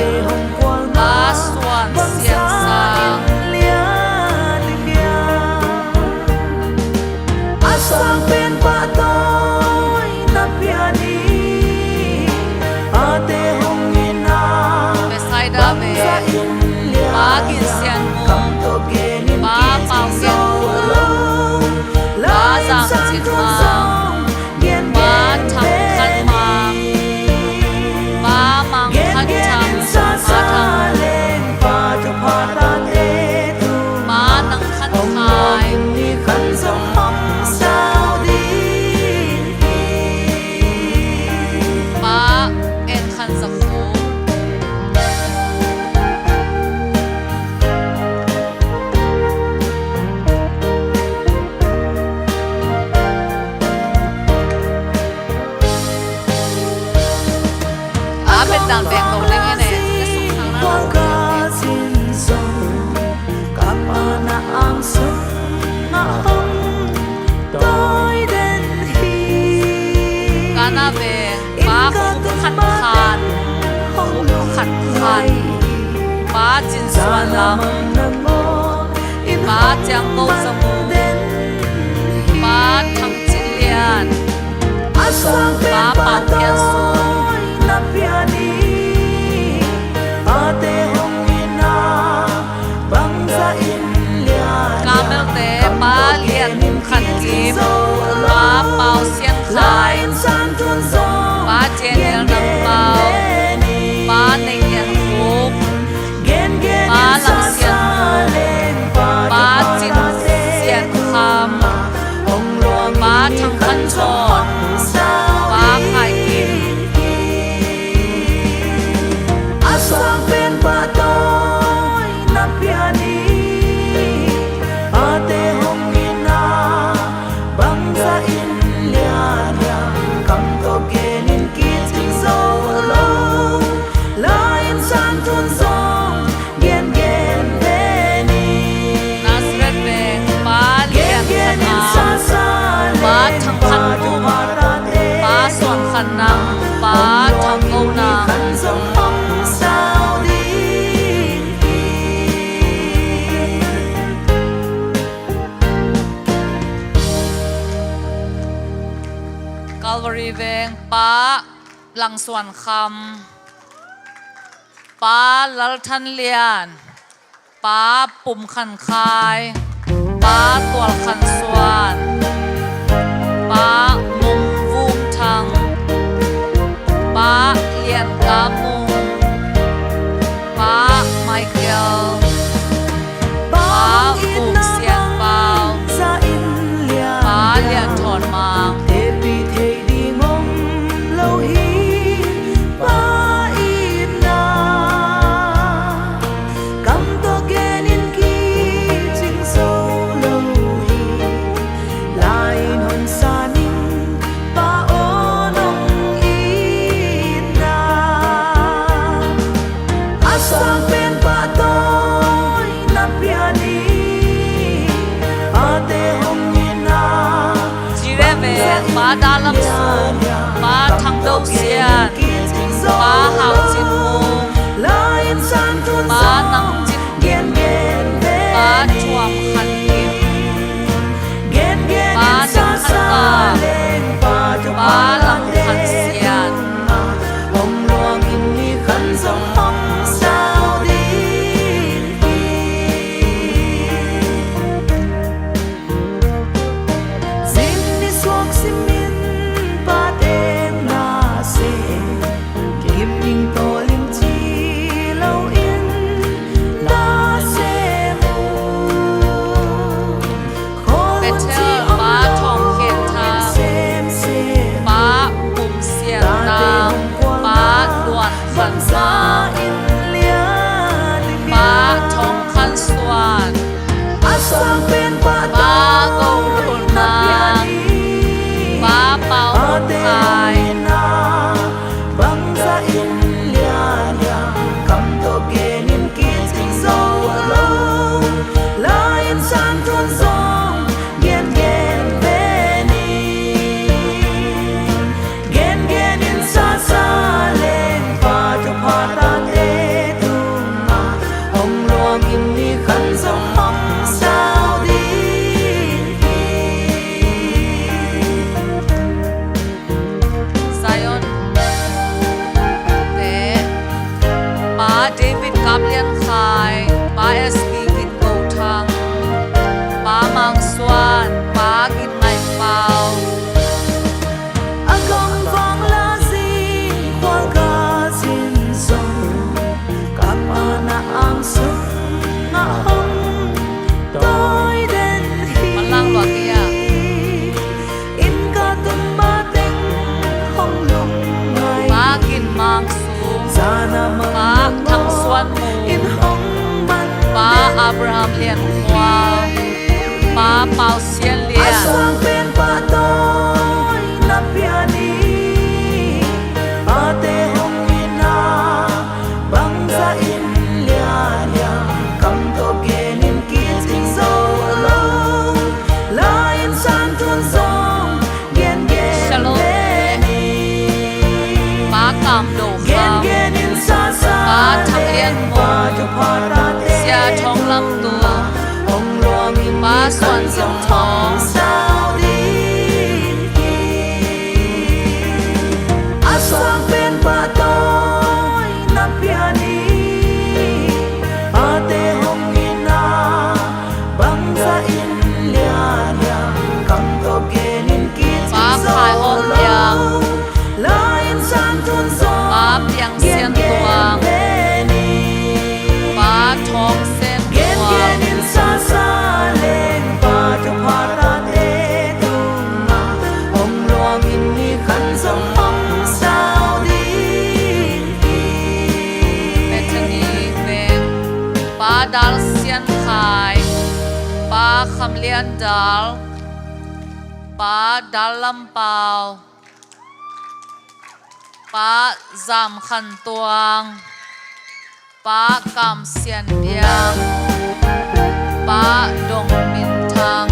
Pa Suan Sian Sang. A suang pen Pa Tawi na pia ni, ate hong ina, Bethsaida ve, Pa Gin Sian Mung, Pa Pau Sian Mung, Pa Zang Cin Mang, Pa Thang Khan Mang, Pa Mang Khan Thang, Pa Thang, Pa Nang Khan Khai, Pa En Khan Za Kho. Dan beng lo ding in e. Kana beng Pa Khup Khat Khan, Khup Khat Khan, Pa Cin Suan Lam, Pa Ciang Ko Za Mung, Pa Thang Cin Lian, Pa Pau Kian Sung, Kamelte Pa Lian Khan Kim, Pa Pau Sian Khai, Pa Cian Lian Nang Pau, Pa Neng Lian Khup, Pa Lam Sian Mung, Pa Cin Sian Kham, Pa Thang Khan Chawn, Pa Khai Kim. Nazareth Veng Pa Lian Khan Am, Pa Thang Khan Mung, Pa Suan Khan Nang, Pa Thang Ko Nang. Calvary Veng Pa Lang Suan Kham, Pa Lal Than Lian, Pa Pum Khan Khai, Pa Tual Khan Suan, Pa Mung Vum Thang, Pa Lian Ka Mung, Pa Michael, Pa Vum Sian Pau, Pa Lian Thawn Mang. Jireh Veng Pa Da Lam Sung, Pa Thang Do Sian, Pa Hau Cin Mung, Pa Nang Cin Kim, Pa Thuam Khan Kim, Pa Lam Khan Pau, Pa Lam Khan Sian. Bethel Pa Thawng Khen Thang, Pa Pum Sian Tang, Pa Luan Khan Sang, Pa Thawng Khan Suan, Pa Go Lun Nang, Pa Pau Mun Khai. Zion te, Pa David Kap Lian Khai, Pa S B Gin Ko Thang, Pa Mang Suan, Pa Gin Ngai Pau. Manlang Luat Kia. Pa Gin Mang Sung, Pa Thang Suan Mung, Pa Abraham Lian Khual, Pa Pau Sian Lian. Kam Do Kham, Pa Thang Lian Mung, Sia Thawng Lam Tung, Pa Suan Gin Thawng, a suang pen pahtawi na pia ni. Pate hong itna bangzah in lian hiam, kam tawh genin kicing zo lo. Lai-in San Thun Zong, Pa Piang Sian Tuang, Pa Thawng Sen Tuang, Pa thupha tate tungah hong luangin ni khan zong hong sau ding hi. Bethany Veng, Pa Dal Sian Khai, Pa Kham Lian Dal, Pa Dal Lam Pau, Pa Zam Khan Tuang, Pa Kam Sian Piang, Pa Dong Min Thang,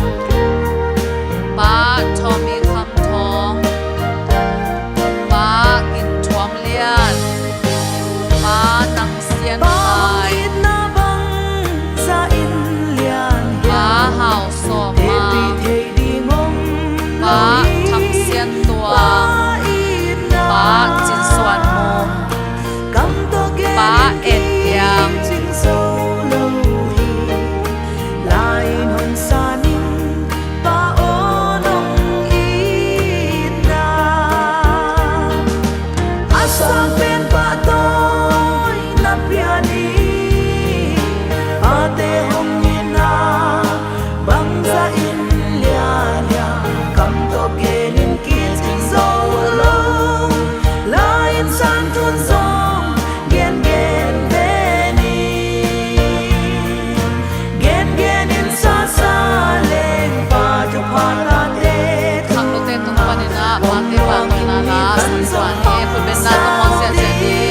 Pa Thawmi Kham Thawng, Pa Gin Thuam Lian, Pa Nang Sian Khai, Pa Hau Sawm Mang, Pa Tham Sian Tuang, Pa Cin Suan Mung, Pa En Piang, a suang pen pahtawi na pia ni. Pate hong itna bangzah in lian hiam, kam tawh genin kicing zo lo. Lai-in San Thun Zong gengen ve ni. Gengenin sasa leng, Pa thupha tate khangnote tung panin ah pate pahtawina la san suan hi. Khutbetna tawh hong siat ciat hi.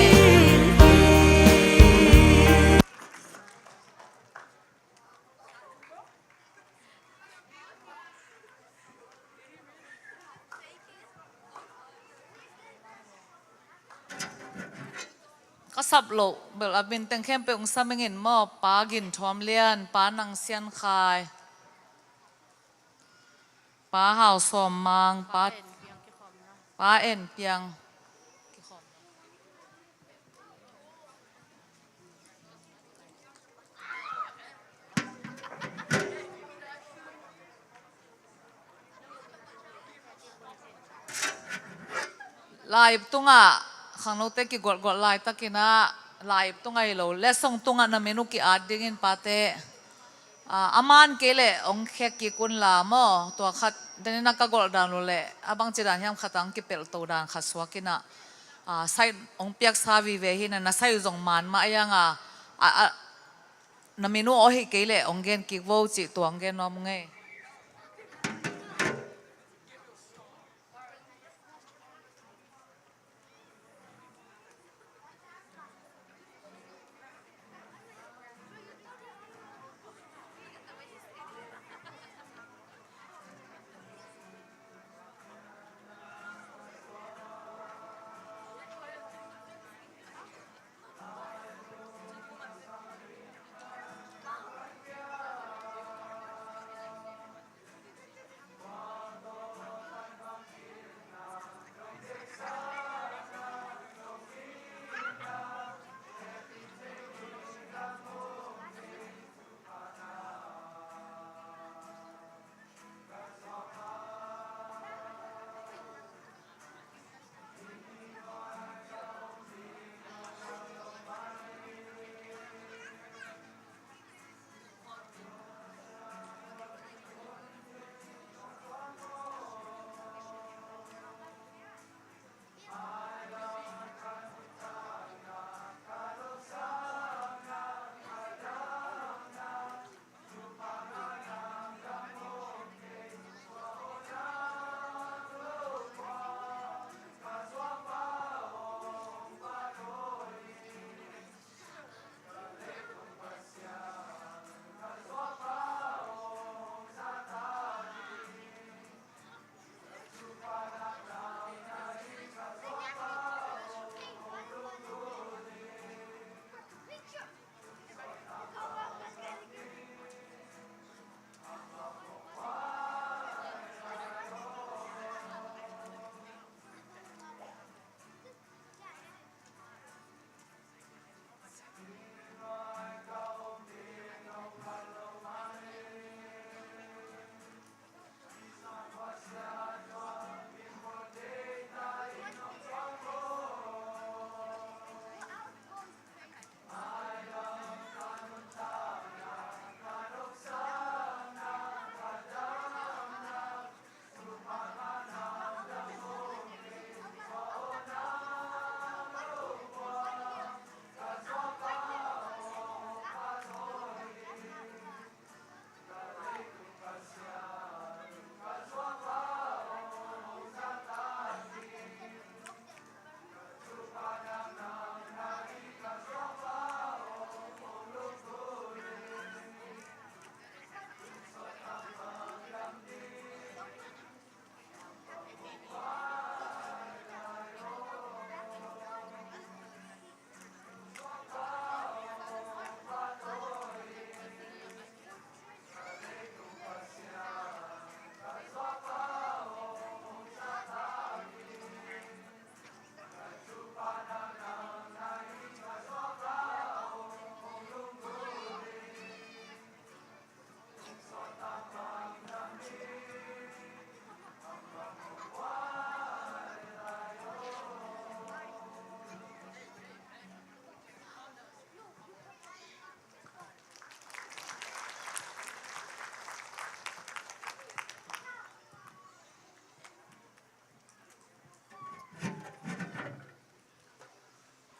Ka sap loh bel a min teng khempeuh hong sam ing in maw. Pa Gin Thuam Lian, Pa Nang Sian Khai, Pa Hau Sawm Mang, Pa, Pa En Piang. Lai-ip tungah khangnote kigolhgolh laitakin ah, lai-ip tungah hi lo, letsong tungah na min uh ki-at dingin pate, a, a man kei leh hong khek kik un la maw. Tua khat denin ah ka golh dan uh leh a bangci dan hiam khat ah hong kipelhto dan khat suak in ah, a, side hong piaksa vive hi in ah, na side uh zong man mah hi hang a, a, a, na min uh aw hi kei leh hong gen kik vo cih tua hong gen nuam ung ei.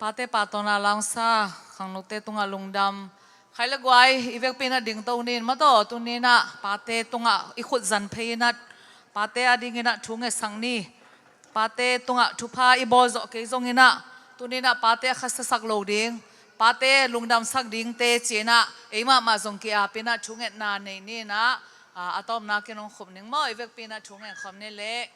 Pate pahtawinak lamsa, khangnote tungah lungdam. Khai le guai, i vekpi in ah dingto ni in maw, tuni in ah pate tungah i khut zan phei in ah, pate a ding in ah thu ngetsak ni. Pate tungah thupha i bawl zawh kei zong in ah, tuni in ah pate a khasia sak lo ding, pate lungdamsak dingte ci in ah, ei mahmah zong ki-ap in ah thu ngetna nei ni in ah, a, a tawpna ken hong khum ning maw, i vekpi in ah thu ngen khawm ni leh.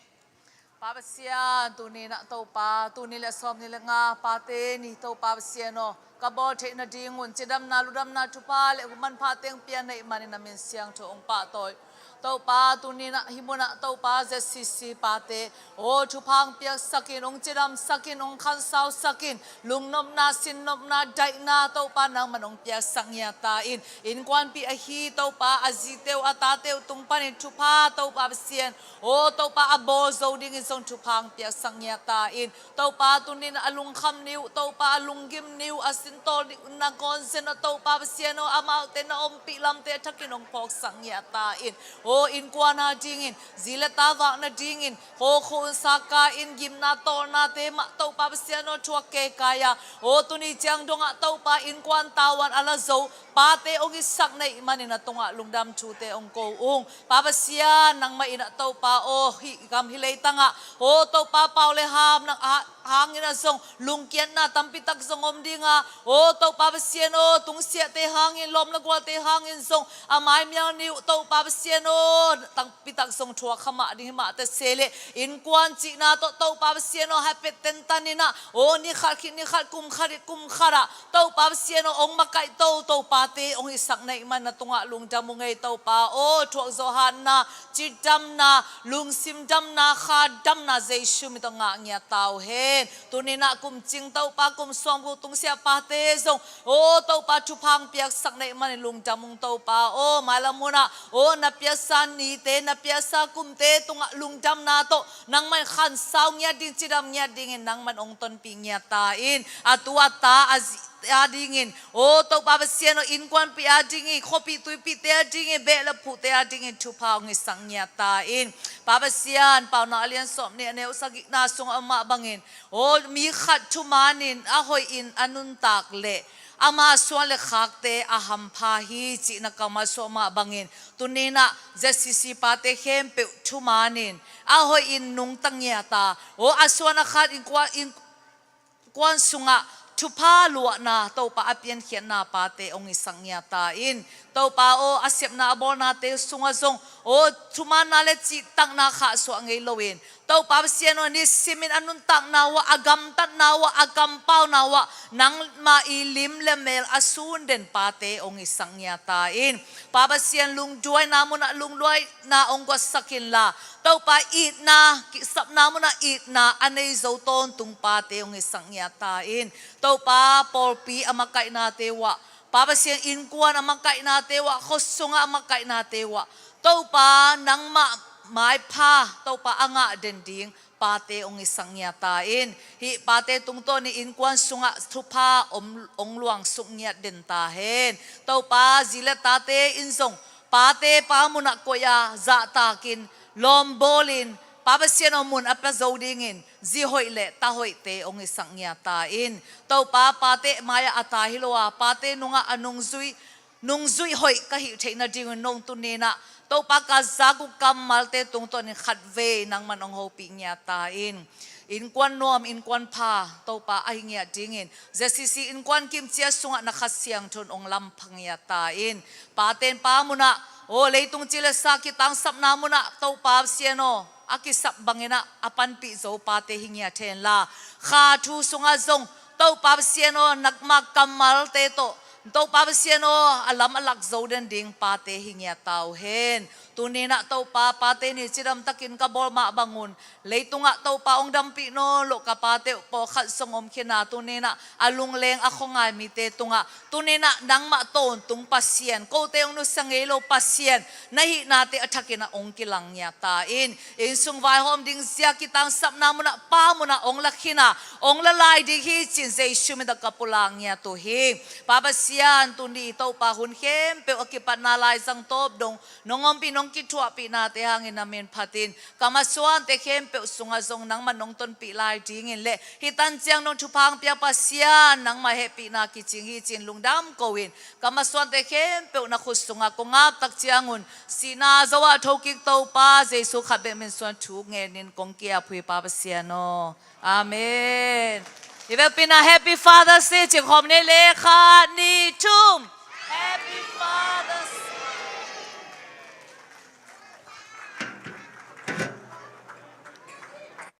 Pa Pasian, tuni in ah Topa, tul nih le sawmnih le nga pate ni Topa Pasian aw, ka bawl theih nadingun cidamna, ludamna, thupha le manpha teng pia na hih manin na min siangtho hong pahtawi. Topa, tuni in ah hih munah Topa Z C C pate aw, thupha hong piaksak in, hong cidamsak in, hong khansausak in, lungnopna, sinnopna, daihna Topa nangman hong piaksak ngiat ta in. Innkuanpih ahi Topa, a zite uh a tate uh tung panin thupha Topa Pasian aw, Topa a bawl zo dingin zong thupha hong piaksak ngiat ta in. Topa, tuni in ah a lungkham ni uh, Topa a lunggim ni uh, a sintawl ni uh nangawn zen aw, Topa Pasian aw, amaute na ompih lamte a thakin hong phawksak ngiat ta in. Aw, innkuan a dingin, zi le ta vak nadingin, aw, khunsaka in gimna tawlnate mah Topa Pasian aw, thuak keikai a, aw, tuni ciang dongah Topa innkuan tavuan a la zo pate hong hisak na hih manin na tungah lungdam thute hong ko ung. Pa Pasian, nangmah in ah Topa aw, hih gam hih leitangah aw, Topa pau le ham nang a hangin ah zong lungkiatna tampitak zong om ding a, aw, Topa Pasian aw, tungsiahte hangin, lawm le gualte hangin zong a maimial ni uh, Topa Pasian aw, tampitak zong thuak kha mah ding hi mah ta se leh, innkuan cihna tawh Topa Pasian aw, hapet tentan in ah, aw, ni khat khit ni khat, kum khat khit kum khat ah Topa Pasian aw, hong makaih toto pate hong hisak na hih manin na tungah lungdam ung ei Topa aw, thuak zawh hatna, cidamna, lungsim damna, kha damna Jesu min tawh ngah ngiat ta uh hen. Tuni in ah kum cing Topa, kum sawmguk tungsiah pate zong aw, Topa thupha hong piaksak na hih manin lungdam ung Topa aw, mailam munah aw, na piaksa nite, na piaksa kumte tungah lungdamna tawh nangman khansau ngiat ding, cidam ngiat dingin nangman hong tonpih ngiat ta in. A tu a ta, a zi a dingin aw, Topa Pasian aw, innkuanpih a dingin, khuapih tuipihte a dingin, beh le phuhte a dingin thupha hong hisak ngiat ta in. Pa Pasian, Paunak a lian sawmnih, a neu sagihna sungah a mah bangin aw, mi khat thumanin a hoihin a nuntak leh ama suan le khakte a hampha hi, cihna kammal sungah a mah bangin, tuni in ah Z C C pate khempeuh thumanin a hoihin nungta ngiat a, aw, a suan a khat innkuan, innkuan sungah thupha luahna, Topa a piankhiatna pate hong hisak ngiat ta in. Topa aw, a sepna a bawlnate sungah zong aw, thumaanna le cihtakna khahsuah ngei loin, Topa Pasian aw, nisimin a nuntakna uhah, a gamtatna uhah, a kampauna uhah nangmah i lim le mel a sun den pate hong hisak ngiat ta in. Pa Pasian, lungduaina munah lungduaina hong guatsak inla, Topa itna, kisapna munah itna a nei zo tawntung pate hong hisak ngiat ta in. Topa pawlpi a makaihnate uhah, Pa Pasian, innkuan a makaihnate uhah, khuasungah a makaihnate uhah, Topa nangmah maipha, Topa a ngah den ding pate hong hisak ngiat ta in. Hih pate tungtawnin innkuan sungah thupha hong, hong luangsuk ngiat den ta hen. Topa, zi le tate in zong pate pa munah koih a, zahtakin, lawmbawlin, Pa Pasian aw, mun a pia zo dingin zi hoih le ta hoihte hong hisak ngiat ta in. Topa, pate mai-ah a ta hi lo a, pate nungah a nungzui, nungzuih hoih ka hih theih nadingun nong tuni in ah, Topa, ka zak uh kammalte tungtawnin khatvei nangman hong hopih ngiat ta in. Innkuan nuam, innkuan pha, Topa, ahi ngiat dingin Z C C innkuan kimcia sungah na Kha Siangtho in hong lampha ngiat ta in. Paten pa munah aw, leitung ci le sa kitangsapna munah, Topa Pasian aw, a kisap bangin ah a panpih zo pate hi ngiat hen la, kha thu sungah zong, Topa Pasian aw, nangma kammalte tawh, Topa Pasian aw, a lam a lak zo den ding pate hi ngiat ta uh hen. Tuni in ah Topa, pate ni cidamtakin ka bawl mah bangun, leitungah Topa hong dampih nawn loh ka pate uh pawlkhat zong om khin a, tuni in ah a lungleng, a khuangai mite tungah, tuni in ah nangmah tawntung Pasian, kote hong nusia ngei lo Pasian na hihnate a thakin ah hong kilang ngiat ta in. Inn sung vaihawm ding zia kitangsapna munah, pa munah hong la khin a, hong la lai ding hi ci-in Jesu min tawh ka pulak ngiat uh hi. Pa Pasian, tuni Topa, hun khempeuh a kipatna laizang tawp dong nong ompih, nong kithuahpihnate hangin na min phatin ka masuante khempeuh sungah zong nangmah nong tonpih lai dingin le hih tan ciang nong thupha hong pia Pasian nangmah hehpihna kicing hi ci-in lungdam ko-in ka masuante khempeuh na khut sungah kong ap tak ciangun sihna zo-ah thokik Topa Jesu khat bek min suang thu ngenin kong ki-ap hi Pa Pasian aw. Amen. Hi vekpi-in ah Happy Father's Day ci khawm ni le khat nih thum. Happy Father's Day.